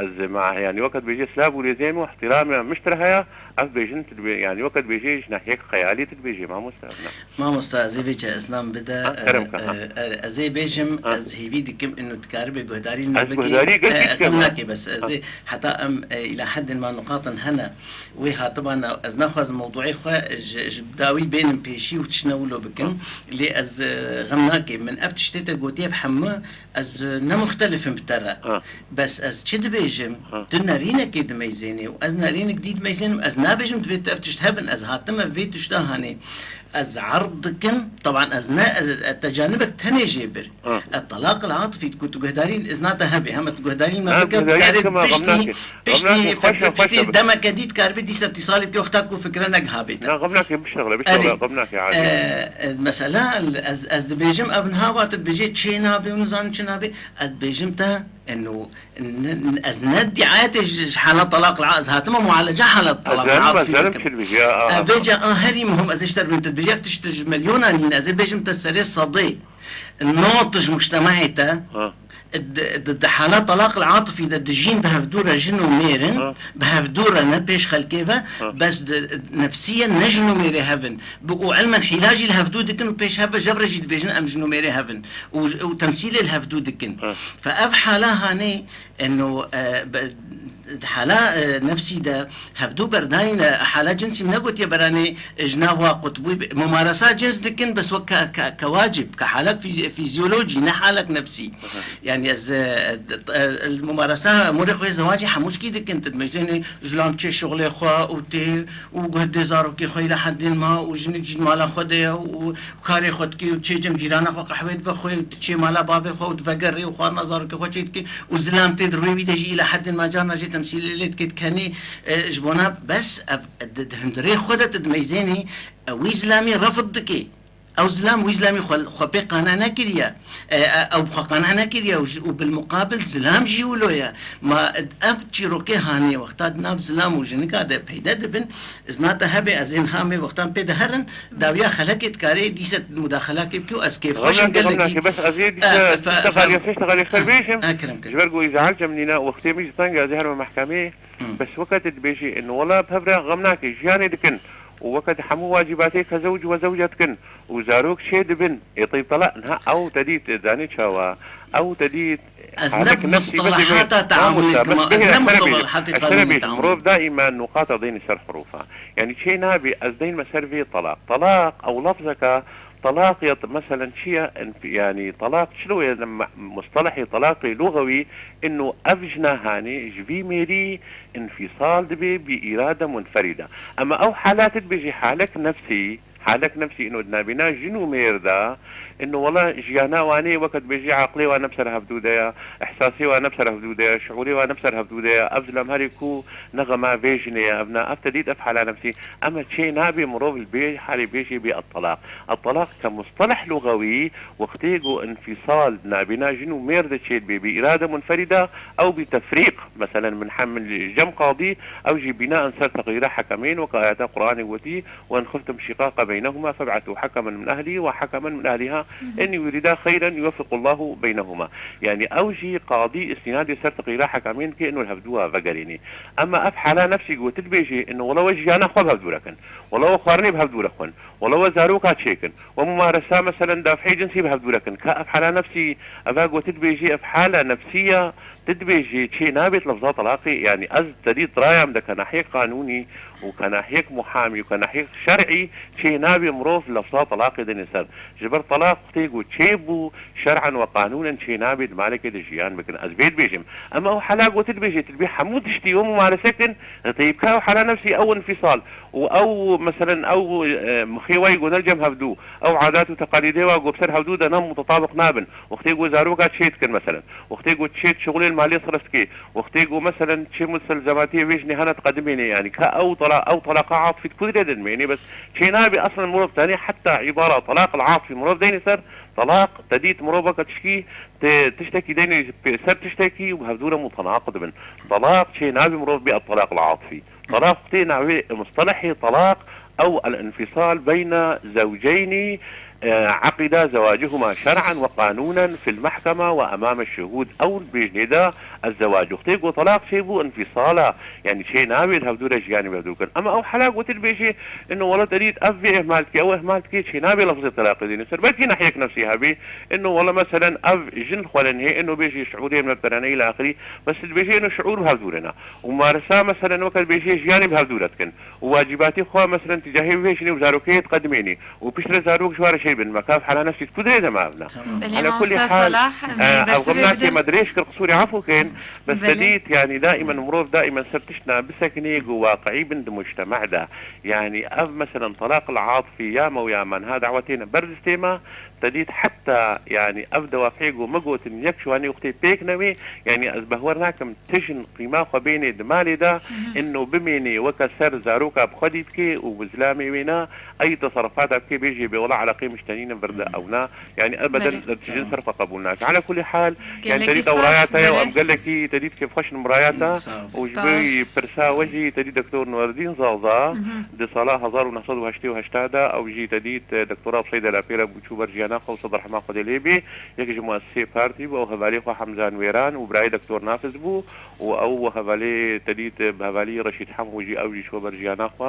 ez ma, yanî weke dibêjê silav û rêzê me û ihtiramê min ji te re heye, ev bêjin tu dibê, yanî weke dibêjê ji nahiyek xeyalî tu dibêjê mamoste, evna. Mamosta, ez ê vê çi ez nam bide, Ha, kerem e, ke, ha. e, e, ez ê bêjim, Ha. ez hêvî dikim, ino dikaribê guhdarî Ez nabikî, guhdarî gelkî e, dikim, kem ha. nake bes, ez Ha. ê heta em, e, îla heddên ma nuqatin hene, wê hatiba na, ez naxwazim mewduê xwe ji, ji dawî bênim pêşî û tiştine wilo bikim, Ha. lê ez, e, xem nake, min ev tiştê te gotiye bi hemû, ez, e, ne muxtelif im bi te re. Ha. Bes ez çi dibêjim, Ha. tu nerînekê dimeyzênê û ez nerînek dî dimeyzênim, ez nabêjim divê tu ev tişt hebin, ez hatime vê tişta hanê. Ez erd dikim, teban ez ne, ez, ez tecanibek tenê jê bir. Ha. Ez telaq el atifî ku tu guhdarî li iznata hebe, hema tu guhdarî me Ha, bike, guhdarî bikarê kima, piştî, xemnakê. Piştî Xemnakê, xweş e, fe-, xweş e. Piştî demeke dî dikaribî dîsa tîsalê bike wexta ku fikre ne giha bête. Na, xemnakê bişexle, bişexle, Erê, xemnakê e, adî. E, mesela ez, ez dibêjim, ev niha wate dibêje çê nabe û nizanim çi nabe, ez dibêjim te, eno, N-, n-, ez ne diayetê ji, ji hala talaq la, ez hatime mualeca hala talaq la. Ez zanim, ez zanim çi dibêjî, ya, a, a. Vêca a herî muhim ez ê ji te dibêjim, tu dibêjî ev tişt ji milyona nîn, ez ê bêjim te serê sedê. No tu ji mujtemahê te, Ha. di, di, di hala talaq el atifî de dijîn bi hevdû re jin û mêr in, Ha. bi hevdû re ne pêş xelkê ve, Ha. bes di, nefsiyen ne jin û mêrê hev in. Bi, û ilmen hîla jî li hevdû dikin û pêş hev ve jev re jî dibêjin em jin û mêrê hev in. Û, û temsîlê li hevdû dikin. Ha. Fe ev hala hanê, Eno, e, be-, hala, e, nefsî de hevdû berdayîn, e, hala cinsî min negotiye beranê, e, ji nav wa qutbû be-, mumaresa cins dikin, bes wek ke, ke, ke wacib, ke halek fîz-, fîzyolojî, ne halek nefsî. Aha. Yani ez, e, e, e, mumaresa morê xwe zewacî hemû şkî dikin, tu meyzênê zilam çê şixulê xwe û tê û guhdê zarokê xwe îla hedên ma û jinik jî mala xwe de ye û karê xwe dikê û çê cem cîrana xwe qehwê divexwe û diçê mala bavê xwe û divegerê û xwarina zarokê xwe çê dikê û zilam tê di rûyê wî de jî îla hedên ma carna jê temsîlê lê dikê dikenê, e, ji bona bes ev di, di hundirê xwe de tu dimeyzênî, e, wî zilamî refd dikê. Ew zilam wî zilamî xwe, xwe pê qane nekiriye. E, e, ew xwe qane nekiriye û ji, û bilmuqabil zilam jî wilo ye. Ma ev çîrokê hanê wexta di nav zilam û jinika de peyde dibin, Zina te hebe ez ên hamê wextan pê diherin, dawiya xelekê dikarê dîse mudaxelakê bikî û ez kêfxweş im Xemnakê, gelekî. Xemnakê, bes ez ê dîse, Eh, fe-, dîse fe-, xaliyê xeş te xaliyê xer bêjim. Eh, kerem, kerem. Ji ber ku îzehal cem nîne, wextê min jî teng e, ez ê herime mehkemeyê. Hmm. Bes weke tu dibêjî, in wela bi hev re xemnakê, jiyanê dikin û weke di hemû wacîbatê ke zewc we zewce dikin û zarok çê dibin, ê teyb tala, niha ew te dît, danê çawa, ew te dît, Ez ne bi mustalahata teamulê dikima, ez ne mustalahata teamulê dikima. Mirov daîma nuqata deyne ser hurufa. Yani çê nabê ez deynme ser vê talaq. Talaq, ew lafzeka talaq ya, meselen çi ye? Enf-, yani talaq çilo ye, me-, mustalahê talaqê lugewî, ino ev jina hanê ji vî mêrî infîsal dibe bi îrade munferîde. Ema ew halat dibêjî halek nefsî, Halek nefsî ino di nabîna jin û mêr de, ino wela jiyana wan ê weke dibêjî aqilê wan ne bi ser hevdû de ye, ihsasê wan ne bi ser hevdû de ye, şiûrê wan ne bi ser hevdû de ye, ev zilam herî ku ne xema vê jinê ye, ev ne, ev te dît, ev hala nefsî. Ema çê nabê mirov li bê halê bêjê bê et-telaq. Et-telaq ke musteleh lugewî, wextê ku infîsal di nabîna jin û mêr de çê dibe, bi îrade munferîde, ew bi tefrîq, meselen min hem-, min cem qadî, ew jî bînaen ser texyîra hekemên, weke ayeta Qur'anê gotî, وإن خفتم شقاق بينهما فابعثوا حكما من أهله وحكما من أهلها إن يريدا خيرا يوفق الله بينهما. Yani ew jî qadî îstînadê ser teqîra hekamên dike ino li hevdû ve vegerînî. Ema ev hala nefsî ku tu dibêjî ino wela we jiyana xwe bi hevdû re kin, wela we xwarinê bi hevdû re xwin, wela we zaroka çêkin, we mumaresa meselen dafihê cinsî bi hevdû re kin, ka ev hala nefsî eva ku tu dibêjî ev hala nefsî ya, Tu dibêjî çê nabêt lefza telaqê, yanî ez te dît raya min de ke nahiyek qanûnî û ke nahiyek muhamî û ke nahiyek şer'î çê nabê mirov lefza telaqê dene ser. Ji ber telaq wextê ku çê bû, şer'en we qanûnen çê nabê di malekê de jiyan bikin. Ez vê dibêjim. Ema ew hela ku tu dibêjî, tu dibê hemû tiştî we mumarese kin, teyîb ka ew hela nefsî ew infîsal û ew, meselen, ew, e, mixê we yê ku ne li cem hevdû, ew adat û teqalîdê we ku bi ser hevdû de ne mutetabik nabin. Wextê ku zaroka çê dikin, meselen. Wextê ku çê şixulên malê serf dikê, wextê ku meselen çê mustelzematiyê vê jinê hene diqedimênê, yanî ka ew tala-, ew talaqa atifî di ku dirê de dimênê, bes çê nabê eslen mirov tenê heta îbara talaq el atifî mirov deynê ser, talaq te dît mirov weke tişkî, te tiştekî deynê pê-, ser tiştekî û bi hevdû re mutenaqid bin. Talaq çê nabê mirov bê et-talaq el atifî. Talaq tê navê mustelehê talaq ew el-infîsal beyne zewceyni, e, عقدا زواجهما شرعا وقانونا في المحكمة وأمام الشهود. Ew bêjnê de ez zewac. Wextê ku talaq çêbû, infîsal e. Yani çê nabê li hevdû re jiyanê bi hevdû kirin. Ema ew hela ku tu dibêjê, ino wela te dît ev vê ihmal dike, ew ihmal dike, çê nabê lefzê talaqê dêne ser. Belkî nahiyek nefsî hebê, ino wela meselen ev jin xwelin hê, ino bêjî şiûrê min bi te re ne îla axirî, bes tu dibêjê ino şiûr bi hevdû re ne. Û mumaresa, meselen, weke dibêjê jiyanê bi hevdû re dikin. Û wacîbatê xwe, meselen, tîcahê vê jinê û zarokê diqedimênî. Û piştre zarok ji wa re bin mekaf hela nefsî tu dirê de mavna. Tamam. Belê, Ala kulî mamosta hal, Salah, e, me ev besî xemnakê bidin. Me dirêj kir, qisûrê efû kin, bes Belê. Te dît, yanî daîmen mirov daîmen ser tiştna bisekinî ku waqiî bin di mujtema de. Yanî ev meselen talaq el atifî ya me û ya me niha dawetê ne ber distê me, te dît heta yanî ev dewafê ku me gotin yek ji wanî wextê pêk newê, yanî ez behwer nakim tijin qîma xwe bênê di malê de, Mhm. inno bimênê weke ser zaroka bi xwedî bikê û bi zilamê wê ne, ey teserifata bikê bêjê bê wela eleqê min ji te nînin vir de Mhm. ew ne. Yanî ebeden Belê. Tijin Tamam. ser xwe qebûl nake. Ala kulî hal, yanî Gelekî te dît ew spas, raya te ye û belê. em gelekî te dît kêfxweş in bi raya te Sağ ol. û ji Spas. bo pirsa we jî te dît Doktor Nurdîn Zaza Mhm. di sala hezar û neh sed û heştê û heşta de ew jî te dît, e, doktora bi sey de lapê re bû çû ber jiyana xwe û sed rehma Xwedê lê bê. Yek ji muesisê partî bû, ew hevalê xwe Hemzan Wêran û birayê Doktor Nafiz bû û ew we hevalê te dît bi hevalî Reşîd Hemo jî ew jî çû ber jiyana xwe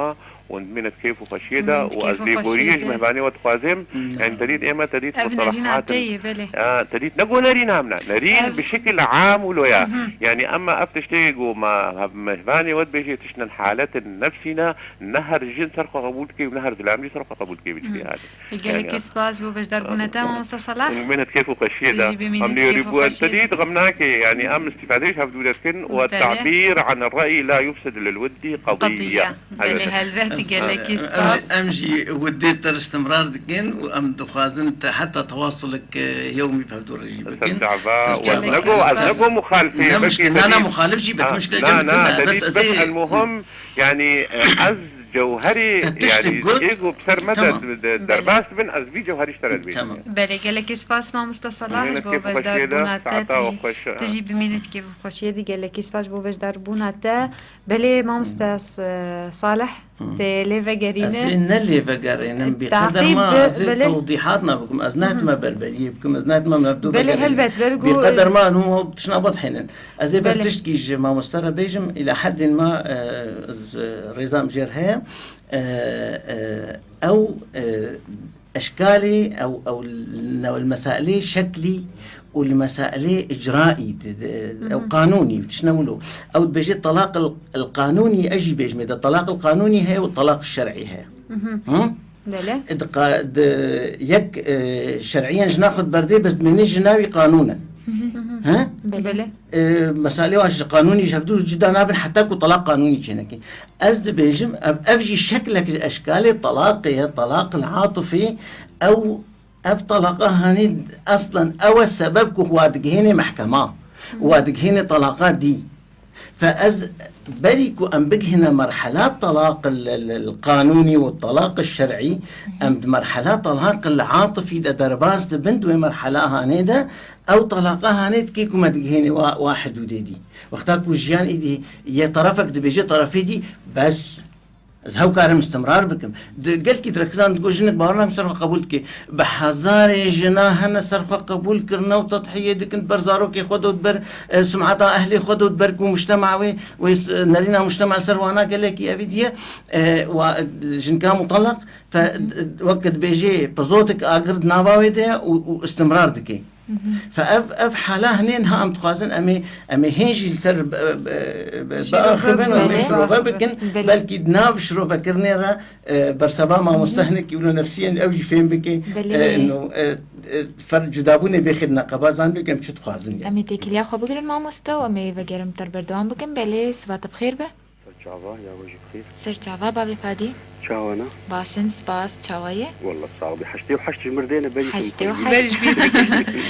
û hûn dimîne di kêf û xweşiyê de Hûn di û kêf ez û lêboriyê xweşiyê ji de. Mêvanê we dixwazim. Hmm. Yanî te dît ême te dît Ev nerîna mustalahat in. Te ye, belê. Ya, te dît ne go nerîna min e. Nerîn Ev bi şekil am û loya. Mhm. Yanî ema ev tiştê go ma hev-, mêvanê we dibêjê tiştin haletin nefsî ne, ne her jin ser xwe qebûl dike û ne her zilam jî ser xwe qebûl dike bi Hmm. cihê hale. Gelekî Yani, spas bo beşdarbûna te, mamosta Salah. Min kêf û xweşiyê de. Tu jî bimînî Em kêf nêrî û bû, em xweşiyê te de. Dît, xem nake, yani, em îstîfadeyê ji hevdû de dikin, we Belê. Tabîr an rey la yufsid lil widdî qedîye. Qedîye. Belê, Evet. helbet, gelekî Em, spas. em jî widdê te istimrar dikin û em dixwazin te heta tewasulek, e, yewmî bi hevdû re jî bikin. Ser çava, Ser we çava. Nego, ez Spas. Nego muxalifê, Ne belkî muşkil, te na, na, dît. Muxalif jî, bet Ha, muşkil na, na, te bes dît, ez bes ê el muhim, yani, e, ez Cewherî, Te tiştek yani, got. Êgo bi ser me de, Tamam. de, de Belê. Derbas dibin, ez vî cewherî ji te re dibêjim. Tamam. Belê, gelekî spas mamosta Salah, Min ji bo kêf xweşiyê de, beşdarbûna te, saeta tu jî, we xweş. Tu jî bimînî di kêf û xweşiyê de, gelekî spas ji bo beşdarbûna te. Belê mamosta S-, Salih, Hı. tê lê vegerîne. Ez ê ne lê vegerînim, bi Taqîb qeder ma bi-, ez ê belê. Tewdîhat nabikim, ez Hı hı. nehatime berberiyê bikim, ez nehatime mevdû Belê, vegerînim. Helbet, ver Bi gu- qeder ma hûn hol tişna bidhênin. Ez ê bes Belê. Tiştkî ji mamoste re bêjim, îla heddên ma, e, z-, rêza min jêr heye. E, e, ew, e, eşkalê, ew, ew, ne, li mesailê şeklî û li mesailê icraî, di, di, Hı hı. ew qanûnî, tiştine wilo. Ew dibêje telaq el, el qanûnî, ez jî bêjim, de telaq el qanûnî heye û telaq şer'î heye. Hı hı. Hı? Belê. Di qa-, di yek, e, şer'iyen jina xwe diberdê, bes dimêne jina wî qanûn e. Hı hı. Hı? Belê. Belê. E, meselê wan ji qanûnî ji hevdû cida nabin heta ku telaq qanûnî çênekê. Ez dibêjim, ev, ev jî şeklek ji eşkalê telaqê ye, telaq el atifî, ew, ev teleqa hanî eslen ew e sebeb ku xwe digihênê mehkema û we digihênê teleqa dî. Fe ez berî ku em bigihine merhela talaq el, el, el qanûnî û talaq el şer'î, em di merhela talaq el atifî de derbas dibin, di wê merhela hanê de ew talaqa hanê dikê ku me digihênê wa, wa hidûdê dî. Wexta ku jiyan îdî yê terefek dibêje terefê dî, bes. Ez hew karim istimrar bikim. Di gelkî direkizan digo jinik bawer nakim ser xwe qebûl dike. Bi hezarê jina hene ser xwe qebûl kirine û tedhiyê dikin, di ber zarokê xwe de û di ber, e, sumeta ehlê xwe de û di ber ku mujtema wê, wê s-, nerîna mujtema ser wana gelekî evî diye, e, wa, jinka mutelaq, fe, wek dibêjê pizotik agir di nava wê de ye û, û istimrar dike. Hı hı. Fe ev, ev hala hinê niha em dixwazin em ê, em ê hên jî li ser bi, bi, bi, Şîrove biaxivin û em ê bikin. Şîrove bikin. Belê. Belkî di nav şîrovekirinê re, e, berseva mamoste Hı hı. hinekî wilo nefsî yên ew jî fêm bike. Belê, E, belê. no, e, e, fer cudabûnê bêxê di neqeba zanibê ku em çi dixwazin yani. Em ê têkiliya xwe bigirin mamoste û em ê vegerin ter berdewam bikin. Belê, siba te bi xêr be. Ser çava, ya we jî bi xêr. Ser çava, bavê Fadî. Çawa ne? Baş in, spas, çawa ye? Wallah, sax bî. Heştê û heşt ji mir dêne berî Heştê û heşt. Ber ji bîr bikin.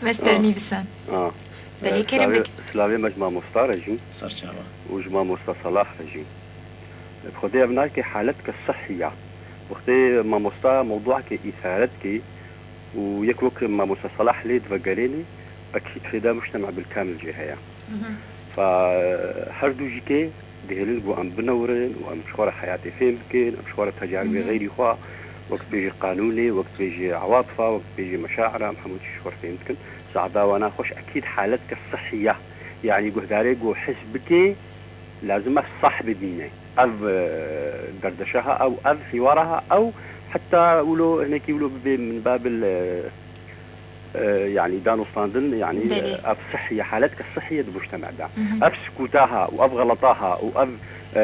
Mester Ah. Nîvisan. Ah. Belê, Eh, kerem silavê, bik. Silavê me ji mamosta re jî. Ser çava. Û ji mamosta Salah re jî. Bi Xwedê ev nayê ke haletka sihî ya. Wextê mamosta mewduakê îsare dikê û yek wek mamosta Salah lê divegerênê, ekîd fêda mujtema bilkamil jê heye. Mhm. Fa her du jî kê dihêlin ku em binewirin û em ji xwe re heyatê fêm bikin, em ji xwe re tecaribê Mhm. xeyrî xwe, wek dibêje qanûnê, wek dibêje ewatifa, wek dibêje meşaira, em hemû tişt ji xwe re fêm dikin. Saada wana xweş ekîd haletka sihî ya. Yanî guhdarê ku his bike, lazim e sah bibîne. Ev, e, derdeşa ha ew, ev hîwara ha ew, heta wilo, hinekî wilo bibe min babil, e, e, yanî danûstandin, yanî, Belê. E, ev sihî ye, haletka sihî ye di mujtema de. Mhm. Ev sukûta ha û ev xeleta ha û ev, e,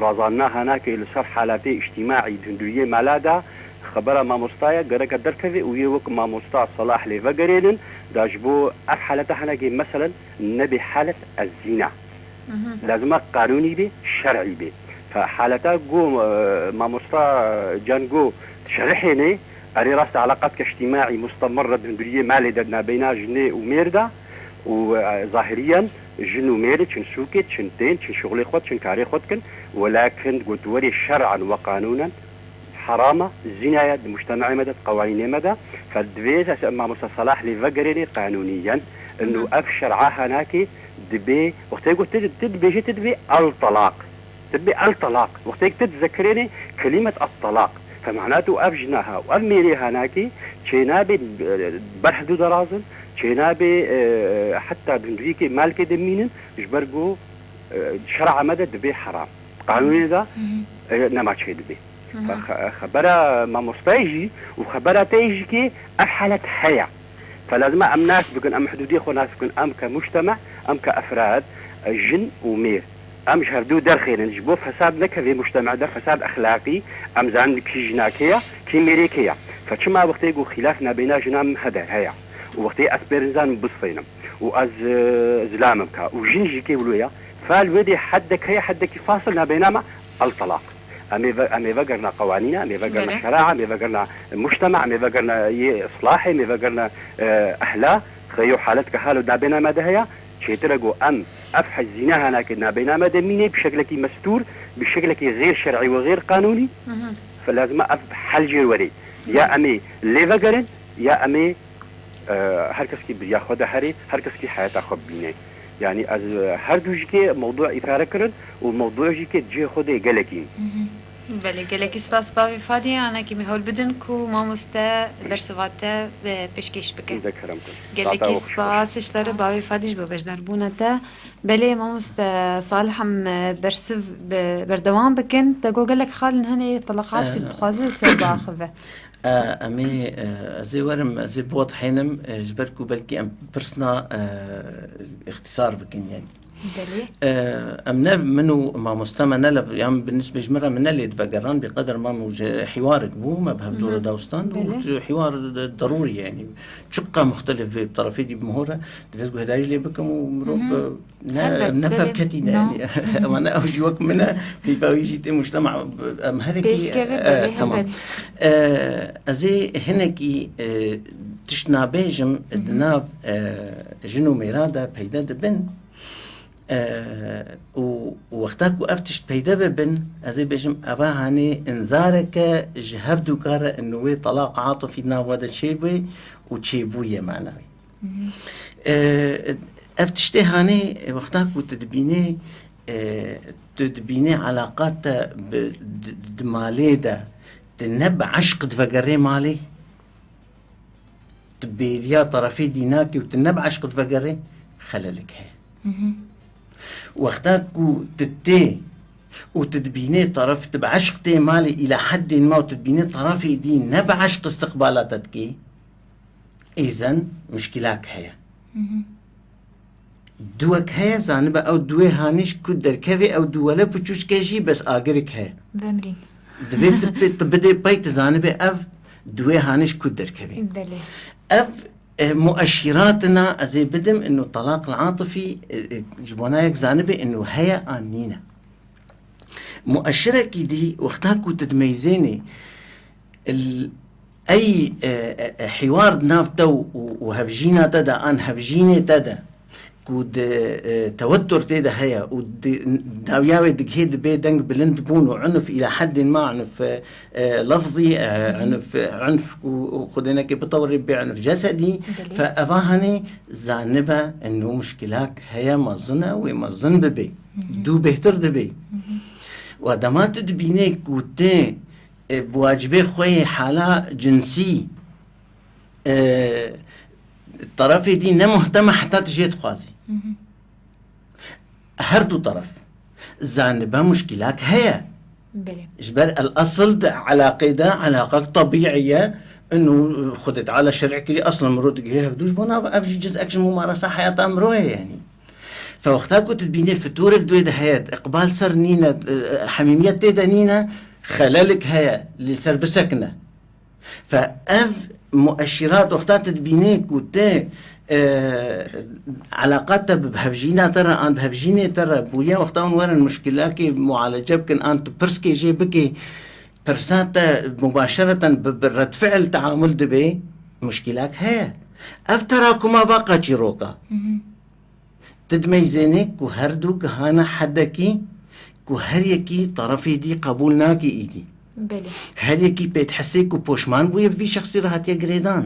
razanina ha nake li ser halatê îctîmaî di hundiriyê mala de Xebera mamosta ye, gereke derkeve û yê wek mamosta Salah lê vegerênin, da ji bo ev haleta hinekê, meselen, nebe halet ez zîna. Lazima qanûnî bê, şer'î bê. Fe haleta ku, e, mamosta Can got, şerihênê, erê rast e, eleqat ictîmaî mustemir re di hundiriyê malê de nabeyna jinê û mêr de û, e, zahiriyen jin û mêr çin sûkê, çin tên, çin şixulê xwe, çin karê xwe dikin, welakin got werê şer'an we qanûnen, heram e, zîna ye, di mujtemeyê me de, di qewanînê me de. Fe divê ez mamosta Salah lê vegerênê qanûnî yen. Ino ev şer'a hanakê dibê, wextê ku tu, tu dibêjê, tu dibê el talaq. Tu dibê el talaq. Wextê ku tu dizekirênê kelîmet el talaq. Fe mana tu ev jina ha û ev mêrê hanakê çênabê, e, ber hevdû derazin, çênabê, e, heta di hundiriyekê malkê de mînin, ji ber ku, e, şer'a me de dibê heram. Qanûnê de, e, nema çêdibê. Fe xe-, xebera mamostayê jî û xebera te jî kê ev halet heye. Fe lazim e em nas bikin, em hidûdê xwe nas bikin, em ke mujteme, em ke efrad, e, jin û mêr. Em ji hevdû derxênin, ji bo fesad nekevê mujteme de, fesad exlaqî, em zanin kî jina kê ye, kî mêrê kê ye. Fe çima wextê ku xîlaf nabeyna jinan hede heye û wextê ez pêrin zanim bisfênim û ez, e, zilamim ka û jin jî kê wilo ye, fe li wê dê heddek heye, heddekî fasil nabeyna me el talaq. Em ê ve-, em ê vegerna qewanîna, em ê vegerna Belê. şer'a, em ê vegerna mujtema, em ê vegerna yê islahê, em ê vegerna, e, ehla. Xeyo halet ke halo nabeyna me de heye, çêtir e ku em ev hezîne hanakê nabeyna me de mîne bi şeklekî mestûr, bi şeklekî xêr şer'î ve xêr qanûnî. Fe lazim e ev hel jêr werê. Ya em ê lê vegerin, ya em ê, e, her kes kî biriya xwe de herê, her kes kî heyata xwe bibîne. Yanî ez, e, her du jî kê mewdû îfare kirin û mewdû jî kê cihê xwe de gelekî. Belê, gelekî spas bavê Fadî, anakî me hewl bidin ku mamoste bersiva te, e, pêşkêş bike. Gelekî spas ji te re bavê Fadî ji bo beşdarbûna te. Belê, mamoste Salih, em, e, bersiv be-, berdewam bikin. Te got gelek xalên hene yê telaq atfî dixwaze li ser biaxive. E, em ê, e, ez ê werim, ez ê biwedihênim, e, ji ber ku belkî em pirsna, e, îxtîsar bikin, yanî. Belê. E, em ne, min û mamoste me ne lev, yan bi nisbê ji min re min ne lê divegeran, bê qeder ma min ji hîwarek bû, me bi hevdû re dawstand û Belê. tu hîwar de-, derûrî ye, yanî. Çiqa muxtelif bê, bi terefê dî bi min re, divê ez guhdarî lê bikim û mirov, Helbet, e, ne, belê. ne pevketî ne, No. yanî. Ema ne ew jî wek min e, peyva wî jî tê mujtema, em herekî, Pêşkevê e, belê, tamam. helbet. E, ez ê hinekî, e, tişt nabêjim, di nav, e, jin û mêra de peyde dibin. E, û wexta ku ev tişt peyde bibin, ez ê bêjim, eva hanê inzareke ji hevdûka re û wê telaq atifî nav we de çêbû û çêbûye manawî. E, ev tiştê hanê wexta ku tu dibînê, e, tu dibînê eleqa te bi, di, di, di malê de, tu ne bi eşq divegerê malê, tu bêriya terefê dî nakî û tu ne bi eşq divegerê, xelelek heye. Wexta ku tu tê û tu dibînê teref, tu bi eşq tê malê îla heddên ma û tu dibînê terefê dî ne bi eşq istiqbala te dikê, îzen muşkilak heye. Duwek heye, zanibe ew duwê hanîş ku derkevê ew duwele piçûçke jî bes agirik heye. Vemrîn. Divê tu pê, tu bidê pey, tu zanibe ev duwê hanîş ku derkevê. Belê. Ev, e, mueşîratina ez ê bidim, ino talaq atifî, e, e, ji bona yek zanibe ino heye an nîne. Mueşirekî dî, wexta ku tu dimeyzênê, il-, ey, e, e, e, hîwar di nav te û, û, û hevjîna te de, an hevjînê te de, ku di, e, tewetur tê de heye û di, dawiya wê digihê dibê deng bilind bûn û unf îla heddên ma unf, e, e, lefzî, e, unf, e, unf ku Xwedê neke bitewrê bê unf cesedî, Belê. fe eva hanê zanibe eno muşkilak heye mezin e, wê mezin bibê. Dû bêhtir dibê. Wa dema tu dibînê ku tê, e, bi wacibê xwe yê hala cinsî, e, terefê dî ne muhtem e heta tu jê dixwazî. Her du teref. Zanibe muşkilak heye. Belê. Ji ber el esil di elaqê de, elaqek tebîî ye. Ino Xwedê Teala şer'e kirî, eslen mirov digihê hevdû ji bona ev jî ciz'ek ji mumaresa heyata mirov ye, yanî. Fe wexta ku tu dibînê fitorek di wê de heye, iqbal ser nîne, e, hemîmiyet tê de nîne, xelelik heye, li ser bisekine. Fe ev mueşîrat wexta tu dibînê ku te, e, eleqa te bi hevjîna te re an bi hevjînê te re bûye, wexta hûn werin muşkilakê mualece bikin an tu pirskê jê bikê, pirsa te mubaşereten bi, bi redfi'l teamul dibe, muşkilak heye. Ev terakuma va qeçîroka. Hı hı. Tu dimeyzênê ku her du gihane hedekî ku her yekî terefê dî qebûl nake îdî. Belê. Her yekî pê dihesê ku poşman bûye bi vî şexsî re hatiye girêdan.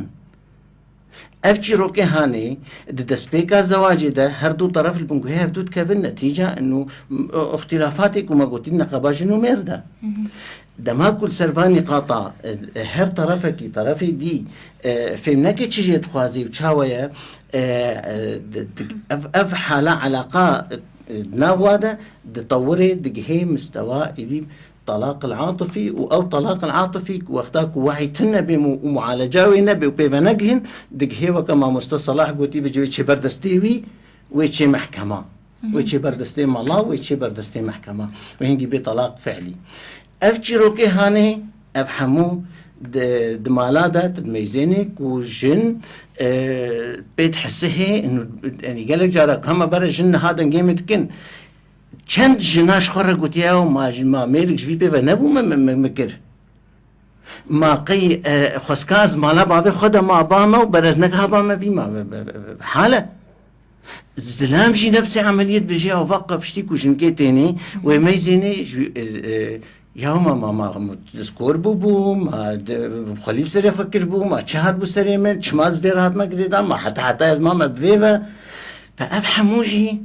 Ev çîrokê hanê di destpêka zewacê de her du teref li bin guhê hevdû dikevin, netîca inu, m-, îxtîlafatê ku me gotî neqeba jin û mêr de. Hı hı. Dema ku li ser van nîqata, e, e, her terefekî, terefê dî, e, fêm neke çi jê dixwazî û çawa ye, e, e, di, di, ev, ev hala eleqa, e, di nav wa de ditewirê, digihê mistewa êdî talaq el-atifî û ew talaq el-atifî ku wexta ku wehî tune bê û, û mualeca wê nebe û pê ve negihin, digihê weke mamoste Salah gotî, vêca wê çê ber destê wî, wê çê mehkema. Wê çê ber destê mala, wê çê ber destê mehkema. Wê hingî bê talaq fi'lî. Ev çîrokê hanê, ev hemû di, di mala de tu dimeyzênê ku jin, e, pê dihesihê, inu, yanî gelek cara hema bere jin niha dengê min dikin. Çend jina ji xwe re gotiye, "Ew ma, ma mêrik ji vî pê ve nebû me, me, me, me kir." Ma qey, e, xwestka ez mala bavê xwe de ma ba me û berez negiha ba me vî ma, me, me, me, me, hale. Zilam jî nefsê emeliyê dibêje, ya vaka piştî ku jinkê tênê, wê meyzênê ji, e, e, ya ma, ma, ma, ma diskor bûbû, ma de, xwelî serê xwe kiribû, ma çi hatbû serê min, çima ez vê re hatime girêdan, ma heta heta ez mame bi vê ve. Fe ev hemû jî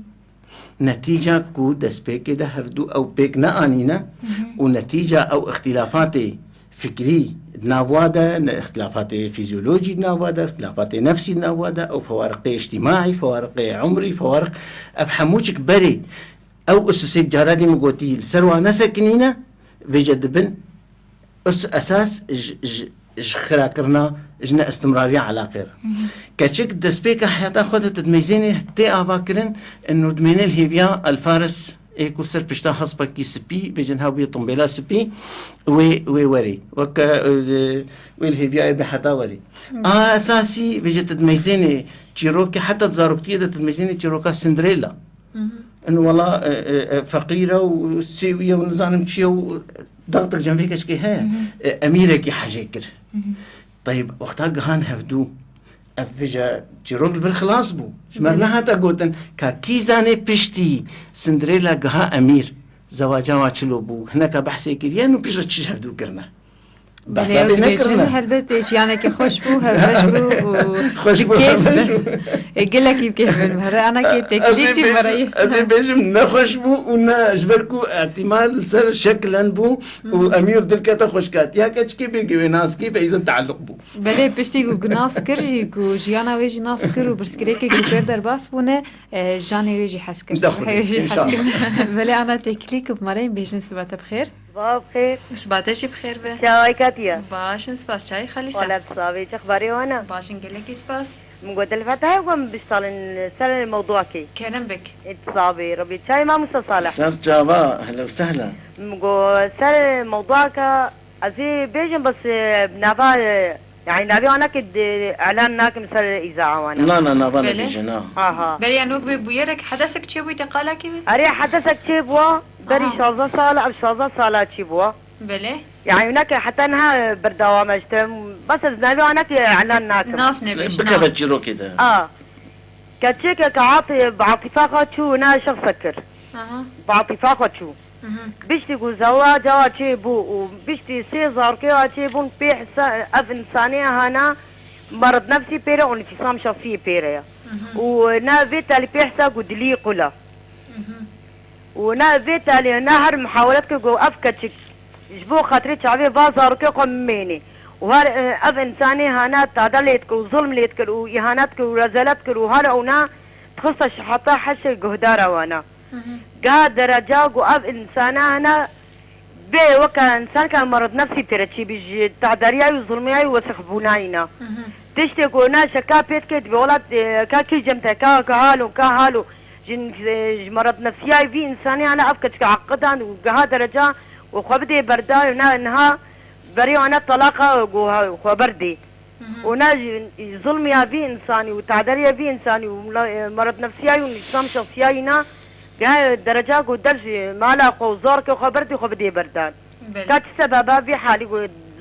netîca ku destpêkê de hevdu ew pêk neanîne û netîca ew îxtîlafatê fikrî di nav wa de, ne îxtîlafatê fîzyolojî di nav wa de, îxtîlafatê nefsî di nav wa de, ew fewariqê îctîmaî, fewariqê umrî, fewariq, ev hemû çik berê ew usûsê cara dî min gotî li ser wa nesekinîne, vêce dibin us-, esas ji, ji, ji xirakirina, ji neistimrariya elaqê re. Hı hı. Keçik destpêka heyata xwe de tu dimeyzênê tê avakirin, û dimêne li hêviya Alfaris ê ku ser pişta hespekî spî, bêjin ha bûye tumbêla spî, wê, wê werê. Weke, e, wê li hêviyayê be heta werê. Hı. A esasî, bêje tu dimeyzênê çîrokê, heta di zaroktiyê de tu dimeyzênê çîroka Cinderella. Hı hı. In wela, e, e, e, feqîr e û sêwî ye û nizanim çi ye û dextek cem vê keçkê heye. Hı hı. E, emîrekî hecê kir. Hı hı. Teyb, wexta gihan hevdû, ev vêca çîrok li vir xilas bû. Ji me Belê. Nehate gotin, ka kî zanê piştî Cinderella giha emîr, zewaca wa çilo bû, hineka behsê kiriye, nû piştre çi ji hevdû kirine. Belê, behsa ew bê dibêjin, nekirine. Helbet jiyanekî xweş bû, hevbeş bû û Xweş bi bû, kêf hevbeş bû. E, gelekî bi kêf bin. Here anakê têkilî çî bêjim, berayî. Ez ê bêjim ne xweş bû û ne ji ber ku îhtîmal li ser şekilen bû û Hı. Emîr dilkete xweşkatiya keçikê bê wê nas kî feyzin tealluq bû. Belê, piştî ku nas kir jî, ku jiyana wê jî nas kir û pirsgirêkê ku pêr derbas bûne, e, janê wê jî hez kir. De xwedê, Wê jî hez inşallah. Kir. Belê, ana têkilî ku bi me re yên bêjin siba te bi xêr. Siba bi xêr. Siba te jî bi xêr be. Çawa katiye? Baş im, spas. Çayê Xalîsa? Wala bi sabê, çi xebarê wan e? Baş in, gelekî spas. Min got, dilfet heye ku em biştalin ser mewduakê. Kerem bik. Ê, bi sabê, Rebî. Çayê mamoste Salih? Ser çava, hele û sehla. Min got, ser mewduaka, ez ê bêjim, bes, e, nava, e, yanî navê wana ke di, elan nakim ser îzaa wana. Na, na, nava Belê. Nebêje, na. Aha. Belê, ya nok bê bûyerek, hedesek çêbûyî te qala kî bî? Erê, hedesek çêbûwa, berî Aha. şazdeh sala, ev şazdeh sala çêbûwa. Belê. Yani wina ke heta niha berdewam e, işte, bes ez navê wana ke elan nakim. Nav nebêj, Bikeve nav. Çîrokê de. A. Keçikek ati-, bi atifa xwe çû wina şexse kir. Aha. Bi atifa xwe çû. Mhm. Biştî ku zewaca wa çêbû û biştî sê zarokê wa çêbûn pê hisa-, ev insanê hana merad nefsî pêre û înfisam şexsiyê pêre ye. Mhm. Û ne vê telî pê hisa ku dilî qul e. Mhm. Û ne vê telê ne her mihawelet kir ku ev keçik ji bo xatirê çavê va zarokê xwe bimênê. Û her, e, ev însanê hane tade lê dikir û zulm lê dikir û îhanet dikir û rezelet dikir û her ewna dixiste ji heta heşê guhdara wana. Mhm. Giha dereca ku ev însana hene bê weke însanka merid nefsî pêre çêbî ji tehdariya û zulmiya û wesixbûnayî ne. Mhm. Tiştê ku ne şeka pê dike dibê welat, e, ka kî cem te, ka, ka halo, ka halo. Ji, ji merid nefsiyayê vî însanê hene ev keçike eqidan û giha dereca û xwe bidê berdayê û ne niha Berî wana talaqa ku xwe berdî. Û ne zulmiya vî însanî û taderiya vî însanî û mla-, e, merad nefsiyayî û nîzam şexsiyayî na geh dereca ku der ji mala xwe û zarokê xwe berdî xwe bidê berdan. Belê. Ka çi sebeba vî halî ku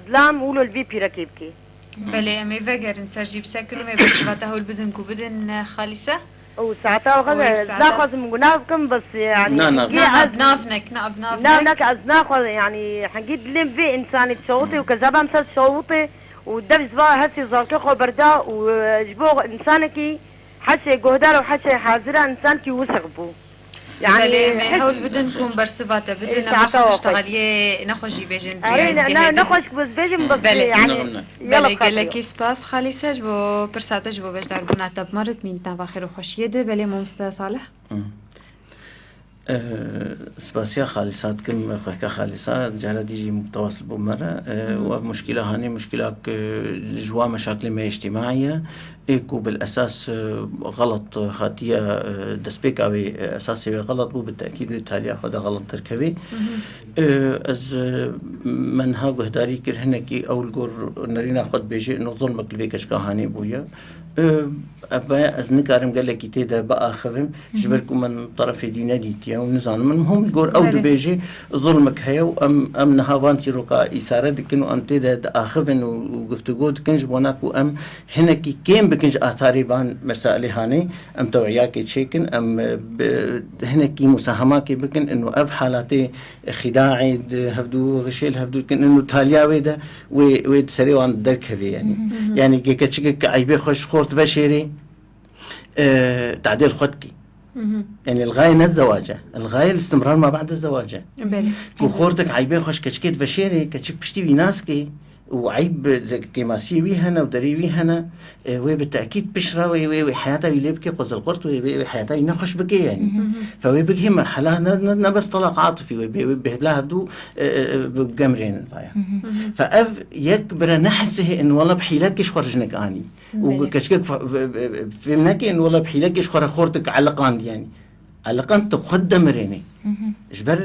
zilam wilo li vî pîrekê bikê? Belê, em ê vegerin ser jî bi ser kilimê bersiva te hol bidin ku bidin, e, Xalîse. Û saeta xwe Wê ez saeta. naxwazim gunav bikim, bes, yani, Na, na. hingî Na, na, ez bi nav nek, na, bi nav nav nek. nek, ez naxwazim, yani, hingî dilê vê însanî dişewitê û kezeba min ser dişewitê û dev ji va hesê zarokê xwe berda û, e, ji bo însanekî heşê guhdar û heşê hazira însankî wisix bû. Yani, Belê, em ê heş- hewl bidin ku em bersiva te bidin, Ê, em saeta nexweş xwe. tiştegaliyê nexweş jî bêjin Erê, vê ne, ne, ezgehê de. nexweş ku ez bêjim, bes, Belê. yani, Nexweş ne. yala Belê, xatiya. gelekî spas Xalîse ji bo pirsa te, ji bo beşdarbûna te bi me re, dimîn di nava xêr û xweşiyê de. Belê, mamoste Salih. Hı. Ee, spasiya Xalîsa dikim, xwehka Xalîsa, cara dî jî tewasil bû me re. Ee, Hı. û ev muşkîla hanê, muşkîla ku ji wan meşakilê me îctîmaî ye. Ê ku bil esas, e, xelet hatiye, e, destpêka wê, e, esasê wê xelet bû, bi tekîd wê taliya xwe de xelet derkevê. E, ez, e, me niha guhdarî kir, hinekî ew li gor nerîna xwe dibêje, ino zulmek li vê keçika hanê bûye. E, ev e, ez nikarim gelekî tê de biaxivim, ji ber ku min terefê dî nedîtiye û nizanim. Min hûn li gor ew Belê. dibêje, zulmek heye û em, em niha van çîroka îsare dikin û em tê de diaxivin û, û guftûgo dikin ji bona ku em hinekî kêm bikin ji atarê van mesailê hanê, em tewiyakê çêkin, em, e, bi, hinekî musahemakê bikin, ino ev halatê xîdaê di hevdû, xişê li hevdû dikin, ino taliya wê de wê, wê di serê wan derkevê, yani. Hı hı. Yani, gê keçikek eybê xwe ji xort veşêrê, e, tadê li xwe dikî. Hı hı. Yani, الغاية ne zewac e. الغاية الاستمرار ما بعد الزواج e. Belê. Ku xortek eybê xwe ji keçikê diveşêrê, keçik piştî wî naskê û eyb, kêmasiyê wî hene û derê wî hene, e, wê bi tekîd pişt re wê, wê, wê heyata wî lê bike, qezelqurt wê, wê, wê heyata wî nexweş bike, yani. Hı hı. Fe wê bigihê merhela ne, ne, ne bes telaq atifî wê bê, wê bê bila hevdû, e, e, e, bigemrênin vaya. Hı hı. Fe ev yek bire nehesihê in wela bi hîlekê ji xwe re jinik anî. Û Belê. keçikek fe-, fe-, fe-, fêm neke in wela bi hîlekê ji xwe re xortek eliqand, yani. Eliqand tu xwe didemirênê. Hı hı. Ji ber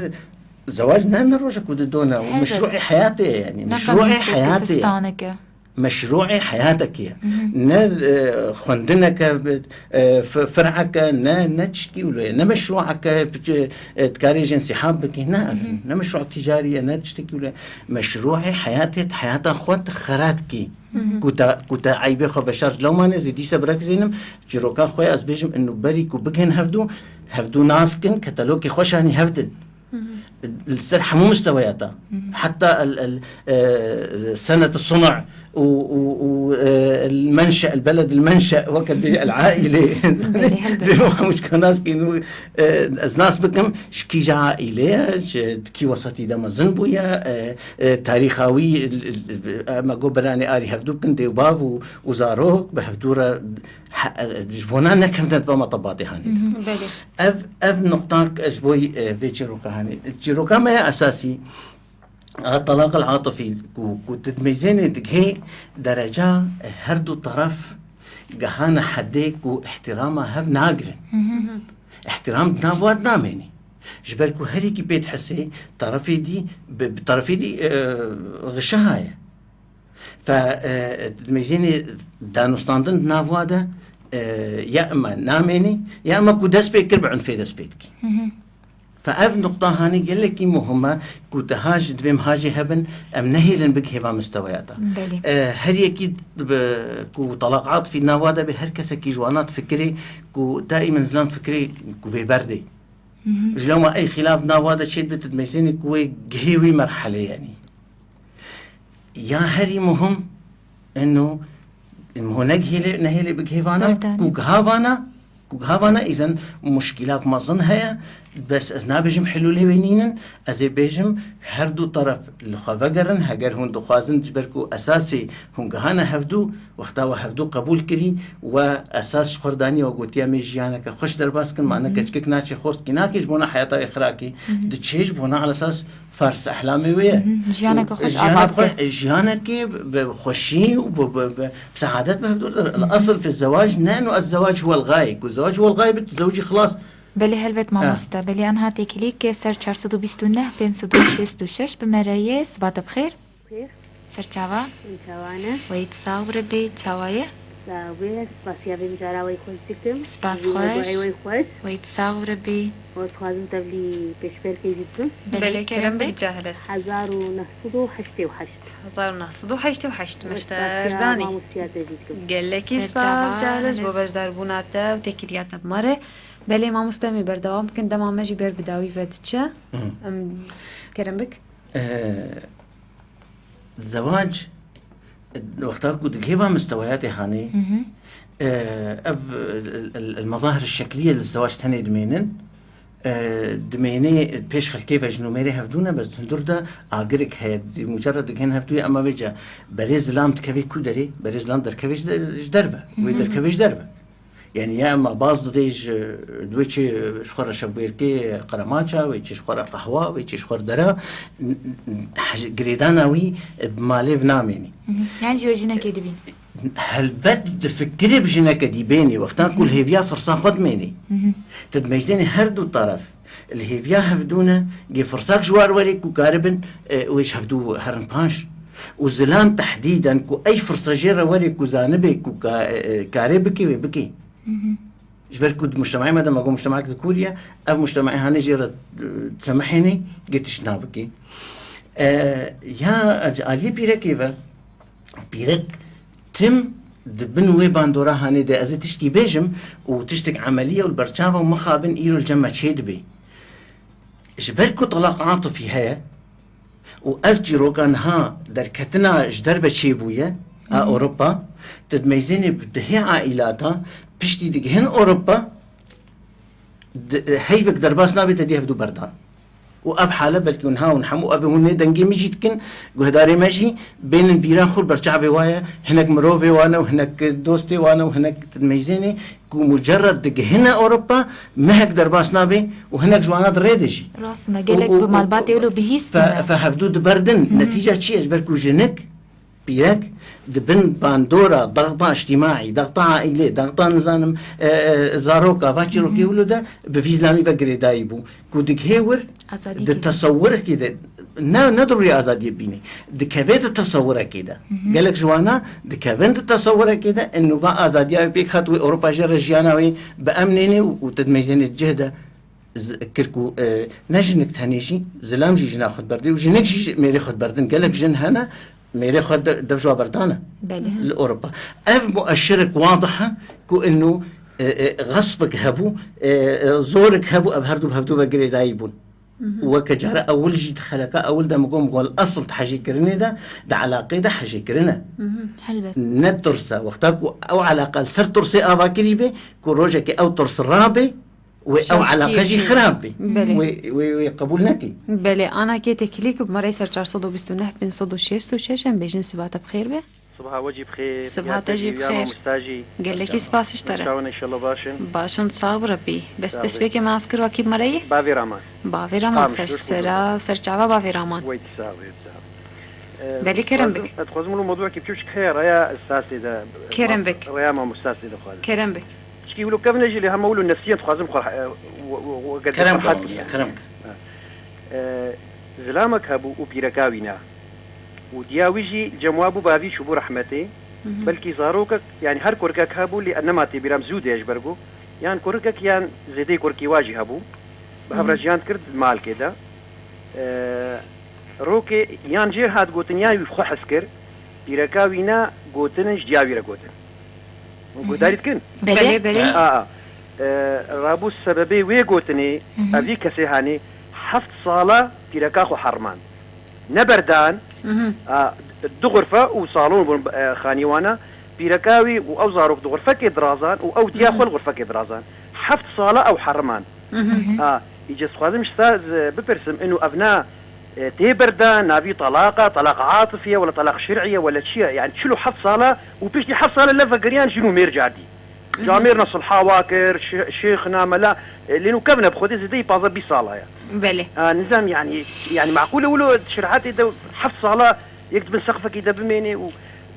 zewac ne, ne rojek ku didona û Helbet. meşruê heyatê ye, yani. Ne Meşruê qemîseke heyatê ye. fistaneke. Meşruê heyatekê ye. Hı hı. Ne, e, xwendineke, e, f-, fireke, ne, ne tiştkî wilo ye. Ne meşrueke, e, dikarê jê însîhab bikî. Ne, Hı hı. ne meşru ticarî ye, ne tiştekî wilo ye. Meşruê heyatê, heyata xwe tu xera dikî. Hı hı. Ku te, ku te eybê xwe veşart lewma ne zî dîse birek zînim, çîroka xwe ez bêjim, inu berî ku bigihên hevdû, hevdû nas kin, ketelokê xwe şanî hev din. Hı hı. Li ser hemû misteweya te. Hı hı. Heta el, el, e, senet suna û, û, û, e, el menşe, el beled el menşe, weke dibêje el aîle. Belê, helbet. Vê hemû çika nas kin û, e, ez nas bikim, ji kîja aîlê ye, ji kî wesatî de mezin bûye, e, e, tarîxa wî, e, e, me got beranê arî hevdû bikin, dê û bav û, û zarok bi hevdû re he-, e, ji bona nekevne di va metebatê hanê de. Mhm. Belê. Ev, ev nuqtak ji bo, e, vê çîroka hanê. Çîroka me ya esasî, a, telaq el atifî ku, ku tu dimeyzênê digihê dereca, e, her du teref gihane hedê ku îhtîrama hev nagirin. Mhm. Îhtîram di nav wan namênî. Ji ber ku her yekî pê dihesê, terefê dî, bi, bi terefê dî, e, xişiha ye. Fe, e, mêzênê danûstandin di nav wa de, e, ya ima namênî, ya ima ku dest pê kir bi unfê dest pê dikî. Hı hı. Fe ev nuqta hanî gelekî muhim e ku te haj, dibê em hajê hebin, em nehêlin bigihê va misteweya te. Belê. E, her yekî bi, ku telaq atifî di nav wa de bê, her kesekî ji wana difikirê ku daîmen zilam fikirê ku vê berdê. Hı hı. Ji lewma ey xîlaf di nav wa de çêdibe, tu dimeyzênî ku wê gihê wî merhelê, yanî. Ya herî muhim, eno, muhim negihê lê, nehêlê bigihê vana, Berdanê. ku giha vana, ku giha vana îzen muşkîlak mezin heye, bes ez nabêjim hilûlê wê nînin, ez ê bêjim her du teref li xwe vegerin, heger hûn dixwazin, ji ber ku esasê hûn gihane hevdû, wexta we hevdû qebûl kirî, we esas ji xwe re danî, we gotiye, em ê jiyaneke xweş derbas kin, mane Hı hı. keçikek naçe xortkî nake, ji bona heyata wê xirakê Hı hı. diçe, ji bona elesas fars ehlamê wê ye. Hı hı. Jiyaneke Û xweş jiyanek ava xwe-, bike. jiyanekê bi xweşî û bi, bi, bi, bi seadet bi hevdû re. Hı hı. El-esl fi zewac ne eno ez zewac huwel gaye. Ku zewac huwel gaye bit zewcî xilas. Belê helbet Ha. mamoste. Belê anha têkilî ke ser çar sed û bîst û neh pênc sed û şêst û şeş bi me re ye. Siba te bi xêr. Xêr. Serçava. Çawa ne? Weyt sax û rebî, çawa ye? Sax be, spasiya vê mijara wey xweş dikim. Spas xweş. Wey xweş. Weyt sax û rebî. Û dixwazim tevlî pêşberkê jî bikim. Belê, kerem bik, Cahilez. Hezar û neh sed û heştê û heşt. Hezar û neh sed û heştê û heşt. Meşterdanî. Mamostiya te jî dikim. Gelekî spas, Cahilez, ji bo beşdarbûna te û têkiliya te bi me re. Belê, mamoste, em ê berdewam bikin. Dema me jî ber bi dawî ve diçe. Em kerem bik. Ee, Zewac, wexta ku digihê va mistewaya tê hanê, e, ev, el, el, el mezahir şekliye li zewac tenê dimênin. E, dimênê pêş xelkê ve jin û mêrê hevdû ne, bes hundir de agirek heye, di mucerred digihên hevdûyê, ema vêca berê zilam dikevê ku derê? Berê zilam derkevê ji de-, ji derve. Wê derkevê ji derve. Yani ya ma baz didê ji, wê çi ji xwe re şevbêrkê qeremaça, wê çi ji xwe re qehwa, wê çi ji xwe re dera, n-, n-, hej-, girêdana wî bi malê bi namênî. Mhm. Yan jî wê jinekê dibîn. Helbet di fikirê bi jineke dî bênî, wextan ku li hêviya firsa xwe dimênî. Mhm. Tu dimeyzênî her du taraf. Li hêviya hevdû ne, gê firsak ji war werê ku karibin, e, wê ji hevdû herin paş. Û zilam tehdîden ku ey firsa jê re werê ku zanibê ku ka-, e, e, karê bikê, wê bikê. Mhm. Ji ber ku di mujtemacê me de, me got mujtemacek li kûr ye, ev mujtemacê hanê jê re, e, semehênê, gê tişt nabikê. E, ya ji aliyê pîrekê ve, pîrek tim di bin wê bandora hanê de, ez ê tiştkî bêjim û tiştek emelî ye û li ber çav e û mixabin îro li cem me çê dibê. Ji ber ku telaq atifî heye û ev çîroka niha derketina ji derve çêbûye, a Ewropa, tu dimeyzênê bi dihê aîlata piştî digihin Ewropa, di-, heyvek derbas nabe te dê hevdû berdan. Û ev hale belkî hûn ha hûn hemû ev hûn nê dengê min jî dikin, guhdarê me jî bênin bîra xwe ber çavê wa ye, hinek mirovê wan e û hinek dostê wan e û hinek meyzênê ku mucerred digihine Ewropa, mehek derbas nabe û hinek ji wana di rê de jî. Rast me, û, gelek û, bi û, malbatê wilo bihîstine. Fe, fe hevdû diberdin. Hı hı. Netîca çi ye? Ji ber ku jinik, pîrek, di bin bandora dexta îctimaî, dexta aîlê, dexta nizanim, e, e, zaroka, va çîrokê wilo de bi vî zilamî ve girêdayî bû. Ku digihê wir, azadî di kevin. Tesewurekê de, ne, ne di rûyê azadiyê bînê. Dikeve di tesewurekê de. Hı hı. Gelek ji wana dikevin di tesewurekê de, inu va azadiya wê pêk hat, wê Ewropa jê re jiyana wê bi emnênê û, û te dimeyzênê cih de z-, kir ku, e, ne jinik tenê jî, zilam jî jina xwe diberdê û jinik jî mêrê xwe diberdin. Gelek jin hene, mêrê xwe de, dev ji wa berdane. Belê. Li Ewropa. Ev mueşirek wadih e ku inu, e, e, xespek hebû, e, e, zorek hebû, ev her du bi hevdû ve girêdayî bûn. Mhm. Û weke cara ewil jî di xeleka ewil de min got, min got, li esil di hejêkirinê de, di elaqê de hejêkirin e. Mhm, helbet. Ne tirs e. Wexta ku ew eleqa li ser tirsê ava kirî be, ku rojekê ew tirs rabe, wê ew eleqa jî xirab be. Belê. Wê, wê, wê qebûl nekî. Belê, ana kê têkilî ku bi me re ser çar sed û bîst û neh pênc sed û şêst û şeş em bêjin siba te bi xêr be. Sibaha we jî bi xêr. Sibaha te jî bi xêr. Gelekî spas ji te re. Çawan inşallah baş in. Baş in, sax bi Rebî. Bes destpêkê me nas kir, wekî bi me re yî? Bavê Raman. Bavê Raman, ser sera, ser çava Bavê Raman. Wey sax bê, sax bê. Ee, belê, kerem bik. Ez dixwazim wilo mewdûekî biçûk ji xêr raya sasê de. Kerem bik. Raya mamostayê dixwazim. Kerem bik. Çikî wilo kevne jî lê hema wilo nefsiyen dixwazim xwe, e, we, we, we, Kerem ke, kerem ke. Ha. E, zilamek hebû û pîreka wî ne. Û diya wî jî cem wa bû bavî çûbû rehmetê. Hı hı. Belkî zarokek, yani her kurkek hebû lê nema tê bîra min zû de ji ber ku. Yan kurkek yan zêdeyê kurkî wa jî hebû. Bi hev re jiyan dikir di malkê de. E, rokê yan jêr hat gotin yan wî xwe hez kir. Pîreka wî ne gotinin ji diya wî re gotin. Hûn guhdarî dikin? Belê. Belê, belê. A, a. E, rabû sebebê wê gotinê, hı hı, evî kesê hanê heft sala pîreka xwe herimand. Ne berdan, hı hı, a, du xurfe û salon bûn, e, xanî wana. Pîreka wî û ew zarok di xurfekê dirazan û ew diya, hı hı, xwe li xurfekê dirazan. Heft sala ew heriman. Mhm. Ha, îca ez dixwazim ji te, e, bipirsim, ino ev na, e, tê berda navî talaqa, talaq atifî ye, wela talaq şer'î ye, wela çi ye? Yani çil û heft sala û piştî heft sala lev vegeriyan jin û mêr cardî. Mhm. Camêr ne sulha wa kir, şi-, şêx na mela, e, lê nû kevne bi xwedê zêdeyî pazdeh bîst sala ye. Belê. Ha, nizam yani, yani maqûl e wilo şer'atê de heft sala yek di bin seqfekî de bimênê û,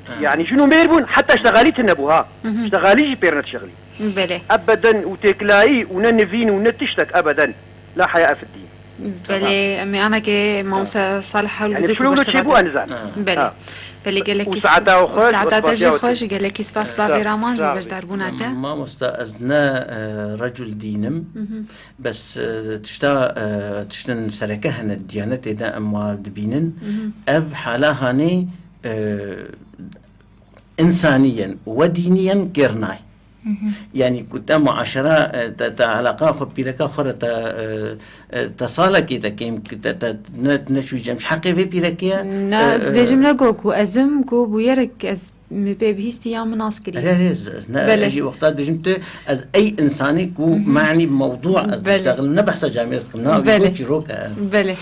ha, yani jin û mêr bûn, heta ştegalî tune bû ha. Mhm. Ştegalî jî pêr nedişexilî. Belê. Ebeden û têkilayî û ne nivîn û ne tiştek ebeden. La heya fid dîn. Belê, em ê anakê mamoste Salih hewl Yani bide ku pilo bersiva çêbû te. Enizan. Ha. Belê. Ha. Belê, gelekî û saeta xweş, saeta te jî xweş, gelekî spas bavê Raman ji beşdarbûna te. Mamoste, ez ne, e, recul dîn im. Bes, e, tişta, e, tiştin sereke hene di diyanetê de em wa dibînin. Ev hala hanê, e, însanî yên we dînî yên kêr nayê. Yanî ku te muaşera, e, te, te eleqa xwe pîreka xwe re te, e, e, te salekê te kêm, te, te ne, neçû cem ji heqê vê pîrekê ye. Na, e, ez e, dibêjim ne go ku ez im, ku bûyerek ez mi pê bihîstî ya min nas kirî. Erê, erê, ez, ez ne, Belê. Ez jî wexta dibêjim tu, ez ey însanê ku manî mewdû ez Belê. Diştexilim, ne behsa camêr dikim, na, Belê. Go çîrok e. Belê.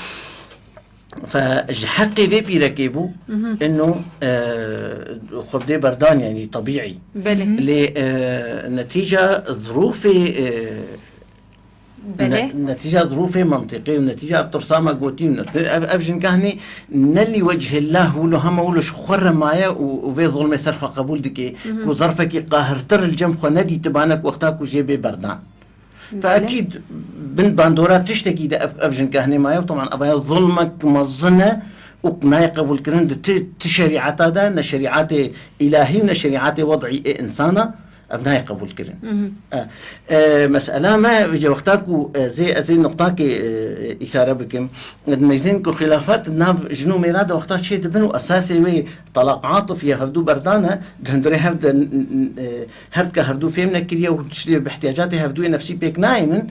Fe ji heqê vê pîrekê bû, ino, e, xwe bidê berdan, yanî tebîî. Belê. Lê, e, netîca zirûfê, e, Belê. ne-, netîca zirûfê mentiqî û netîca ev tirsa me gotî û net-, ev, ev jinka hinî ne lî wecihillah wilo hema wilo ji xwe re maye û, û vê zulmê ser xwe qebûl dike, ku zerfekî qahirtir li cem xwe nedîtibane ku wexta ku jê bê berdan. Fe Belê. Ekîd bin bandora tiştekî de ev, ev jinka hinê maye û teban evaya zulmek mezin e û nayê qebûlkirin di ti, ti şerîeta de, ne şerîatê îlahî û ne şerîatê wed'î ê însana, ev nayê qebûlkirin. E, e, mesela me vêce wexta ku, e, zê, ez ê nuqtakê, e, îşare bikim. Di meyzên ku xilafat di nav jin û mêra de wexta çê dibin û esasê wê telaq atifî ye, hevdû berdan e, di hundirê hev de, n-, n-, e, Her dika hevdû fêm nekiriye û tiştê bi ihtiyacatê hevdûyê nefsî pêk nayênin.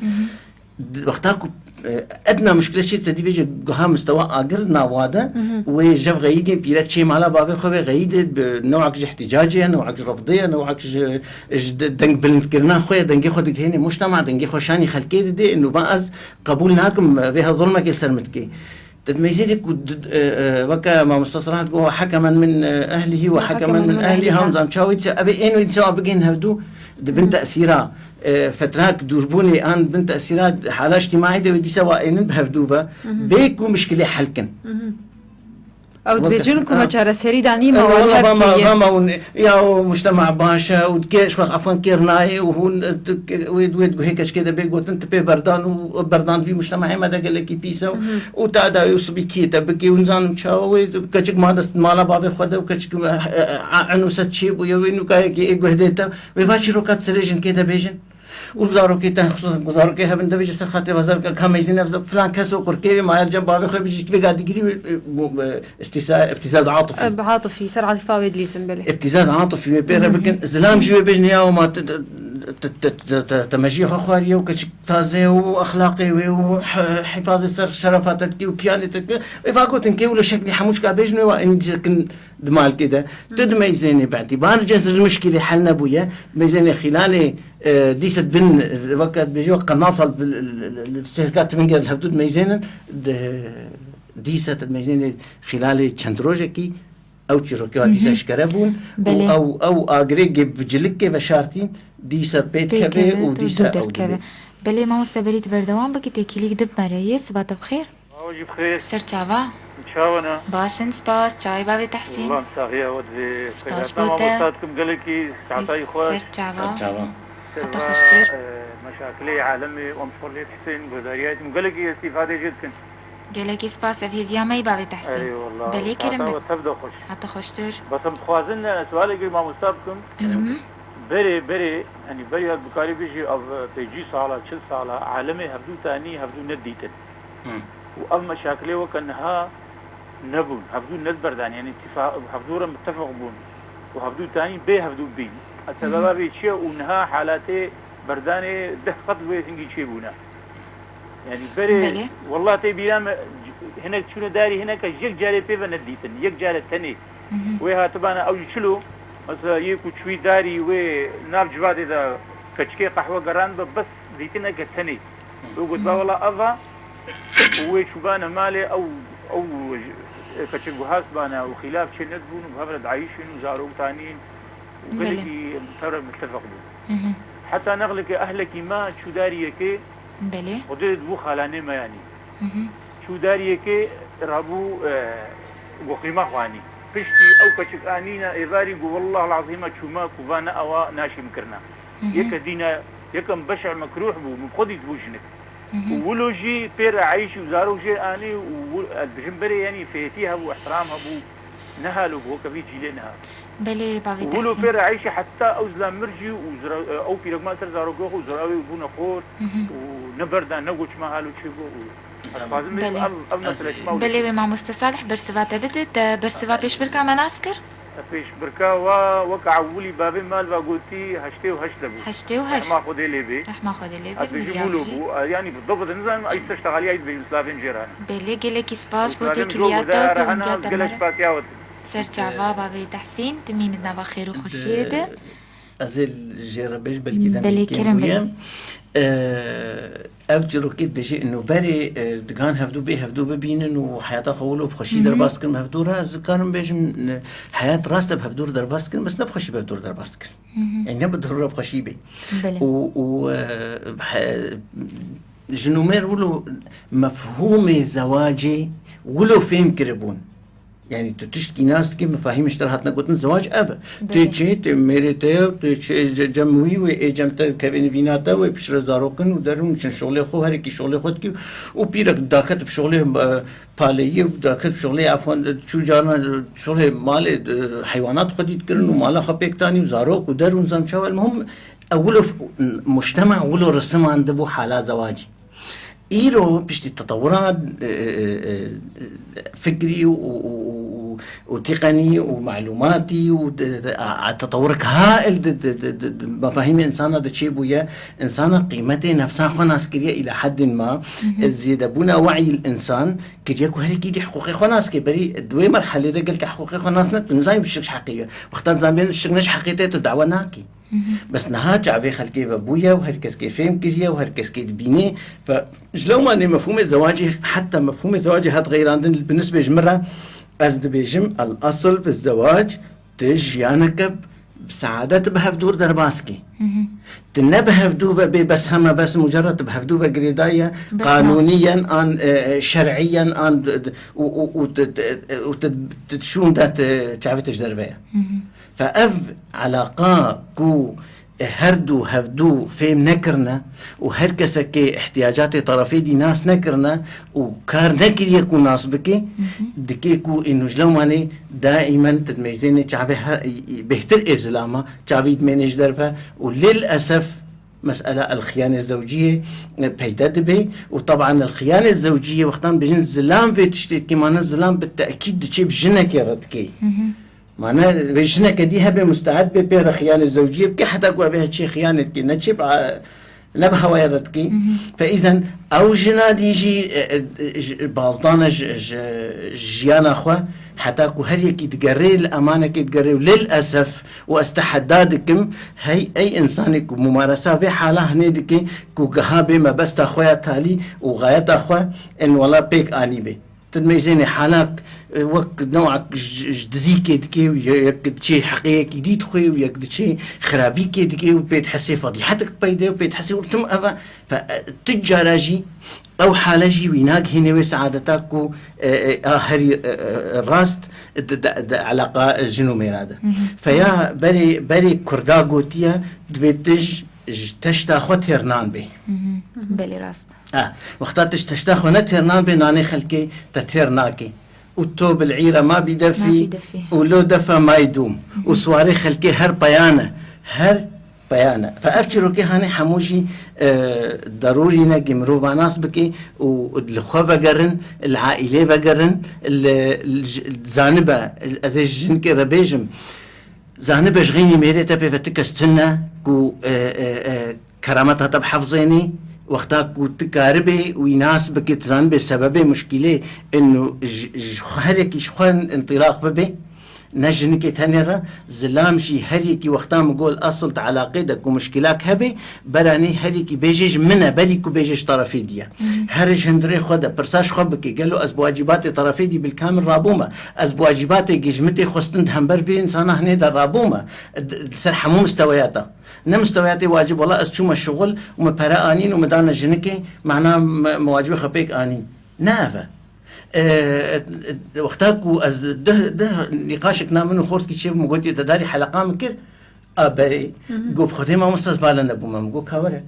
Di wexta ku, e, edna muşkile çê te dî bêje guha mistewa agir nawa de, wê jev xeyîdên pîrek çê mala bavê xwe vê xeyîdê bi newek ji ihtîcacê ye, newek ji rifdê ye, newek ji, ji de-, dengbilindkirina xwe ye, dengê xwe digihênê mujtema, dengê xwe şanî xelkê didê, û va ez qebûl nakim, vê ha zulmekê li ser min dikê. Di meyzêdê ku di, e, e, weke mamosta Selahat got, "Hekemen min, e, ehlihî ve hekemen min ehliha", nizam çawî dîsa, ev ê ên wê dîsa bigihên hevdû di bin tesîra, e, fetrak dûrbûnê an bin tesîra hala îctimaî de wê dîsa wa ênin bi hevdû ve. Bê ku mişkilê hel kin. Ew Weke, dibêjin ku ha. me çareserî danî, me Ew wan wela hev va ma, kiriye. Va ma hûn, ya o mujtema baş e û dikê ji xwe efan kêr nayê û hûn, e, tu, wê, wê guhê keçikê de bê gotin, tu pê berdan û berdan vî mujtemahê me de gelekî pîs e û, û te da wê û sibî kî te bikê û nizanim çawa wê keçik ma dest mala bavê xwe de û keçik, e, e, e, enûset çê bûye wê nûkayekî ê guhdê te wê va çîroka di serê jinkê de bêjin. Û zarokê te, xisûsan ku zarokê hebin, devê ji ser xatirê ve zarokê ka meyzîn ev filan kes û qurkê wê maye li cem bavê xwe bijî, vêga digirî wê, e, bu, e, îstîsa-, îbtîzaz atifî. E, bi atifî, ser atifa wê dilîzin, belê. Îbtîzaz atifî wê pê re bikin. Zilam jî wê bêjin ya ma te, te, te mejiyê xwe xwariye û keçik taze û exlaqê wê û he-, hifazê ser şerefa te dikî û kiyanê te dikî. Wê va gotin kê wilo şeklî hemû çika bêjin wê wa ên dikin. Di malkê de, tu di meyzênê bi îtîbar cezr mişkilê hel nebûye, meyzênê xîlalê, e, dîse bin, weke dibêje, weke qenasal bi, li, li, li, li sêrka tivingê li hevdû di meyzênin, di, dîse tu di meyzênê xîlalê çend rojekî ew çîrokê wa dîse eşkere bûn û Belê. ew, ew agirê gê bi cilikê veşartîn, dîse pê dikeve û dîse ew dibê. Belê, mamoste, belê tu berdewam bikî, têkilîk dib me re yê, siba te bi xêr. Awa jî bi xêr. Ser çava? Çawa ne? Baş in, spas. Çawê bavê Tehsîn? Wela em saxiya we divê. Spas bo te. Mamosta dikim gelekî saetayî xweş. Ser çava? Ser çava. Heta xweştir. E, meşakilê alemê û em xwe lê dihsin, guhdariyê dikim gelekî îstîfade jê dikin. Gelekî spas, ev hêviya me yî bavê Tehsîn. Erê wela. Belê kerem be. Saeta we tev de xweş. Heta xweştir. Bes em dixwazin, e, sualekê mamosta bikim. Kerem ke. Berê, berê, yanî beriya bikarî bijî ev pêncî sala, çil sala, alemê hevdû tanî, hevdû nedîtin. Hı. Û ev meşakilê weke niha nebûn. Hevdû nediberdan, yanî tifa-, hevdû re mitefeq bûn. Û hevdû tanî bê hevdû bîn. Hı hı. Sebeba vê çi ye û niha halatê berdanê deh qet wê hingî çêbûne. Yanî berê, Belê. Wallah tê bîra me, hinek çûne darî hineke yek carê pê ve nedîtin. Yek care tenê. Hı hı. Wê hatibana ew jî çilo, mesela yê ku çûyî darî wê nav civadê de keçikê qehwe geran be bes dîtineke tenê. Wê got, "Ba wela ev a," û wê çûbane malê ew, ew keçik guhas bane û xîlaf çê nedibûn û bi hev re diayîşin û zarok tanîn û Belê. Gelekî tevre mitefeq bûn. Hı hı. Heta nexleke ehlekî me çû darî yekê Belê. Xwedê di bo xalanê me yanî. Hı hı. Çû darî yekê rabû, e, goxîma xwanî. Piştî ew keçik anîne êvarî got, "Wallah lazîm me çûme ku va ne ewa naşî min kirine." Hı hı. Yeke dîne, yekem beşe mekruh bû, min xwedî dibû jinik. Û wilo jî pê re eyşî û zarok jê anî û wi-, ez dibêjim berê, yanî fêhîtî hebû, ihtiram hebû, nehalo bû, weke vî cîlê nehalo. Belê bavê Û wilo Tehsîn. Pê re eyşî heta ew zilam mir jî û zira-, ew pîrekma ser zarokê xwe û zirawê bûne xor û ne berdan, ne goçma halo çêbû û ez dixwazim bêjim, Belê. ev, ev mesele çima û Belê wê mamoste Salih, bersiva te bide, te bersiva pêşbirka me nas kir? Pêşbirka wa, weke ewilî bavê me li va gotî heştê û heşt de bû. Heştê û heşt. Rehma Xwedê lê bê. Rehma Xwedê lê bê, Ez dibêjim mirya wilo jî. Bû. Yanî bi dibit nizanim, ey tişta xalî ey dibêjim, silavên jê re hene. Belê, gelekî spas bo Silavên jî têkiliya bo te de re û hene, hindiya ez te gelek me re. spasiya we dikim. Ser çava bavê Tehsîn, timî di nava xêr û xweşiyê de. Ez ê jê re bêj, belkî dem Belê, yekê kerem bûye. bêje. Ev çîrokê dibêje, ino berê, e, digan hevdû bê hevdû bibînin û heyata xwe wilo bi xweşî derbas dikin, bi hevdû re ez dikarim bêjim, e, heyat rast e bi hevdû re derbas dikin, bes ne bi xweşî bi hevdû re derbas dikin. Yanî ne bi dorû re bi xweşî bê. Belê. Û, û, e, he-, jin û mêr wilo mefhûmê zewacê wilo fêm kiribûn. Yanî tu tiştkî nas dikî, mefahîm ji te re hatine gotin, zewac ev e. Tê çê, tê mêrê te ye, tê çê ce-, cem wî wê, ê cem te kevên vîna te wê, piştre zarok in û derûn çin şolê xwe, herekî şolê xwe dikî û pîrek daket bi şolê, e, paleyî û daket bi şolê efan, çû carna şolê malê, e, heywanat xwedî dikirin û mala xwe pêk tanî û zarok û derûn zam çawa. Mihim, ew wilo f-, mujtema wilo risimandibû hala zewacî. Îro piştî tetewira, e, e, e, fikrî û, û, û, û, û tîqenî û malûmatî û de, de, a, a, tetewirek hail di, di, di, di, di mefahîmê insana de çêbûye, insana qîmetê nefsa xwe nas kiriye îla heddên ma, e, zêdebûna we'yî l insan kiriye ku herekî dî hiqûqê xwe nas ke. Berî di wê merhelê de gelkî hiqûqê xwe nas nedikir, nizanî bi şik ji heqê ye. Wexta dizanibê şik ne ji heqê te, tu dawa nakî. Bes niha çavê xelkê ve bûye û her keskê fêm kiriye û her keskê dibînê. Fe, ji lewmanê mefhûmê zewacê, heta mefhûmê zewacê hat xeyrandin, bi nisbê ji min re ez dibêjim, el asıl fi zewac, tu jiyaneke bi seadet bi hevdûr derbas kî. Tu ne bi hevdû ve bê bes heme bes mucerred bi hevdû ve girêdaye, Bes qanûniyen an, e, e, şer'iyen an, d-, d-, û, û, û tu, tu, û tu, tu şûn de tu çavê tu ji derve ye. Fe ev elaqa ku her du hevdu fêm nekirine û her kesekê ihtiyacatê tarafê dî nas nekirine û kar nekiriye ku nas bike, dike ku î nûjlewanê daîmen di meyzênê çavê he-, bêhtir ê zilama çavî dimênê ji derve û lil esef mesela el xiyanê zewciyê, e, peyde dibe û taban el xiyanê zewciyê wextan bêjin zilam vê tiştê dike, mane zilam bi tekîd diçê bi jinekê re dike. Mane vê jineke dî hebe musteed bê pê re xiyanê zewciyê bike, heta ku ev ê çê xiyanê dike, neçê bi, ne bi hewayê re dike. Fe îzen ew jina dî jî, e, e, ji, bazdane ji, ji, jiyana xwe, heta ku her yekî digerê li emanekê digerê û lil esef û ez tehedda dikim, hey, ey insanê ku mumaresa vê hala hinê dike, ku giha bê mebesta xwe ya talî û xayeta xwe in wela pêk anî bê. Tu dimeyzênê halak, e, wek newek ji, ji dizîkê dike û ye-, yek diçê heqê yekî dî dixwê û yek diçê xirabîkê dike û pê dihesê fedîhetik dipeyde û pê dihesê û tim ev e. Fe, e, tu cara jî ew hale jî wî nagihîne wê seadeta ku, e, e, a herî, e, e, rast di, di, di eleqa jin û mêra de. Fe ya berê, berê Kurda gotiye, divê tu ji, ji teşta xwe têr nan bê. Belê rast. E, wexta tu ji teşta xwe ne têr nan bê, nanê xelkê te têr nake. û to bil îre ma bî defî Ma bî defî. û lo defa may dûm. Û siwarê xelkê her peyan e. Her peyan e. Fe ev çîrokê hanê hemû jî, e, derûrî ne, gi mirov va nas bike û li xwe vegerin, li aîlê vegerin, li, li j-, zanibe, ez ê ji jinkê re bêjim, zanibe ji xeynî mêrê te pê ve ti kes tune ku, e, e, e, kerameta te bihefzênê, wexta ku tu karibê wî nas bikî, tu zanibê sebebê muşkîlê ino ji, ji xwe herekî ji xwe intilaq bibe, ne jinikê tenê re, zilam jî her yekî wexta min got esil di elaqê de ku muşkîlak hebe, beranê her yekî bêjê ji min e, berî ku bêjê ji tarafê dî ye. Her ji hundirê xwe de pirsa ji xwe bike, gelo ez bi wacîbatê tarafê dî bilkamil rabûme? Ez bi wacîbatê gê ji min tê xwestin di hember vê insana hinê de rabûme? Di, di ser hemû misteweya de. Ne misteweya tê wacib, wela ez çûme şixul û min pere anîn û min dane jinikê, mana min, min wacibê xwe pêk anîn. Ne ev e. E, e, e, wexta ku ez deh, deh nîqaşek na min û xortkî çêbû, min gotiye te darî heleqa min kir, a berê, got, bi Xwedê mamoste ez bale nebûme, min got, ka were.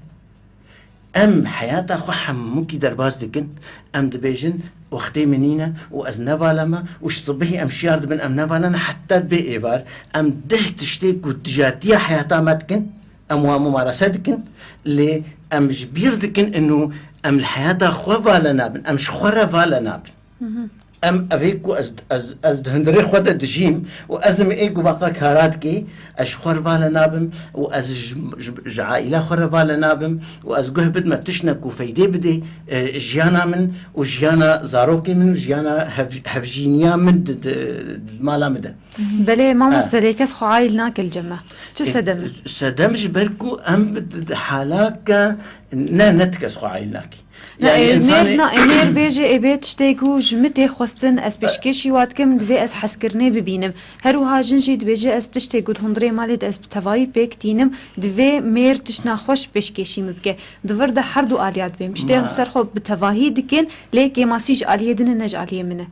Em heyata xwe hemûkî derbas dikin. Em dibêjin, wextê min nîne û ez nevala me û ji sibihî em şiyar dibin, em nevala ne, heta bê êvar. Em deh tiştê ku tijatiya heyata me dikin, em wan mumarese dikin, lê em ji bîr dikin inu em li heyata xwe vala nabin, em ji xwe re vala nabin. Em evê ku ez, ez, ez di hundirê xwe de dijîm û ez im ê ku baqa kara dikê, ez ji xwe re vala nabim û ez ji, ji, ji aîla xwe re vala nabim û ez guh bidime tiştine ku feydê bidê, e, jiyana min û jiyana zarokê min û jiyana hev-, hevjîniya min di, di, di mala min de. Belê mamoste, Ha. lê kes xwe aîl nake li cem me. Çi E, sedem e? Sedem ji ber ku em di, di halaka ne, ne ti kes xwe aîl nake. Na, Yani ê, insanê mêr, na, ê, mêr bêje, ê bê tiştê ku ji min tê xwestin, ez pêşkêşî wa dikim, divê ez hezkirinê bibînim. Her wiha jin jî dibêje, ez tiştê ku di hundirê malê de ez bi tevayî pêk tînim, divê mêr tişt naxweş pêşkêşî min bike. Di vir de her du aliya dibêm. Tiştê Ma- ser xwe bi tevahî dikin, lê kêmasî ji aliyê din e, ne ji aliyê min e.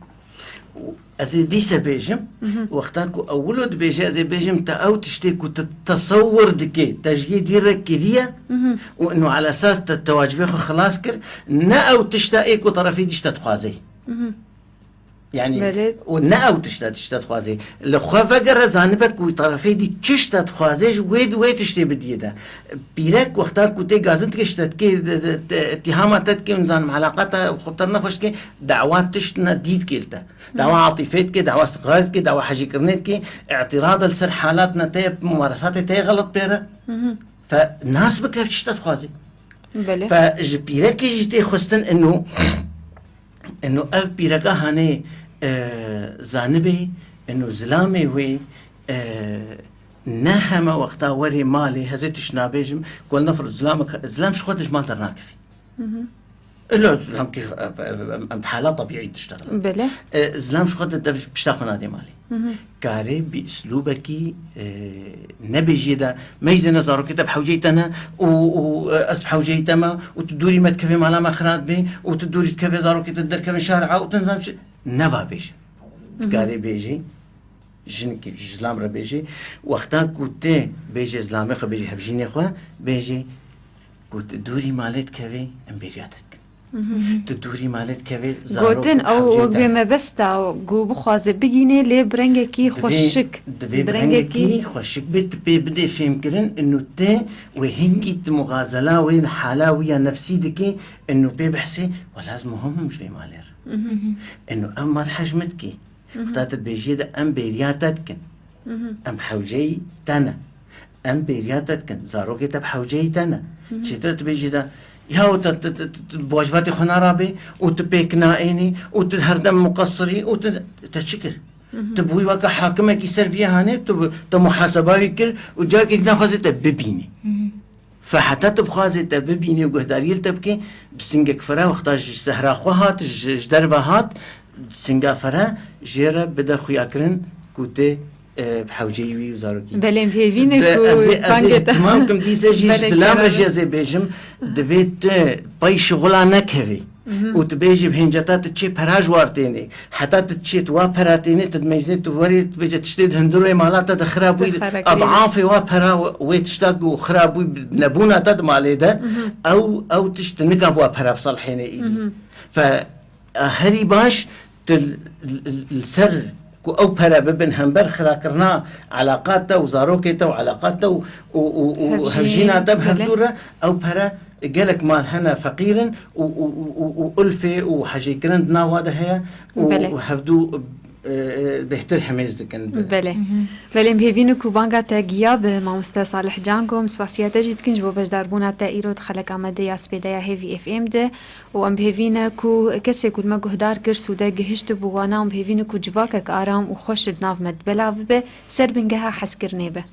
Ez ê dîse bêjim, Mhm. wexta ku ewilo dibêje, ez ê bêjim, te ew tiştê ku tu tesewwur dikê, te ji yê dî re kiriye Mhm. û inu ala esas te, te wacibê xwe xilas kir, ne ew tişta ê ku terefê dî ji te dixwazê. Mhm. Yani, Belê. û ne ew tişta, tişta dixwazê. Li xwe vegere, zanibe ku terefê dî çi ji te dixwazê, ji wê di wê tiştê bidiyê de. Pîrek wexta ku tê gazin dike, ji te dikê, de, de, de, îttihama te dike, nizanim, eleqa te xwe bi te re nexweş dike, dawa tiştine dî dike li te. Dawa atîfê dike, dawa istiqrarê dike, dawa hejîkirinê dike, îtirada li ser halatine te ye, mumaresatê te ye xelet pê re. Mhm. Fe nas bike ev çi ji te dixwazê. Belê. Fe ji pîrekê jî tê xwestin inu, inu ev pîreka hanê, e, zanibê, inu zilamê wê, e, ne heme wexta werê malê, hezê tişt nabêjim, ku nefir zilam, zilam ji xwe de ji mal dernakevî. Mhm. Ila zilam ki, e, e, em, em di hala tebîî diştexilin. Belê. E, zilam ji xwe de dev ji pişta xwe nadê malê. Mhm. Karê bi îslûbekî, e, nebêjiyê de, meyzê ne zarokê te bi hewceyî te ne û, û, e, ez bi hewceyî te me û tu dûrî me dikevê mala me xira dibê û tu dûrî dikevê zarokê te derkevin şaria û tu nizam çi, neva bêje. Mhm. Dikarê bêjî, jinikî ji zilam re bêjî, wexta ku tê bêjê zilamê xwe, bêjî hevjînê xwe, bêjî ku tu dûrî malê dikevê, em bêriya te dikin. Mhm. Tu dûrî malê dikevê, zarok Gotin, ew hewceyî wek te bê dikin. Mebesta, ku bixwaze bigînê, lê bi rengekî Divê, xweşik, divê bi bi rengekî rengekî xweşik bê, tu pê bidê fêmkirin, inu tê wê hingî tu muxazela wê hala wî ya nefsî dikê, inu pê behsê, wela ez muhim im ji vê malê re. Mhm. Inu ev mal hej min dikê. Mhm. Xweda tu bêjiyê de em bêriya te dikin. Mhm. Em hewceyî te ne. Em bêriya te dikin. Zarokê te bi hewceyî te ne. Mhm. Çêtir tu bêjî de, ya te, te, te, te, te bi wacibatê xwe narabê û tu pêk naênî û tu herdem muqesirî û tu, te çi kir? Mhm. Tu bûyî weke hakimekî ser viyê hanê, tu, tu muhaseba wî kir û carekê dî naxwaze te bibînî. Mhm. Fe heta tu bixwazê te bibînî û guhdariyê li te bike, bi singek fira wexta ji sehra xwe hat, ji, ji derve hat, singa fira jê re bide xuyakirin ku tê, e, bi hewceyî wî û zarokî. Belê, em hêvî ne Be-, ku ez ê, ez ê bangê te ihtimam kim dîse jî ji Belê, zilam re kerem. Jî ez ê bêjim, divê tu pey şixula nekevî. Mhm. Û tu bêjî bi hênceta tu çê pera ji war tênê. Heta tu çê tu wa pera tênê, tu dimeyzê tu werê, tu bêje tiştê di hundirê mala te de xira bûyî, Te xera kirî. Edafê wa pera wê tişta ku xira bûyî bi nebûna te di malê de, Mhm. ew, ew tişt tu nika bi wa pera biselhênê îdî. Mhm. Fe, e, herî baş tu l-, l-, l-, li ser ku ew pere bibin hember xirakirina eleqa te û zarokê te û eleqa te û, û, û, û Hevjînê, hevjîna te bi belê. Hevdû re, ew pere gelek mal hene feqîr in û, û, û, û, û ulfê û hejêkirin di nav wa de heye û, Belê. Û hevdû, e, e, bêhtir hemêz dikin bi. Belê. Mhm. Belê, em hêvî ne ku banga te giya bi mamoste Salih Cango, em spasiya te jî dikin ji bo beşdarbûna te îro di xeleka me de ya spêdeya Hêvî F M de û em bi hêvî ne ku kesê ku li me guhdar kir sûde gihiştibû wana, em bi hêvî ne ku civakek aram û xweş di nav me de belav bibe, ser bingeha hezkirinê be.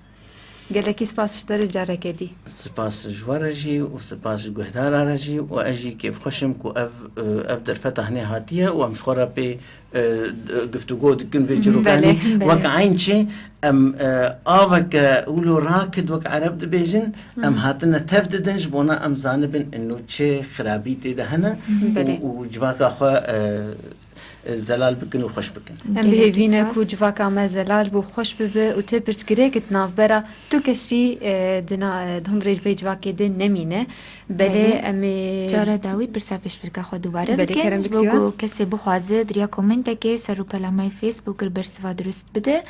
Gelekî spas ji te re careke dî. Spas ji we re jî û spas ji guhdara re jî û ez jî kêfxweş im ku ev, e, ev derfeta hinê hatiye û em ji xwe re pê, e, d-, guftûgo dikin vê Hı hı. çîrokanê. Belê, belê. Wek eyn çi em, e, aveke wilo rakid wek ereb dibêjin, Hı hı. em hatine tev didin ji bona em zanibin ino çi xirabî tê de hene Belê. û, û civaka xwe, e, e, zelal bikin û xweş bikin. Em Gelekî bihêvî ne spas. Ku civaka me zelal bû, xweş bibe û tê pirsgirêk di navbera tu kesî, e, di na-, e, di hundirê vê civakê de nemîne. Belê Belê. em ê Cara dawî pirsa pêşbirka xwe dubare Belê, bikin. kerem Ji bikisiya. bo ku kesê bixwaze di riya komentekê ser û pelamay Facebook re bersiva dirust bide.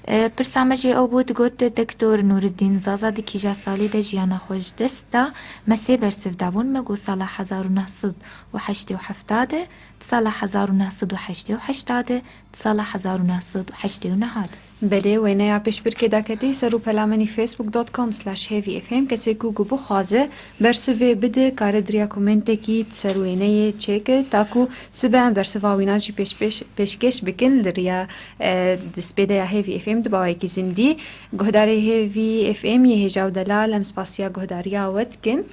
E, pirsa me jê ew bû, digot, Doktor Nûreddîn Zaza di kîja salê de jiyana xwe ji dest da? Me sê bersiv dabûn, me got sala hezar û neh sed û heştê û heft de, di sala hezar û neh sed û heştê û heşt de, di sala hezar û neh sed û heştê û neh de. Belê, wêneya pêşbirkê daketî ser û pelamenî facebook dot com slash heavy f m. Kesê ku ku bixwaze bersivê bide, kare di riya komentekî di ser wêneyê çêke, ta ku sibe em bersiva wîna jî pêş-, pêş-, pêşkêş bikin li riya, e, di spêdeya Heavy F M di bawekî zindî. Guhdarê Heavy F M yê hêja û delal, em spasiya guhdariya we dikin.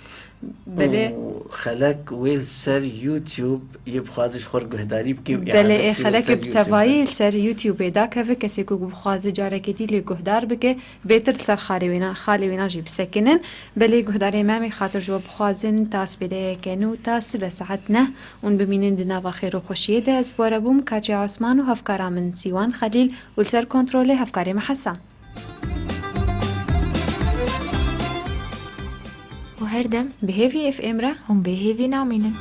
Belê. Û xelek wê li ser YouTube yê bixwaze ji xwe re guhdarî bike. Belê, ê xelek bi tevayî li ser YouTube-ê dakeve, kesê ku bixwaze carekê dî lê guhdar bike, bêtir li ser xalê wêna, xalê wêna jî bisekinin. Belê guhdarê me, em ê xatir ji we bixwazin ta spêdeyeke nû ta sibe saet neh hûn bimînin di nava xêr û xweşiyê de. Ez bi we re bûm, Kaçê Osman û hevkara min Sîwan Xelîl û li ser kontrolê hevkarê me Hesan. Û her dem Bi Heavy F M re. hûn bê hêvî namînin.